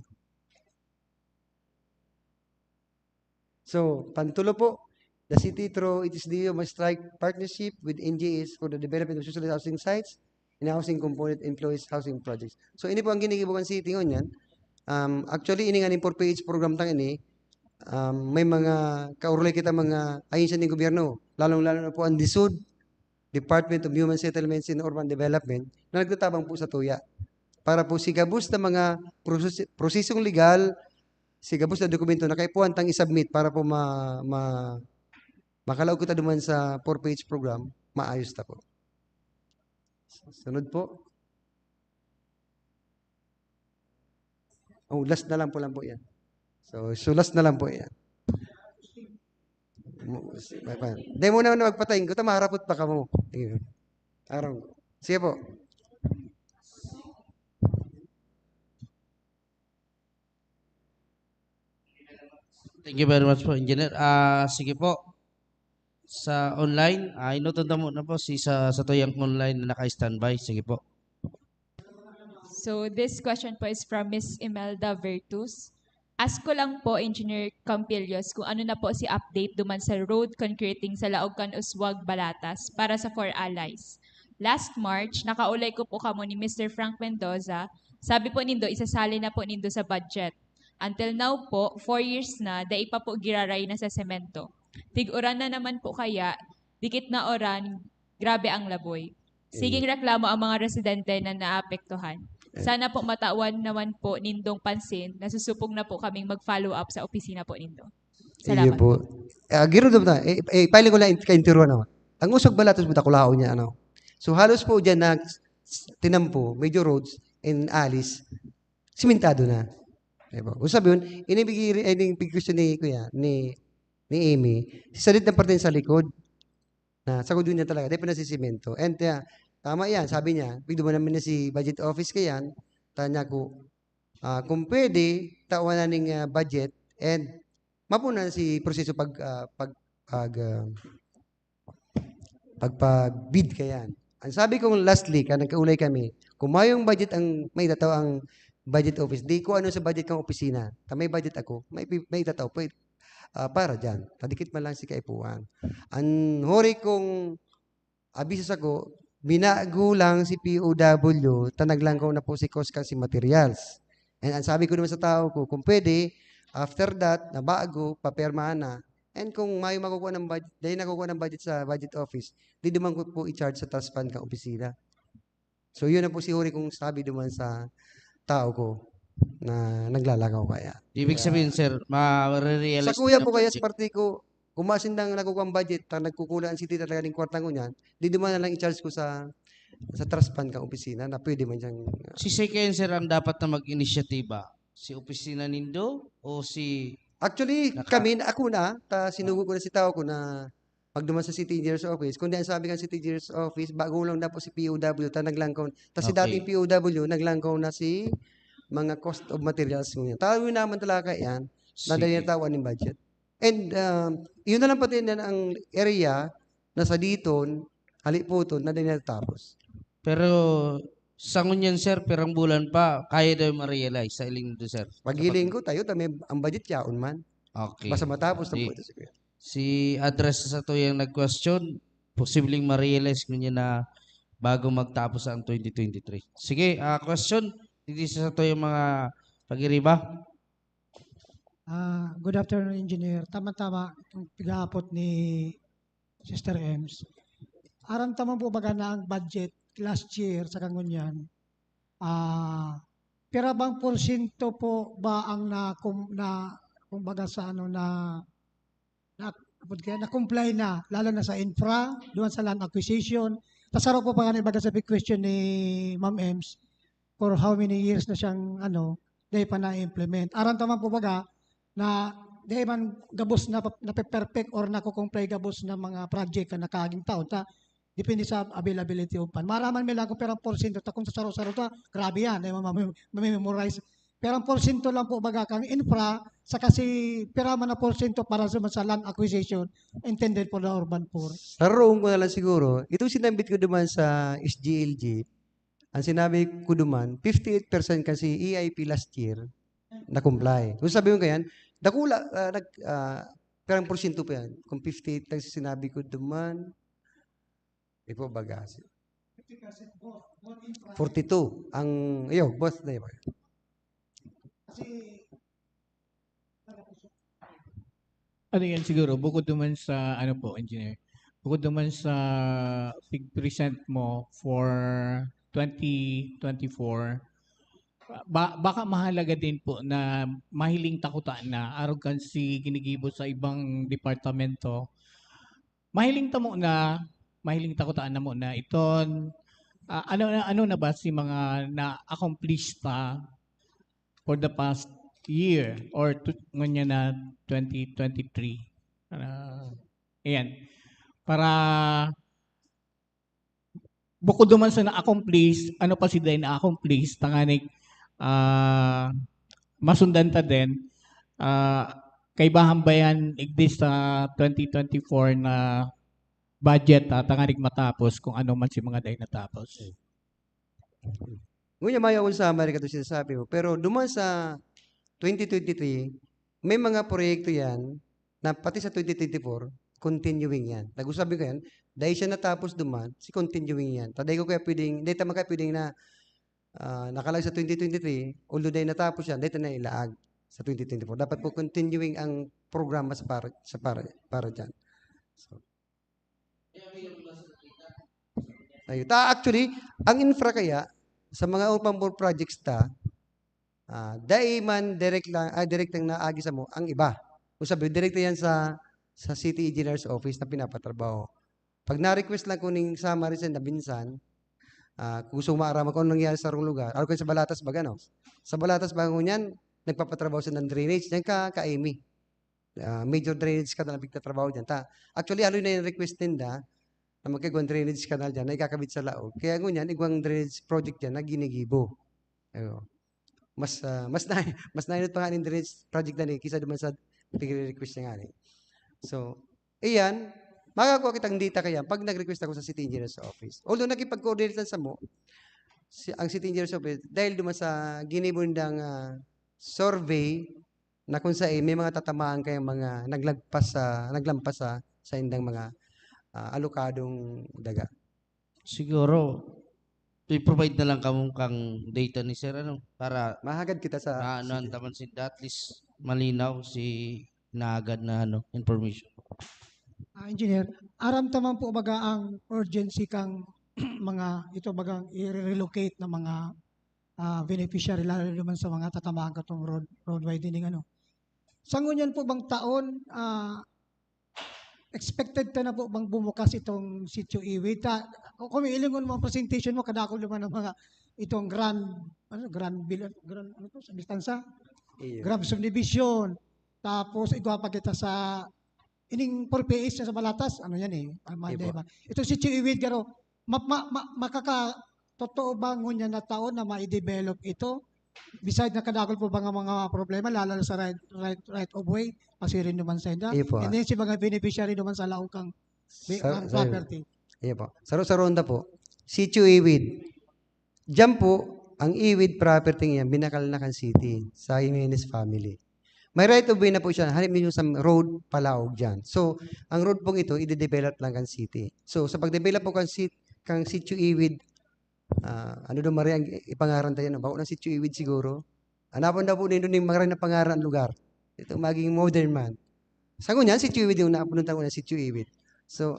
So, pantulo po, the city through its D O may strike partnership with N G Os for the development of social housing sites and housing component employees housing projects. So, ini po ang ginigibo kan city ngunyan. Um, actually, ini nga ning four P H program tang ini, um, may mga kaurulay kita mga ahensya ning gobyerno, lalong-lalo na po ang DSUD, Department of Human Settlements and Urban Development, na nagtatabang po sa tuya para po si gabos na mga proseso-, prosesong legal, si gabos na dokumento na kaipuhan tang i-submit para po ma-, ma-, makalaog kita duman sa four P H program, maayos ta po. Sunod po. Oh, last na lang po, lang po yan. So, so last na lang po yan. Mo-, si-, pa-, pa-, di mo na, na magpatayin ko, ta maharapot pa ka mo. Sige. Araw. Sige po. Thank you very much po, Engineer. Ah, sige po. Sa online, ah, inuton ta muna po si sa, sa tuyang online na naka-standby. Sige po. So, this question po is from Miss Imelda Vertus. Ask ko lang po, Engineer Campillos, kung ano na po si update duman sa road concreting sa laog kan Uswag, Balatas para sa Four Allies. Last March, nakaulay ko po kamo ni Mister Frank Mendoza. Sabi po nindo, isasali na po nindo sa budget. Until now po, four years na, dai pa po giraray na sa semento. Tig-uran na naman po kaya, dikit na uran, grabe ang laboy. Siging reklamo ang mga residente na naapektuhan. Sana po matawan naman po nindong pansin, nasusupong na po kaming mag-follow up sa opisina po nindo. Iyo Salamat po. Ah, giromdom ta. Eh, eh, ipahiling ko lang in-, ka-interview naman. Ang Uswag, Balatas po, dakulaon niya, ano. So, halos po dyan na s-, tinampo, major roads and alleys, simentado na. Di ba? Kung sabi yun, inibigay rin, eh, yung question ni Kuya, ni, ni Amy, sa sadit ng parte sa likod, na sagod yun niya talaga, di pa nasisimento. And, ah, tama yan, sabi niya, pwede mo naman na si budget office ka yan, tanya ko, ah, kung pwede, tawan na ning, ah, budget, and mapuna si proseso pag, ah, pag, pag, ah, pagpa-bid ka yan. Ang sabi kong lastly, ka nagkaulay kami, kung mayong budget ang may tataw ang budget office, di ko ano sa budget kang opisina, ta may budget ako, may pi-, may tataw po, ah, para dyan. Tadikit man lang si kaipuhan. Ang huri kong abiso sako, binago lang si P O W, ta naglangkaw na po si Coast Guard si materials. And ang sabi ko naman sa tao ko, kung pwede, after that, na bago, papirmahan na. And kung may makukuha ng budget, dahil nakukuha ng budget sa budget office, di naman ko po i-charge sa trust fund ka opisina. So, yun na po siguro kung sabi naman sa tao ko na naglalakaw kaya. Ibig Kaya, sabihin, sir, ma-realize sa kuya na po kaya budget. Sa parte ko, kung masin lang nakukuha ang budget, ta nagkukulang ang city talaga ng kwarta ko niyan, di naman na lang i-charge ko sa, sa trust fund ka opisina na pwede man siyang, uh, Si Seken, sir, ang dapat na mag-inisyatiba. Si opisina nindo o si Actually, naka- kami, ako na, ta sinugo ko na si tao ko na magduman sa city engineer's office. Kundi ang sabi ng city engineer's office, bago lang na po si P O W, ta naglangkaw. Ta si Okay. dating P O W, naglangkaw na si mga cost of materials ngunyan. Tawo naman talaga yan, Sige. nadali na tawan ng budget. And, um, yun na lang pati na ang area na sa Diton, Haliputon, nadali na tapos. Pero sa ngunyan, sir, pirang bulan pa, kaya daw ma-realize sa iling do, sir? Paghiling ko, tayo, ta may, ang budget yaon man. Okay. Basta matapos na Di, po ito, sir. Si address sa to yung nag-question, posibleng ma-realize ko niya na bago magtapos ang twenty twenty-three. Sige, ah, question, hindi sa to yung mga pag-iriba. Ah, good afternoon, Engineer. Tama-tama, itong pag-aapot ni Sister Ems. Aram ta man po baga na ang budget last year sa kangunyan, ah, pira bang porsyento po ba ang na, kum-, na, kumbaga sa ano, na, na, apod kaya, na-comply na, lalo na sa infra, duman sa land acquisition. Tas saro po pa nga na ibaga sa big question ni Ma'am Ems, for how many years na siyang, ano, dai pa na-implement. Aram ta man po baga na dai man gabos na, nape-perfect or nako-comply gabos na mga project kan nakaaging taon. Ta, depende sa availability of fund. Maaraman mi lang kung pirang porsyento ta, kung sa saro-saro ta, grabe yan, eh, mami-, mami-memorize. Pirang porsyento lang po baga kang infra, saka si pira man na porsyento para sa, sa land acquisition intended for the urban poor. Saroon ko na lang siguro, itong sinambit ko duman sa S G L G, ang sinabi ko duman, fifty-eight percent kasi E I P last year, na-comply. Kung sabi mo kayan, dakula, ah, nag-, ah, pirang porsyento pa yan? Kung fifty-eight lang sinabi ko duman, di po baga. Forty-two. Ang, iyo, both na yun. Ano yan siguro, bukod naman sa, ano po, engineer, bukod naman sa pig-present mo for twenty twenty-four, ba-, baka mahalaga din po na mahiling ta kuta na, arog kan si ginigibo sa ibang departamento, mahiling ta muna, mahiling ta kuta na muna iton, ah, ano, ano na ba si mga na-accomplish ta for the past year or to, ngunyan na twenty twenty-three? Ah, ayan. Para bukod naman sa na-accomplish, ano pa si Day na-accomplish, tanganing, ah, masundan ta din, ah, kaibahan ba yan igdi sa twenty twenty-four na budget, ah, tanganing matapos kung ano man si mga Day natapos? Ngunyan, mayo akong summary kato sinasabi mo. Pero duman sa twenty twenty-three, may mga proyekto yan na pati sa twenty twenty-four, continuing yan. Nag-usab ko yan, dahil siya natapos duman, si continuing yan. Ta dai ko kaya pwedeng, dai tama kaya pwedeng na, ah, nakalag sa twenty twenty-three, although dai natapos yan, dai ta na ilaag sa twenty twenty-four. Dapat po continuing ang programa sa para, sa para, para dyan. So, Ayo, ta, actually, ang infra kaya, sa mga urban poor projects ta, ah, dai man direct lang, ah, direct lang naagi samo ang iba. Kung sabi, direct yan sa, sa city engineer's office na pinapatrabaho. Pag na-request lang ko ning summary sa nabinsan, ah, kung gusto mo maaraman kung anong nangyari sa sarong lugar, araw kayo sa Balatas baga, no? Sa Balatas baga, ngunyan, nagpapatrabaho sa ng drainage, yan ka, ka-Amy. Ah, major drainage canal ang pigtatrabaho diyan. Ta, actually, haloy na yung request ninda na magkagawang drainage canal diyan na ikakabit sa laog. Kaya ngunyan, igwang drainage project diyan na ginigibo. Ayo. Mas, ah, mas na, mas nainot pa nga ning drainage project na ni kisa duman sa pigre-request niya nga ni. So, iyan, makakuha kitang data kaya pag nag-request ako sa city engineer's office. Although nakipag-coordinate lang samo, si, ang city engineer's office, dahil duman sa ginibo nindang, ah, survey, na kung saen may mga tatamaan kayang mga naglagpas sa, naglampas sa saindang mga, ah, alokadong daga. Siguro, i-provide na lang kamo kang data ni sir, ano, para Mahagad kita sa maano ang taman sinda, at least malinaw si nahagad na, ano, information. Ah, engineer, aram ta man po baga ang urgency kang mga, ito bagang i-relocate na mga, ah, beneficiary, lalo naman sa mga tatamaan katong road, road widening, ano. Sa ngunyan po bang taon, ah, expected ta na po bang bumukas itong Sitio Iwid? Ta, kung ilingon mo ang presentation mo, kadakol naman ang mga itong grand, ano, grand bill, grand, ano to, sa Bistansa? Iyo. Grand subdivision. Tapos, igwa pa kita sa ining four P H na sa Balatas, ano yan eh, ah, Ibo. Diba? Itong Sitio Iwid, garo, ma-, ma-, ma-, makaka-, totoo ba ngunyan na taon na ma-develop ito? Beside na kadakol po ba nga mga problema, lalo na sa right, right, right of way, pasirin naman sa inda. Iyo po. And then, si mga beneficiary naman sa laog kang, Sa, kang sa, property. Iyo po. Saro-saroon ta po. Sitio Iwid. Diyan po, ang Iwid property niya, binakal na kan city, sa Jimenez family. May right of way na po siya, hanip ninyo sa road, palaog dyan. So, ang road pong ito, i-develop lang kan city. So, sa pag-develop po kan sit-, kang Sitio Iwid, ah, ano daw, Maria, ang ipangaran tayo, no? Bako ng Sitio Iwid siguro. Hanapon daw po nindo ning Maria na pangaran ang lugar. Ito, maging modern man. Sa ngunyan, Sitio Iwid yung naapunan tayo na Sitio Iwid. So,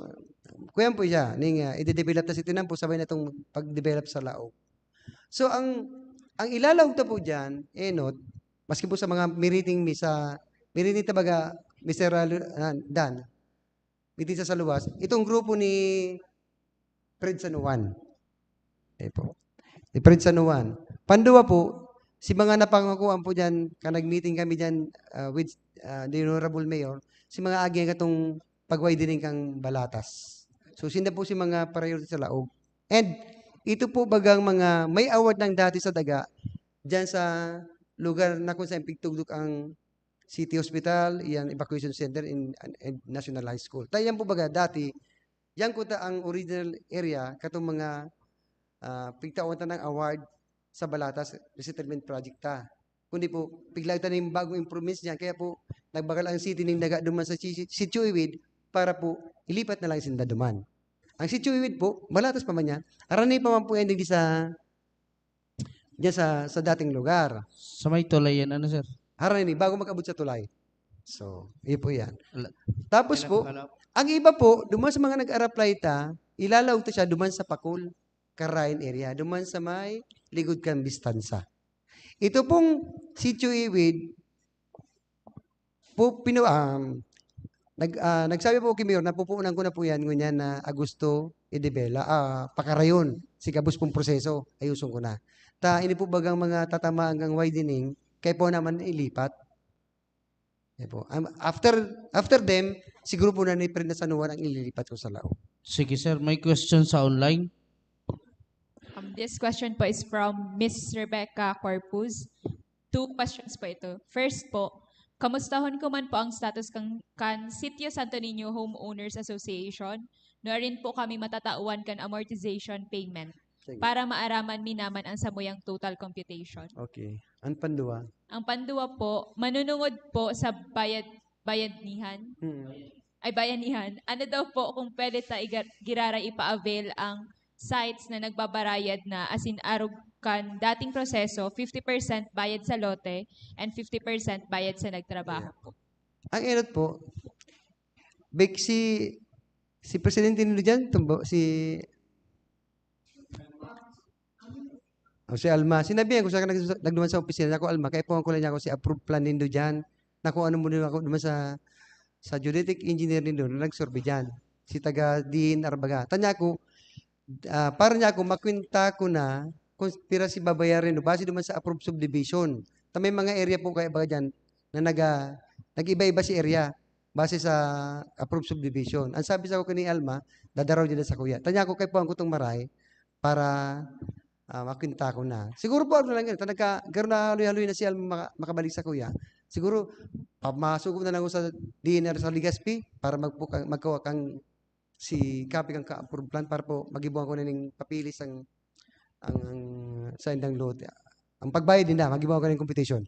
kuyan po siya, ning, ah, i-develop na si Tinan po, sabay na itong pag-develop sa laog. So, ang, ang ilalaog ta po dyan, enot, maski po sa mga miriting mi sa, miriting ta baga, Mister Ralo-, ah, Dan, Meeting sa, sa luwas. Itong grupo ni Fred San Juan. Eh po. Ni Fred San Juan. Panduwa po, si mga napangakuan po dyan, ka nag-meeting kami dyan, ah, with, ah, the Honorable Mayor, si mga agi katong pag-widening kang Balatas. So, sinda po si mga priority sa laog. And ito po bagang mga may award ng dati sa daga, dyan sa lugar na kung saan pigtugdok ang City Hospital, yan, evacuation center in, and National High School. Tayo yan po baga dati, yan kuta ang original area, katong mga, ah, pigtawan ta ng award sa Balatas Resettlement Project ta. Kundi po, piglag ta ning bagong improvements niyan. Kaya po, nagbagal ang city ning daga duman sa si-, Sitio Iwid para po ilipat na lang sinda duman. Ang Sitio Iwid po, Balatas pa man yan. Arani pa man po yan digdi sa, diyan sa, sa dating lugar. Sa may tulay yan, ano, sir? Arani, bago mag-abot sa tulay. So, iyo po yan. Wala. Tapos Wala po, wala. Ang iba po, duman sa mga nag-araplay ta, ilalaog ta siya duman sa Pakul, Karayan area, duman sa may ligod kan Bistansa. Ito pong Sitio Iwid, po, pinu-, um, nag-, ah, nagsabi po ki Mayor na pupunan ko na po yan, ngunyan na Agosto Edebela, ah, pakarayon, si gabos pong proseso, ayuson ko na. Ta, ini po bagang mga tatamaan kang widening, kaya po naman ilipat. Yan po. Um, after, after them, siguro po na ni Fred na San Juan ang ililipat ko sa laog. Sige, sir. May question sa online? Um, this question po is from Miss Rebecca Corpus. Two questions po ito. First po, kamustahon ko man po ang status kan, kan Sitio Santo Niño Homeowners Association? Nuarin po kami matatawan kan amortization payment Sige. para maaraman mi naman ang samuyang total computation. Okay. Ang panduwa? Ang panduwa po, manunungod po sa bayad, bayadnihan. Hmm. Ay, bayanihan. Ano daw po kung pwede ta iga-, giraray ipa-avail ang sites na nagbabarayad na, asin arog kan dating proseso, fifty percent bayad sa lote and fifty percent bayad sa nagtrabaho po? Ang enot po, Bek, si, si presidente nindo dyan, tumbo, si, o si Alma, sinabihan ko siya, nag-, nagduman sa opisina niya, ako, "Alma, kaipuhan ko lang niya ako si approve plan nindo dyan, na kung ano mo din ako duman sa, sa geodetic engineer nindo, na nag-survey dyan." Si taga D N R baga. Tanya ko, ah, para niya ako, makwenta ko na kung pira si babayarin, no, base duman sa approved subdivision. Ta may mga area po kaya baga dyan na naga-, nag-iba-iba si area base sa approved subdivision. Ang sabi sa ko ni Alma, dadaraw dyan sa kuya. Tanya ko, kaipuhan ko itong maray para, ah, makwenta ko na. Siguro po, ano lang yun, ta nagka-, garo na haloy-haloy na si Alma maka-, makabalik sa kuya. Siguro, pa-, masugo na lang ako sa D N R sa Legazpi para magpuka-, magkuha kang si copy kan ka-approve plan para po magibuan ko na ning papeles ang, ang, ang sa indang lote. Ang pagbayad ninda, magibuan ko na ning computation.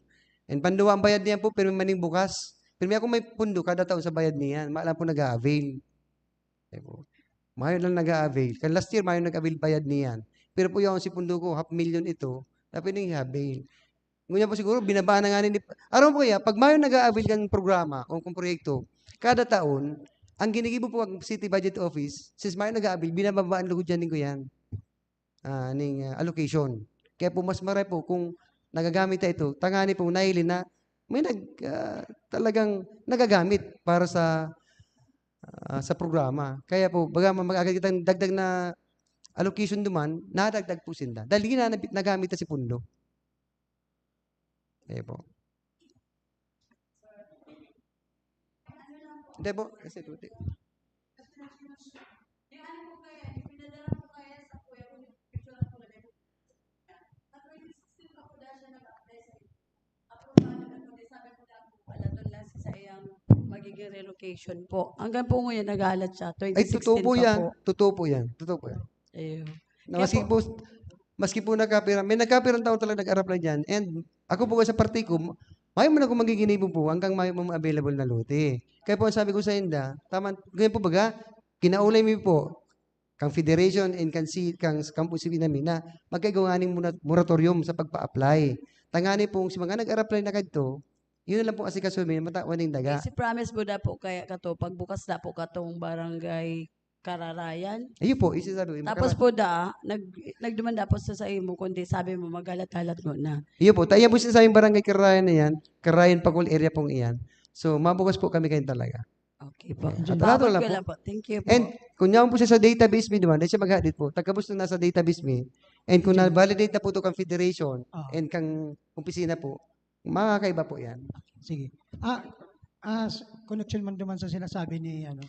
And panduwa, ang bayad niyan po, pirmi maning bukas. Pirmi ako may pundo kada taon sa bayad niyan. Mayo lang po nag-a-avail. Sabi ko, mayo lang nag-a-avail. Kan last year, mayo nag-avail bayad niyan. Pero po yung si pundo ko, half million ito, na pwedeng i-avail. Ngunyan po siguro, binabaan na nga ni, aram po kaya, pag mayo nag-a-avail kan programa o kung proyekto, kada taon, ang ginigibo po ang City Budget Office, since mayo nag-a-avail, binababaan lugod yan, ko yan, ah, ning, ah, allocation. Kaya po, mas maray po kung nagagamit na ito, tangani po, nahili na, may nag-, ah, talagang nagagamit para sa, ah, sa programa. Kaya po, baga ma-, mag-agad kitang dagdag na allocation duman, nadagdag po sinda. Dahil gina-, nagamit na si pundo. Ayun po. Hindi po, kasi tuti. Pala to na sa iyang magiging relocation po. Hanggang po ngayon, nag-aalat siya. Ay, totoo po Twenty sixteen pa yan. po. Totoo po yan. Totoo po yan. Ayun. Na Kaya maski po, po, maski po nagkapira, may nagkapirang tao talaga nag-arap lang dyan. And ako po sa parte ko, ma-, mayo man ako magiginibo po hanggang mayo man available na lote. Kaya po, ang sabi ko sa inda, tama, ganyan po baga, kinaulay mi po, kang federation and kang si-, kang, kang po si Binami na magkaigo nga ning mona-, moratorium sa pagpa-apply. Tangani pong si mga nag-apply na kadto, yun na lang pong asikaso mi, matawan ning daga. Si promise po da po kaya kato, pagbukas da po katong barangay Kararayan. Ayun po, isa sabi ko, yung Tapos makara- po da, nag-, nagduman da po sa, sa imo, kundi sabi mo, maghalat-halat mo na. Iyo po, ta-, iyan po sinasabing barangay Kararayan na yan, Karayan Pakul area pong iyan. So, mabukas po kami kayo talaga. Oh. Okay po. Engineer. Natural Babalik lang po. Lang po. Thank you po. And kung yaon po siya sa database mi naman, dahil siya maghadit po, taga-Boston na sa database mi, and kung Engineer. na-validate na po ito kang federation, Ah. and kang opisina po, makakaiba po yan. Sige. Ah, as connection man duman sa sinasabi ni ano.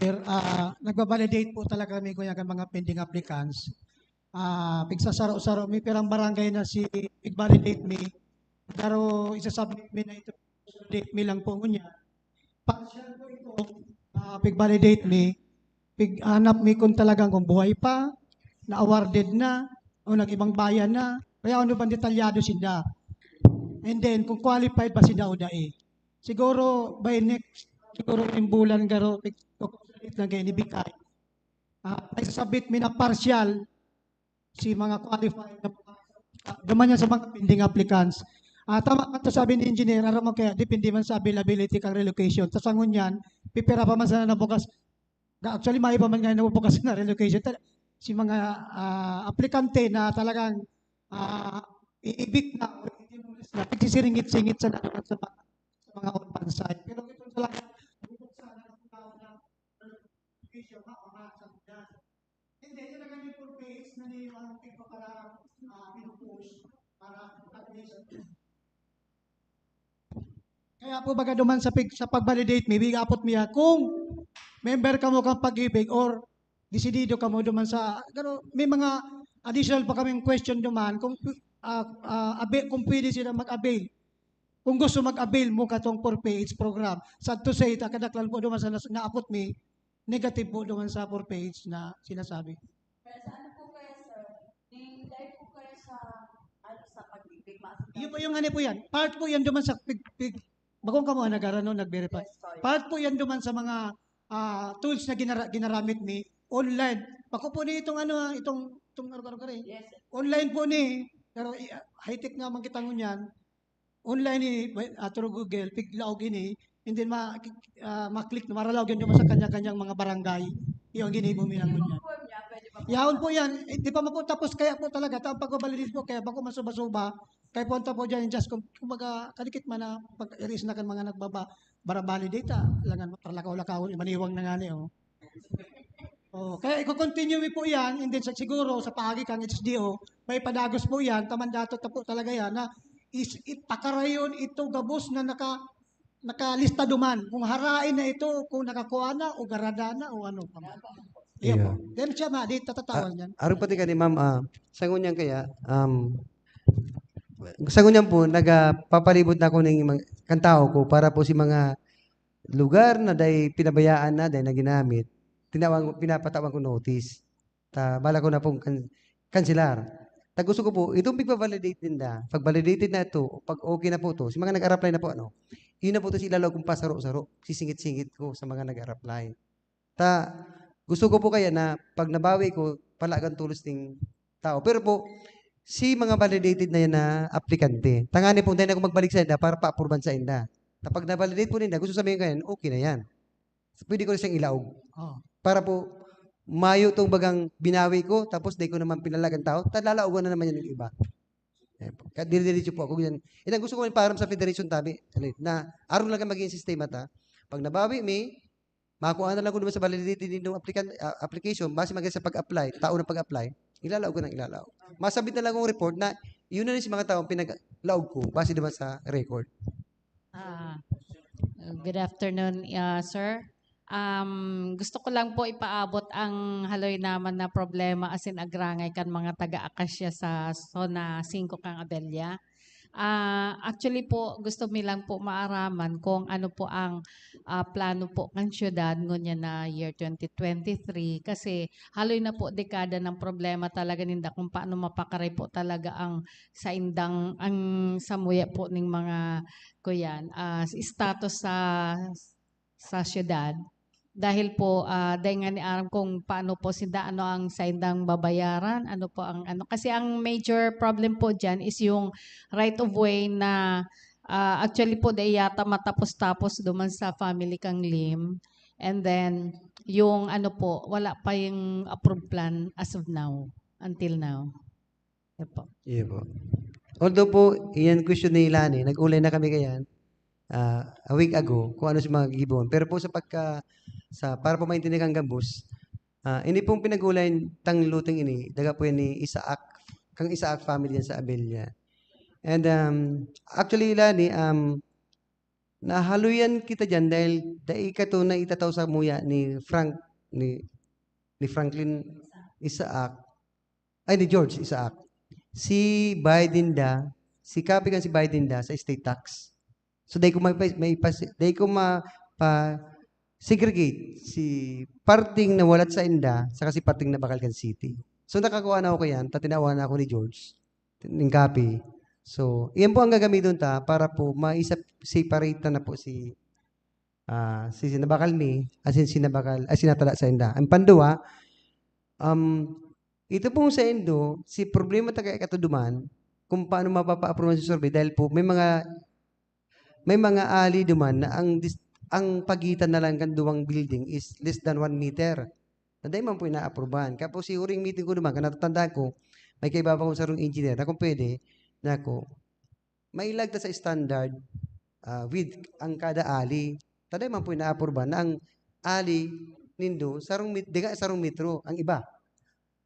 Sir, ah, nagbabalidate po talaga kami kuya kan mga pending applicants. Ah, pigsasaro-saro mi pirang barangay na si pigbalidate mi. Pero isasubmit mi na ito, validate mi lang po ngunyan. Partial po ito, ah, pigbalidate mi, pighanap mi kung talagang kung buhay pa, na-awarded na, o nag-ibang bayan na. Kaya ano bang detalyado sinda? And then, kung qualified ba sinda o dai? Siguro by next, siguro yung bulan garo, pig-, lang kayo ni Bikay. Ah, isasubmit mi na partial si mga qualified na duman yan sa mga pending applicants. Ah, tama man to sabi ni engineer, aram mo kaya depende man sa availability kang relocation. Sa sangon yan, pipira pa man sana nabukas. Ga-, actually, may pa man nga nabubukas na relocation. Tal-, si mga ah, aplikante na talagang ah, iibik na o i-demolish na, nagsisiringit-singit sa, sa, mga, sa mga urban site. Pero ito talaga, bubuksan na ng tao na relocation, ha, o ha, sa dyan. Hindi, yun ang aming purpose na ni ang pagpapala, ah, pinupush para population. Kaya po baga duman sa pig-, sa pag-validate mi, bigapot mi ya kung member kamo kang Pag-ibig or desidido kamo duman sa, pero may mga additional pa kaming question duman kung ah, ah, abi-, kung pwede sila mag-avail. Kung gusto mag-avail mo katong four P H program, sad to say, ta kadaklan po duman sa nas-, naapot mi, negative po duman sa four P H na sinasabi. Pero sa ano po kayo, sir? Ni-, dahil po kayo sa, ano, sa Pag-ibig, mas Yun po yung ano po yan. Part po yan duman sa pig, pig, bakong kamo nag-arano, nag-verify. Yes, sorry. Part po yan duman sa mga ah, tools na ginara- ginaramit mi online. Bako po ni itong ano, ah, itong, itong ano, ano, ano, Yes, sir. Online po ni, pero i- ah, high-tech naman kita ngunyan. Online ni, ah, through Google, piglaog ini, and then ma, ah, ma-click na maralaog yan duman sa kanya-kanyang mga barangay. Yung ginibo mi lang ngunyan. Form niya, pwede pa po. Yaon po yan. Eh, di pa man po tapos kaya po talaga, ta ang pagbabalidate po, kaya bako masuba-suba. Kaya punta po dyan, just kung, kumbaga, kadikit man na pag-iris na kan mga nagbaba, bara-, validate, ah. Langan, para lakaw-lakawon, imaniwang na nga ni, oh. Oh, kaya i-continue mi po yan, and then sa, siguro sa paagi kang H D O, may padagos po yan, ta mandatot na po talaga yan, na is, ipakarayon ito gabos na naka, nakalista duman, kung harain na ito, kung nakakuha na, o garada na, o ano pa man. Iya po. Yeah. Then siya na, di tatatawan yan. Arog pati ka ni ma'am, ah, sa ngunyan kaya, um, sa ngunyan po, nagpapalibot na ako ng mga, kan tao ko para po si mga lugar na dahil pinabayaan na, dahil na ginamit, tinawag, pinapatawan ko notice. Ta, bala ko na pong kan, kanselar. Ta gusto ko po, itong pigbabalidate ninda, pag validated na ito, pag okay na po to, si mga nag-apply na po, ano, yun na po to si ilalaw kong pasaro-saro, sisingit-singit ko sa mga nag-apply. Ta, gusto ko po kaya na pag nabawi ko, palagan tulos ning tao. Pero po, si mga validated na yan na aplikante, tangani po, dahil ako magbalik sa inda para pa-approvean sa inda. Ta pag na-validate po ninda, gusto sabihin ko yan, okay na yan. Pwede ko na siyang ilaog. Oh. Para po, mayo tong bagang binawi ko, tapos di ko naman pinalagan tao, ta lalaogan na naman yan yung iba. Ayan po. Kaya dire-diretso po ako yan. Ito gusto ko yung parang sa federation tabi, na aron lang maging sistema ta. Pag nabawi mi, makuha na lang ko naman sa validity nindong applican-, ah, application, base maging sa pag-apply, tao ng pag-apply, ilalaog ko ng ilalaog. Masabit na lang kong report na yun na yung mga taong pinaglaog ko, base naman sa record. Ah, good afternoon, ah, sir. Um, gusto ko lang po ipaabot ang haloy naman na problema asin agrangay kan mga taga Acacia sa Zona singko kan Abella. Ah, actually po, gusto mi lang po maaraman kung ano po ang, ah, plano po kan siyudad ngunyan na year twenty twenty-three. Kasi haloy na po dekada ng problema talaga ninda kung paano mapakaray po talaga ang saindang, ang samuya po ning mga, kuyan, ah, status sa sa siyudad. Dahil po, ah, dai ngani aram kung paano po sinda, ano ang saindang babayaran, ano po ang ano. Kasi ang major problem po diyan is yung right of way na, ah, actually po dai yata matapos-tapos duman sa family kang Lim. And then, yung ano po, wala pa yung approved plan as of now, until now. Yan po. Iya po. Although po, iyan question ni Lani, nag-ulay na kami kayan. ah, a week ago kung ano si mga gigibohon. Pero po sa pagka sa para po maintindihan kan gabos, ah, ini pong pinag-uulayan tang loteng ini, daga po yan ni Isaac, kang Isaac family diyan sa Abella. And, um, actually, Lani, um, nahaluyan kita diyan dahil dai kato na itatao sa muya ni Frank, ni, ni Franklin Isaac, ay, ni George Isaac. Si Biden da, si Kapigan si Biden da sa estate tax. So, dai ko maipa-, maipas-, dai ko mapa-segregate si parting nawalat sa inda saka si parting nabakal kan city. So, nakakuha na ako kayan, ta tinawan na ako ni George, ning copy. So, iyan po ang gagamiton ta para po maisa-, separate na po si, ah, si, si nabakal mi, as in, si nabakal, ay, si natala sa inda. Ang panduwa, um, ito pong sa indo, si problema ta kaya katuduman kung paano mapapa-approve si survey dahil po may mga, may mga ali duman na ang dis-, ang pagitan na lang kan duwang building is less than one meter. Na dai man po inaaprubahan. Kaya po si huring meeting ko duman, kan natatandaan ko, may kaiba pa ko sarong engineer na kung pwede, na ako, mailag ta sa standard, ah, width ang kada ali. Ta dai man po inaaprubahan na ang ali nindo, sarong met-, diga sarong metro ang iba.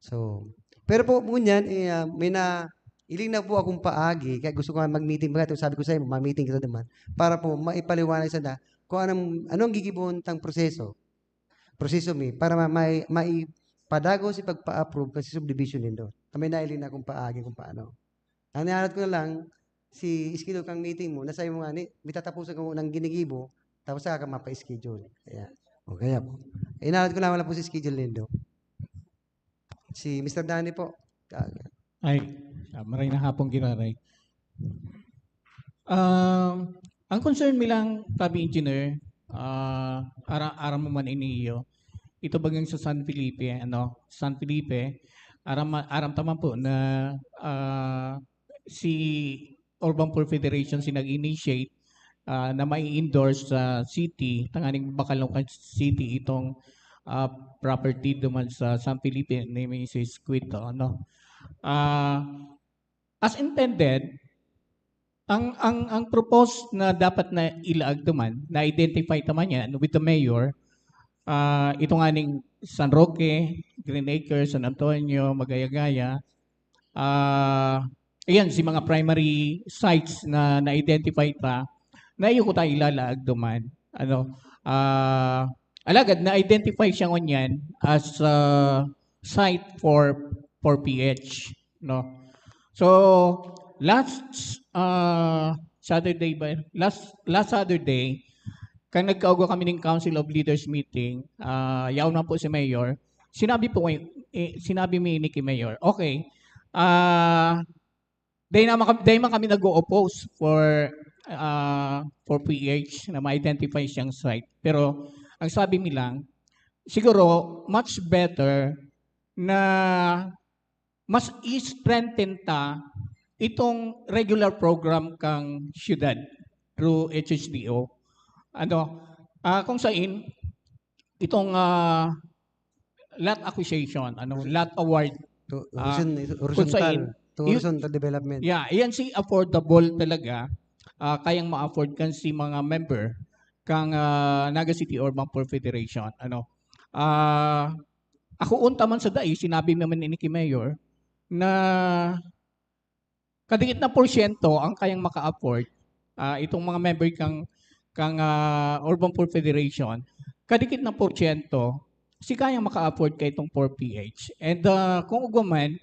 So, pero po, ngunyan, eh, ah, may na, iling na po akong paagi, kaya gusto ko nga mag-meeting, baga, sabi ko sa imo, ma-meeting kita naman, para po maipaliwanag sana kung anong, anong gigibohon tang proseso, proseso mi, para ma-, mai-, maipadagos si pagpa-approve kan si subdivision nindo. Ta may nailing na akong paagi kung paano. Ang nihanat ko na lang, si schedule kang meeting mo, nasa imo nga ni, may tatapusan ka mo ng ginigibo, tapos saka ka mapa-schedule. Kaya, O kaya po. Inaanad ko naman lang po si schedule nindo. Si Mister Danny po. Ka- Ay, ah, maray na hapon, Giraray. Um, ang concern mi lang, tabi engineer, ah, ara, aram mo man ini iyo, ito bagang sa San Felipe, ano, San Felipe, aram, aram ta man po na, ah, si Urban Poor Federation si nag-initiate, ah, na mai-endorse sa city, tanganing bakal ng city itong, ah, property duman sa San Felipe ni Misis Quito, no? Ah, as intended, ang, ang, ang proposed na dapat na ilaag duman, na-identify ta man yan with the mayor, ah, ito nga ning San Roque, Green Acres, San Antonio, Magayagaya, ah, ayan, si mga primary sites na na-identify ta, na iyo ko ta ilalaag duman. Ano, ah, alagad na-identify siya ngunyan as, ah, site for, for P H, no? So, last, ah, Saturday ba? Last, last Saturday, kan nagkaugwa kami ning Council of Leaders meeting, ah, yaon man po si Mayor, sinabi po, eh, sinabi mi ni ki Mayor, "Okay, ah, dai naman kami, dai man kami nag-o-oppose for, ah, for P H na ma-identify siyang site. Pero ang sabi mi lang, siguro much better na mas i-strengthen ta itong regular program kang siyudad through H H D O." Ano, ah, kung sain, itong, ah, lot acquisition, ano, lot award, To, ah, horizon-, kung sain, horizontal. To yung- horizontal development. Yeah, iyan si affordable talaga, ah, kayang ma-afford kan si mga member kang, ah, Naga City Urban Poor Federation. Ano, ah, ako unta man sa dai, sinabi naman ni ki Mayor na kadikit na porsyento ang kayang maka-afford, ah, itong mga member kang, kang, ah, Urban Poor Federation, kadikit na porsyento si kayang maka-afford kay itong four P H. And, ah, kung ugwa man,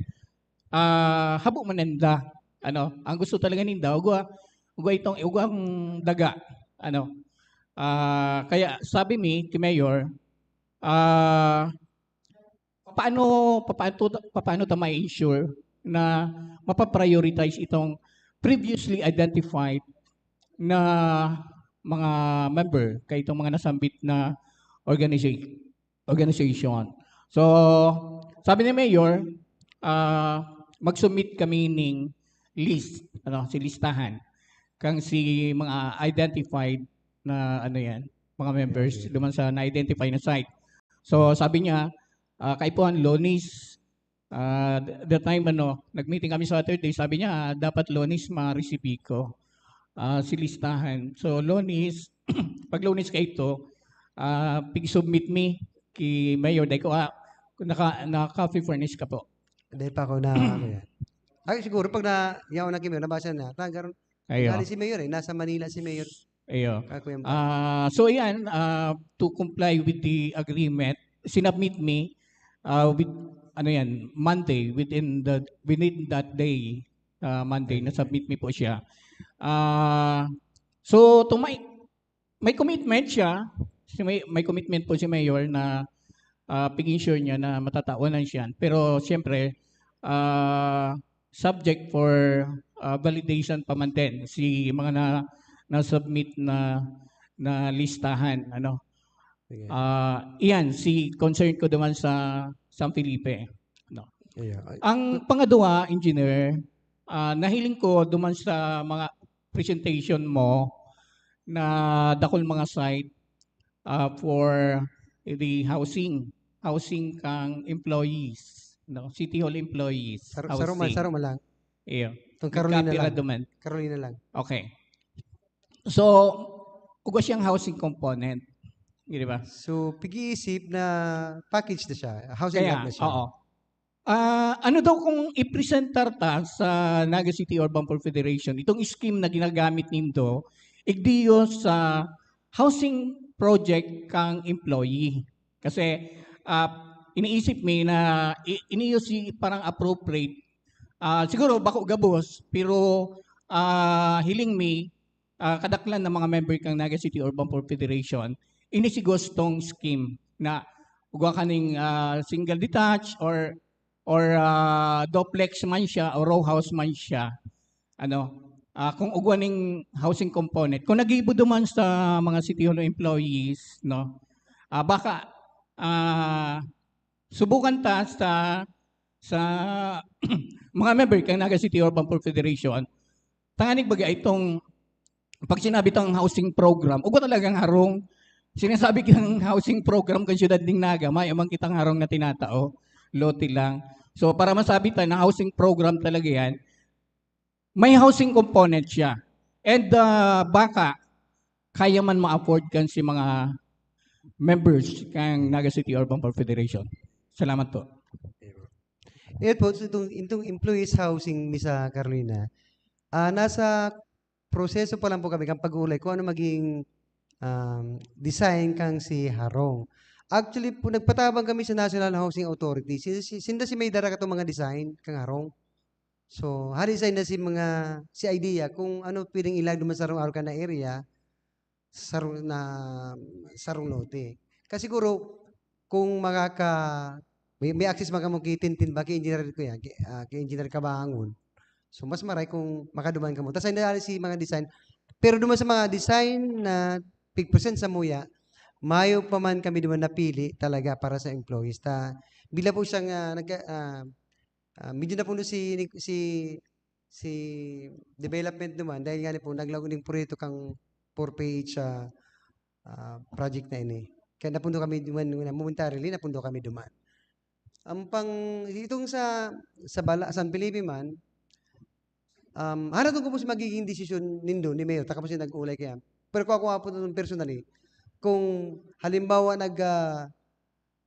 ah, habo man ninda, ano, ang gusto talaga ninda, ugwa, ugwa itong, ugwa ang daga, ano. Ah, kaya sabi mi ki Mayor, ah, paano, papaano, papaano ta ma-ensure na mapaprioritize itong previously identified na mga member, kay itong mga nasambit na organiza-, organization. So, sabi ni Mayor, ah, mag-submit kami ning list, ano, si listahan kang si mga identified na, ano yan, mga members duman sa na-identify na site. So, sabi niya, ah, kaipuhan, Lunes, ah, the, the time, ano, nag-meeting kami Saturday, sabi niya, ah, dapat Lunes ma-receive ko. ah, si listahan. So, Lunes, pag Lunes kaito, ah, pig-submit mi ki Mayor, dai ko, ah, naka, naka-copy furnish ka po. Dai pa ako na, ano yan. Ay, siguro pag na, yaon na ki Mayor, nabasa na. Tagar, Ayo. Gali si Mayor eh, nasa Manila si Mayor. Ayo. Ah, Kuya Mba. Ah, so yan, ah, to comply with the agreement, sinubmit mi, ah, with, ano yan, Monday, within the, within that day, ah, Monday, Ayun. nasubmit mi po siya. Ah, so, to my, may commitment siya, si may, may commitment po si Mayor na, ah, pig-ensure niya na matataonan siya. Pero, siyempre, ah, subject for, ah, validation pa man din si mga na, na-submit na, na listahan, ano. Sige. Ah, iyan, si concern ko duman sa San Felipe, no. Iya, ay, Ang pangadwa, engineer, ah, nahiling ko duman sa mga presentation mo na dakul mga site, ah, for the housing, housing kang employees, no, City Hall employees, Saro-, saro man, housing. saro man lang. Iyo. Itong Carolina Nagkapira lang. duman. Carolina lang. Okay. So, ugwa siyang housing component, di ba? So, pag-iisip na package na siya, housing Kaya, grant na siya. oo. Ah, ano daw kung i-presentar ta sa Naga City Urban Poor Federation, itong scheme na ginagamit nindo, igdiyo sa housing project kang employee? Kasi, ah, iniisip mi na i-, iniyo si parang appropriate. Ah, siguro bako gabos, pero, ah, hiling mi, ah, kadaklan ng mga member kang Naga City Urban Poor Federation, ini si gustong scheme na ugwa kaning, ah, single detached or, or, ah, duplex man siya o row house man siya. Ano, ah, kung ugwa ning housing component, kung nagibo duman sa mga City Hall employees, no, ah, baka, ah, subukan ta sa, sa mga member kang Naga City Urban Poor Federation, tanganing baga itong, pag sinabi tang housing program, ugwa talagang harong. Sinasabi kang housing program kan siyudad ning Naga, may amang kitang harong na tinatao, lote lang. So, para masabi ta na housing program talaga yan, may housing component siya. And, ah, baka kaya man ma-afford kan si mga members kang Naga City Urban Poor Federation. Salamat po. Ayan po, so itong, itong employees housing mi sa Carolina, ah, nasa proseso pa lang po kami kan pag-uulay kung ano maging, um, design kang si harong. Actually po, nagpatabang kami sa National Housing Authority. Si, si, sinda si may dara katong mga design kang harong. So, hari sa inda si mga, si idea kung ano pwedeng ilag duman sa sarong arukan na area, sa sarong, na, sarong lote. Kasi siguro, kung makaka-, may, may access man kamo ki Tintin ba, ki Engineer ko yan, ki, ah, ki Engineer Kabangon. So, mas maray kung makaduman kamo. Tas, ay naalala si mga design. Pero duman sa mga design na pig-present sa muya, mayo pa man kami duman napili talaga para sa employees. Ta, bila po siyang, ah, nagka-, ah, ah, medyo napuno si, si, si development naman dahil nga po naglaog ning proyekto kang four P H, ah, ah, project na ini. Kaya napundo kami duman, momentarily, napundo kami duman. Ang pang, itong sa, sa Bala, San Felipe man, um, haraton ko po si magiging desisyon nindo, ni Mayor, taka po siya nag-uulay kaya. Pero kung ako nga po personally, kung halimbawa nag, ah,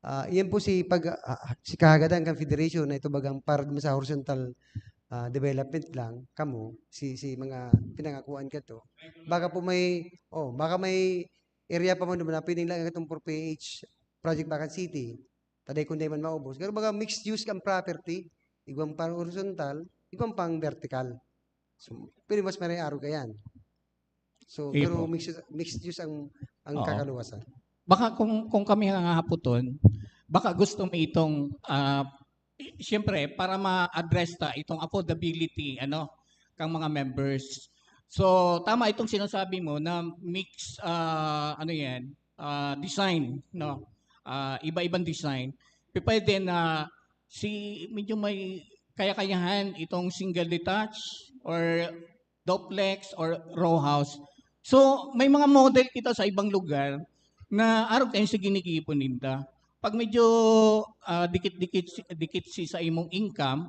ah, iyan po si pag, ah, si kahagadan kan federation na ito bagang para naman sa horizontal, ah, development lang, kamo, si, si mga pinangakuan ka to. Baka po may, oh, baka may area pa man naman na pwedeng lang itong four P H project bakan city. Taday kung di man maubos. Pero baga mixed use ang property, igwang pang horizontal, igwang pang vertical. So, pero mas maray arog ka yan. So, Sige pero po. mixed, mixed use ang, ang Oo. kakaluwasan. Baka kung, kung kami nga haputon, baka gusto mo itong, ah, i-, siyempre, para ma-address ta itong affordability, ano, kang mga members. So, tama itong sinasabi mo na mix, ah, ano yan, ah, design, no? Ah, iba-ibang design. P-, pwede na si, medyo may kaya-kayahan itong single detached or duplex or row house. So, may mga model kita sa ibang lugar na arog kayo sa ginigibo ninda. Pag medyo, ah, dikit-dikit si, dikit si sa imong income,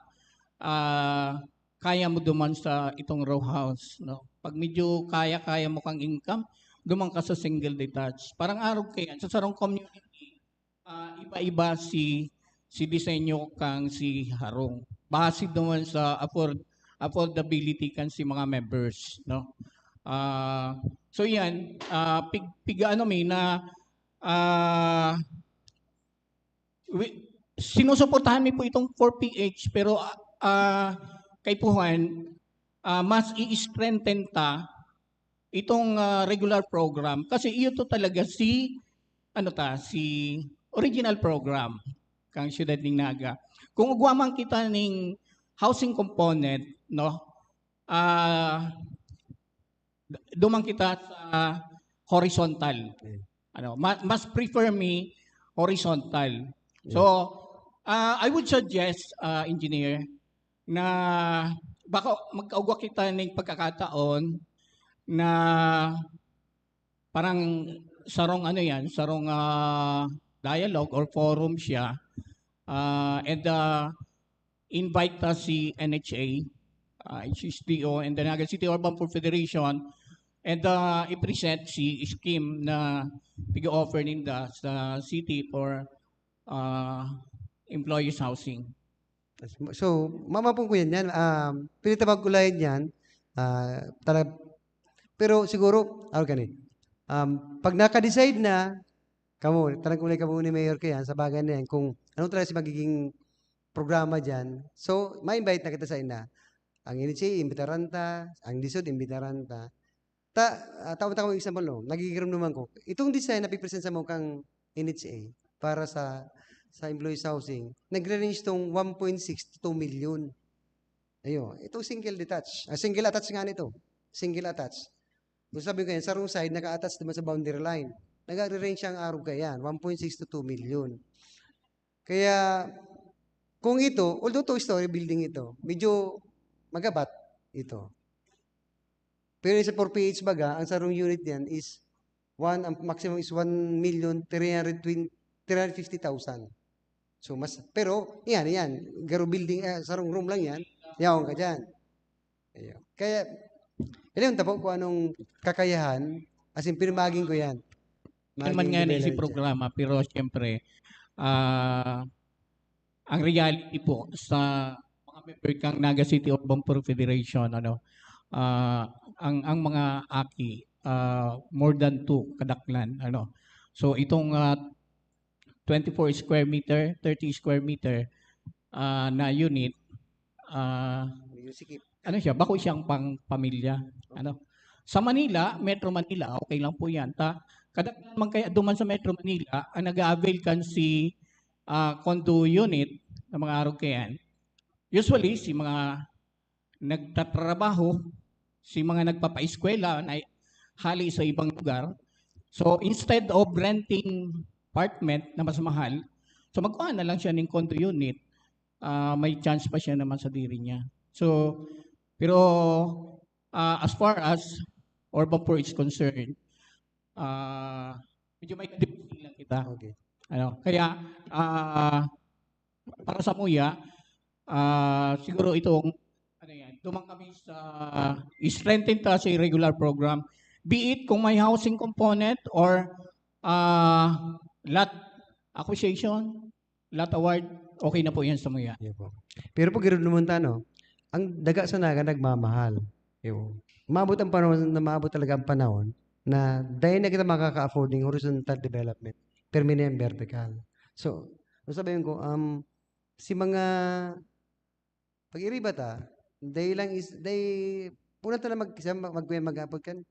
ah, kaya mo duman sa itong row house, no? Pag medyo kaya-kaya mo kang income, duman ka sa single detached. Parang arog kaiyan, sa sarong community, ah, iba-iba si, si disenyo kang si harong. Base duman sa afford-, affordability kan si mga members, no? Ah, so yan, ah, pig-, piga-ano mi na, ah, wi-, sinusuportahan mi po itong four P H, pero, ah, ah, kaipuhan, ah, mas i-strengthen ta itong, ah, regular program. Kasi iyo to talaga si, ano ta, si original program kang Siyudad ning Naga. Kung ugwa man kita ning housing component, no, ah, duman kita sa horizontal. Ano, ma-, mas prefer mi horizontal. So, ah, I would suggest, ah, engineer, na baka magkaugwa kita ning pagkakataon na parang sarong ano yan, sarong, ah, dialogue or forum siya. Ah, and, ah, invite ta si N H A, ah, H S D O, and the Naga City Urban Poor Federation, and, ah, i-present si scheme na pig-offer ninda sa city for, ah, employees housing. So, mamapon ko yan, yan. Um, pwede ta pag-ulayan yan. Ah, tala-, pero siguro, ano gani, um, pag naka-decide na, kamo, tanang kulay kamo ni Mayor kaya sa bagay na yan, kung ano talaga si magiging programa dyan. So, ma-invite na kita sa ina. Ang N H A, imbitaran ta. Ang lisod, imbitaran ta. Ta, ah, tawag ta kamo example, no? Nagigirom naman ko. Itong design na pipresent sa mo kang N H A para sa, sa employees housing, nagre-range tong one point six to two million. Ayo, ito single detached. Ah, single attached nga nito. Single attached. Kung sabi ko yan, sarong side, naka-attach naman sa boundary line. Nagre-range siyang arog kaya yan, one point six to two million. Kaya, kung ito, although two-story building ito, medyo magabat ito. Pero sa four P H baga, ang sarong unit niyan is one, ang maximum is one million three hundred twenty, three hundred fifty thousand. So, mas, pero, yan, yan. Garo building, eh, sarong room lang yan. Yaon ka dyan. Ayun. Kaya, alam ta po kung anong kakayahan, as in, pinamagin ko yan. Yan man Maging nga na si developer dyan. Programa, pero siyempre, ah, ang reality po sa mga member kang Naga City Urban Poor Federation, ano, ah, ang, ang mga aki, ah, more than two kadaklan, ano. So, itong, ah, twenty-four square meter, thirty square meter, ah, na unit, ah, Medyo sikip. Ano siya, bako siyang pang pamilya, ano. Sa Manila, Metro Manila, okay lang po yan. Ta, kadaghan man kaya duman sa Metro Manila, ang nag-a-avail kan si, ah, condo unit na mga arog kayan. Usually, si mga nagtatrabaho, si mga nagpapaeskwela na hali sa ibang lugar. So, instead of renting apartment na mas mahal, so magkuha na lang siya ng condo unit, ah, may chance pa siya naman sa diri niya. So, pero, ah, as far as urban poor is concerned, ah, medyo may kadibdib lang kita. Okay. Ano, kaya, ah, para sa muya, ah, siguro itong, ano yan, duman kami sa strengthen ta sa regular program. Be it kung may housing component or, ah, lot acquisition, lot award, okay na po yan sa muya. Yun po. Pero pag ganoon naman ta, no, ang daga sa Naga nagmamahal. Yun. Maabot ang panahon na maabot talaga ang panahon na dahil na kita makaka-afford ng horizontal development, permi na yung vertical. So, ang sabihin ko, um, si mga pag-iriba ta, dahil lang is, dahil, puna ta na mag-, siya mag-, mag-, mag-, kan,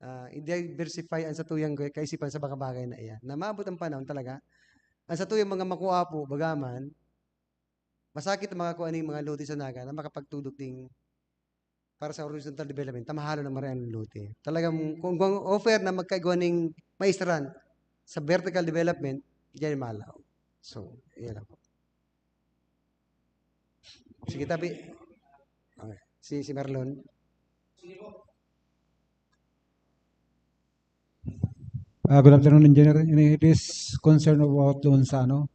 ah, i-diversify ang satuyang kay-, kaisipan sa mga bagay na iyan. Na maabot ang panahon talaga, ang satuyang mga makuapo, bagaman, masakit ang mga kuan ning mga lote sa Naga na makapagtudok ding para sa horizontal development, ta mahalon na maray ang lote. Talagang kung, kung offer na magkaigwa ning maestran sa vertical development, diyan malaw. So, iyan lang po. Sige, tabi. Okay. Si, si Marlon. Ah, good afternoon, Engineer. Ini, it is concern about doon sa, ano,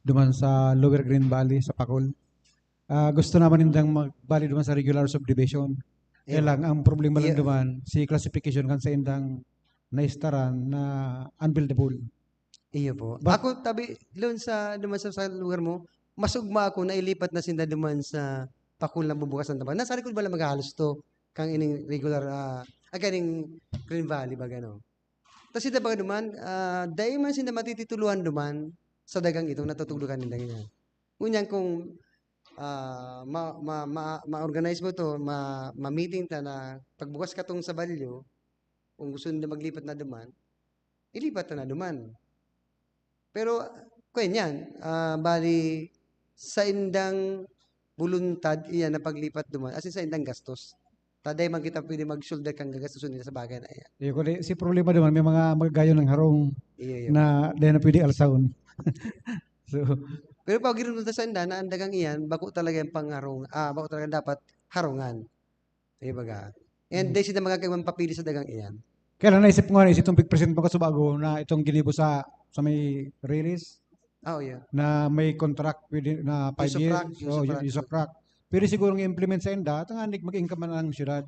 duman sa Lower Green Valley, sa Pacol. Ah, gusto naman nindang magbalik duman sa regular subdivision. Kaya Iyo. lang, ang problema lang Iyo. duman, si classification kan saindang naistaran na unbuildable. Iyo po. But- Ako, tabi, doon sa, duman sa, sa lugar mo, mas ugma ako na ilipat na sinda duman sa pakul na bubukasan na ba. Nasa likod ba lang maghahalos to? Kang ining regular, ah, ah, kaning Green Valley ba, gano? Tas sinda ba duman, ah, dai man sinda matititulohan duman sa dagang itong natutugdukan nindang iyan. Ngunyan kung ah, ma, ma, ma, ma-organize mo to, ma, ma-meeting ta na pagbukas katong sa balyo, kung gusto nila maglipat na duman, ilipat na na duman. Pero, kaya niyan, ah, bali, sa indang buluntad, iyan na paglipat duman, as in sa indang gastos. Taday man kita pwede mag-shoulder kang gagastusin nila sa bagay na iyan. Iyo, kundi si problema naman, may mga magagayon ng harong Iyo, iyo. Na dahil na pwede alsahon. So, Pero pag ginunod sa inda, na ang dagang iyan, bako talaga yung pangharong, ah, bako talaga dapat harungan. Di ba ga? And Mhm. Dahil sila magkakaibang papili sa dagang iyan. Kaya lang naisip ko nga, naisip itong present mo kasubago na itong ginibo sa, sa may release Ah, oh, yeah. Na may contract pwede na five Usufruct, years. Oh, usufruct. Usufruct. Pwede siguro i-implement sa inda, tanganig mag-income man ang syudad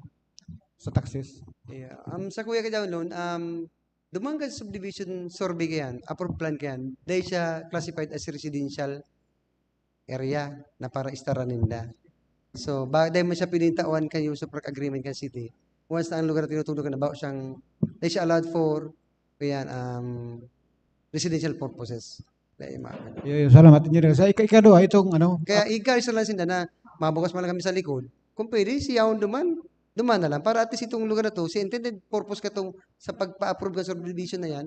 sa taxes. Yeah. Um, sa Kuya Kajawlon, um, duman ka sa subdivision survey ka yan, approved plan ka yan, dahil siya classified as residential area na para istaran ninda. So, ba, dahil mo siya pinintawan kan usufruct agreement kan city, once na ang lugar na tinutuloy ka na ba siyang, dahil siya allowed for, kaya, um, residential purposes. Dahil mga ganun. Yo, yo, salamat, Engineer. Sa ika, ikaduha, itong ano, Kaya encourage na lang sila na mabukas man lang kami sa likod. Kung pwede, si Yaon duman, duman na lang. Para at least itong lugar na to, si intended purpose ka tong sa pagpa-approve ng subdivision na yan,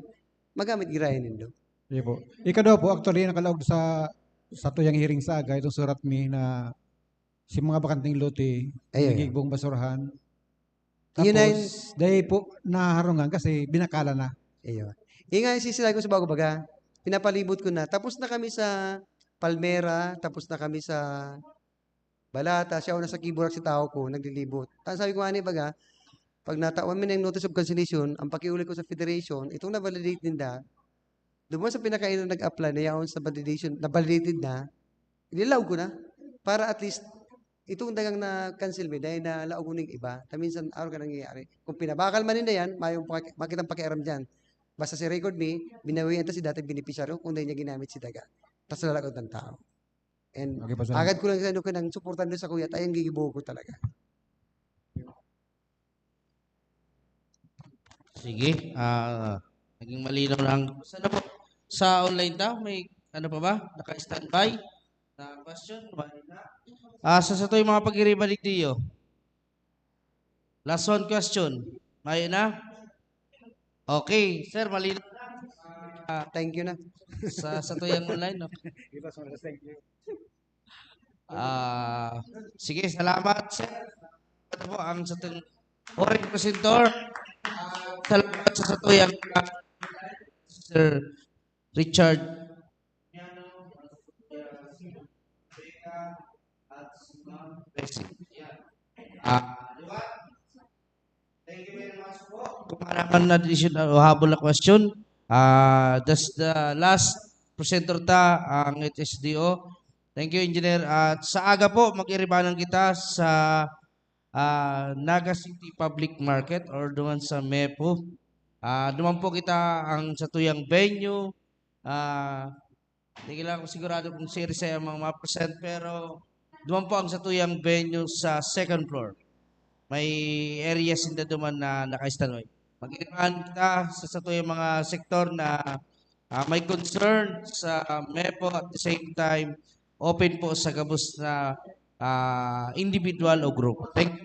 magamit girayan nindo. Iyo po. Ikaduha po, actually, nakalaog sa sa tuyang hearing sa aga, itong surat mi na si mga bakanteng lote, Ayun. Nagigbong basurahan. Yun na Tapos, dahil po, naharungan kasi binakala na. Iyo. Yung nga yung sisilabi ko sa bago baga, pinapalibot ko na. Tapos na kami sa Palmera, tapos na kami sa Balata, siya una sa Kiburak si tao ko, naglilibot. Tapos sabi ko nga ni baga, pag natawan mo na yung notice of cancellation, ang pakiuli ko sa federation, itong na-validate ninda, duman sa pinakain na nag-apply na yaon sa validation, na-validated na, inilaw ko na. Para at least, itong dagang na-cancel mi, dahil nalaog ko ning iba, na minsan araw ka nangyayari. Kung pinabakal man ninda yan, mayong paki- makitang pakiaram dyan. Basta si record mi, binawian ta si dating beneficiaryo kung dahil niya ginamit si daga. Tapos lalakad ng tao. And Okay, pasalamat. Agad ko lang sa ano, kanang suportan doon sa kuya, tayong gigibo ko talaga. Sige, ah, naging malinaw na ang, sa, ano po, sa online ta, may ano pa ba? Naka-standby na question? Wala na. Ah, sa sato yung mga pag-iriba digdiyo. Last one question. May na? Okay, sir, malinaw na. Ah, Thank you na. Sa, sa tuyang online, no? Ah, sige, salamat, sir. Ito po ang sa ating foreign presenter. Ah, salamat sa satuyang, ah, Sir Richard. Ah, di ba? Thank you very much po. Kung maraming na additional o habol na question, ah, that's the last presenter ta, ang H S D O. Thank you, Engineer. At sa aga po, mag-iribanan kita sa, ah, Naga City Public Market or duman sa mepo. Ah, duman po kita ang satuyang venue. Ah, di lang ako sigurado kung siri sa mga ma-present, pero duman po ang satuyang venue sa second floor. May area sinda duman na naka-standby. Mag-iribanan kita sa satuyang mga sektor na, ah, may concern sa mepo, at the same time, open po sa gabos na, ah, individual o grupo. Thank you.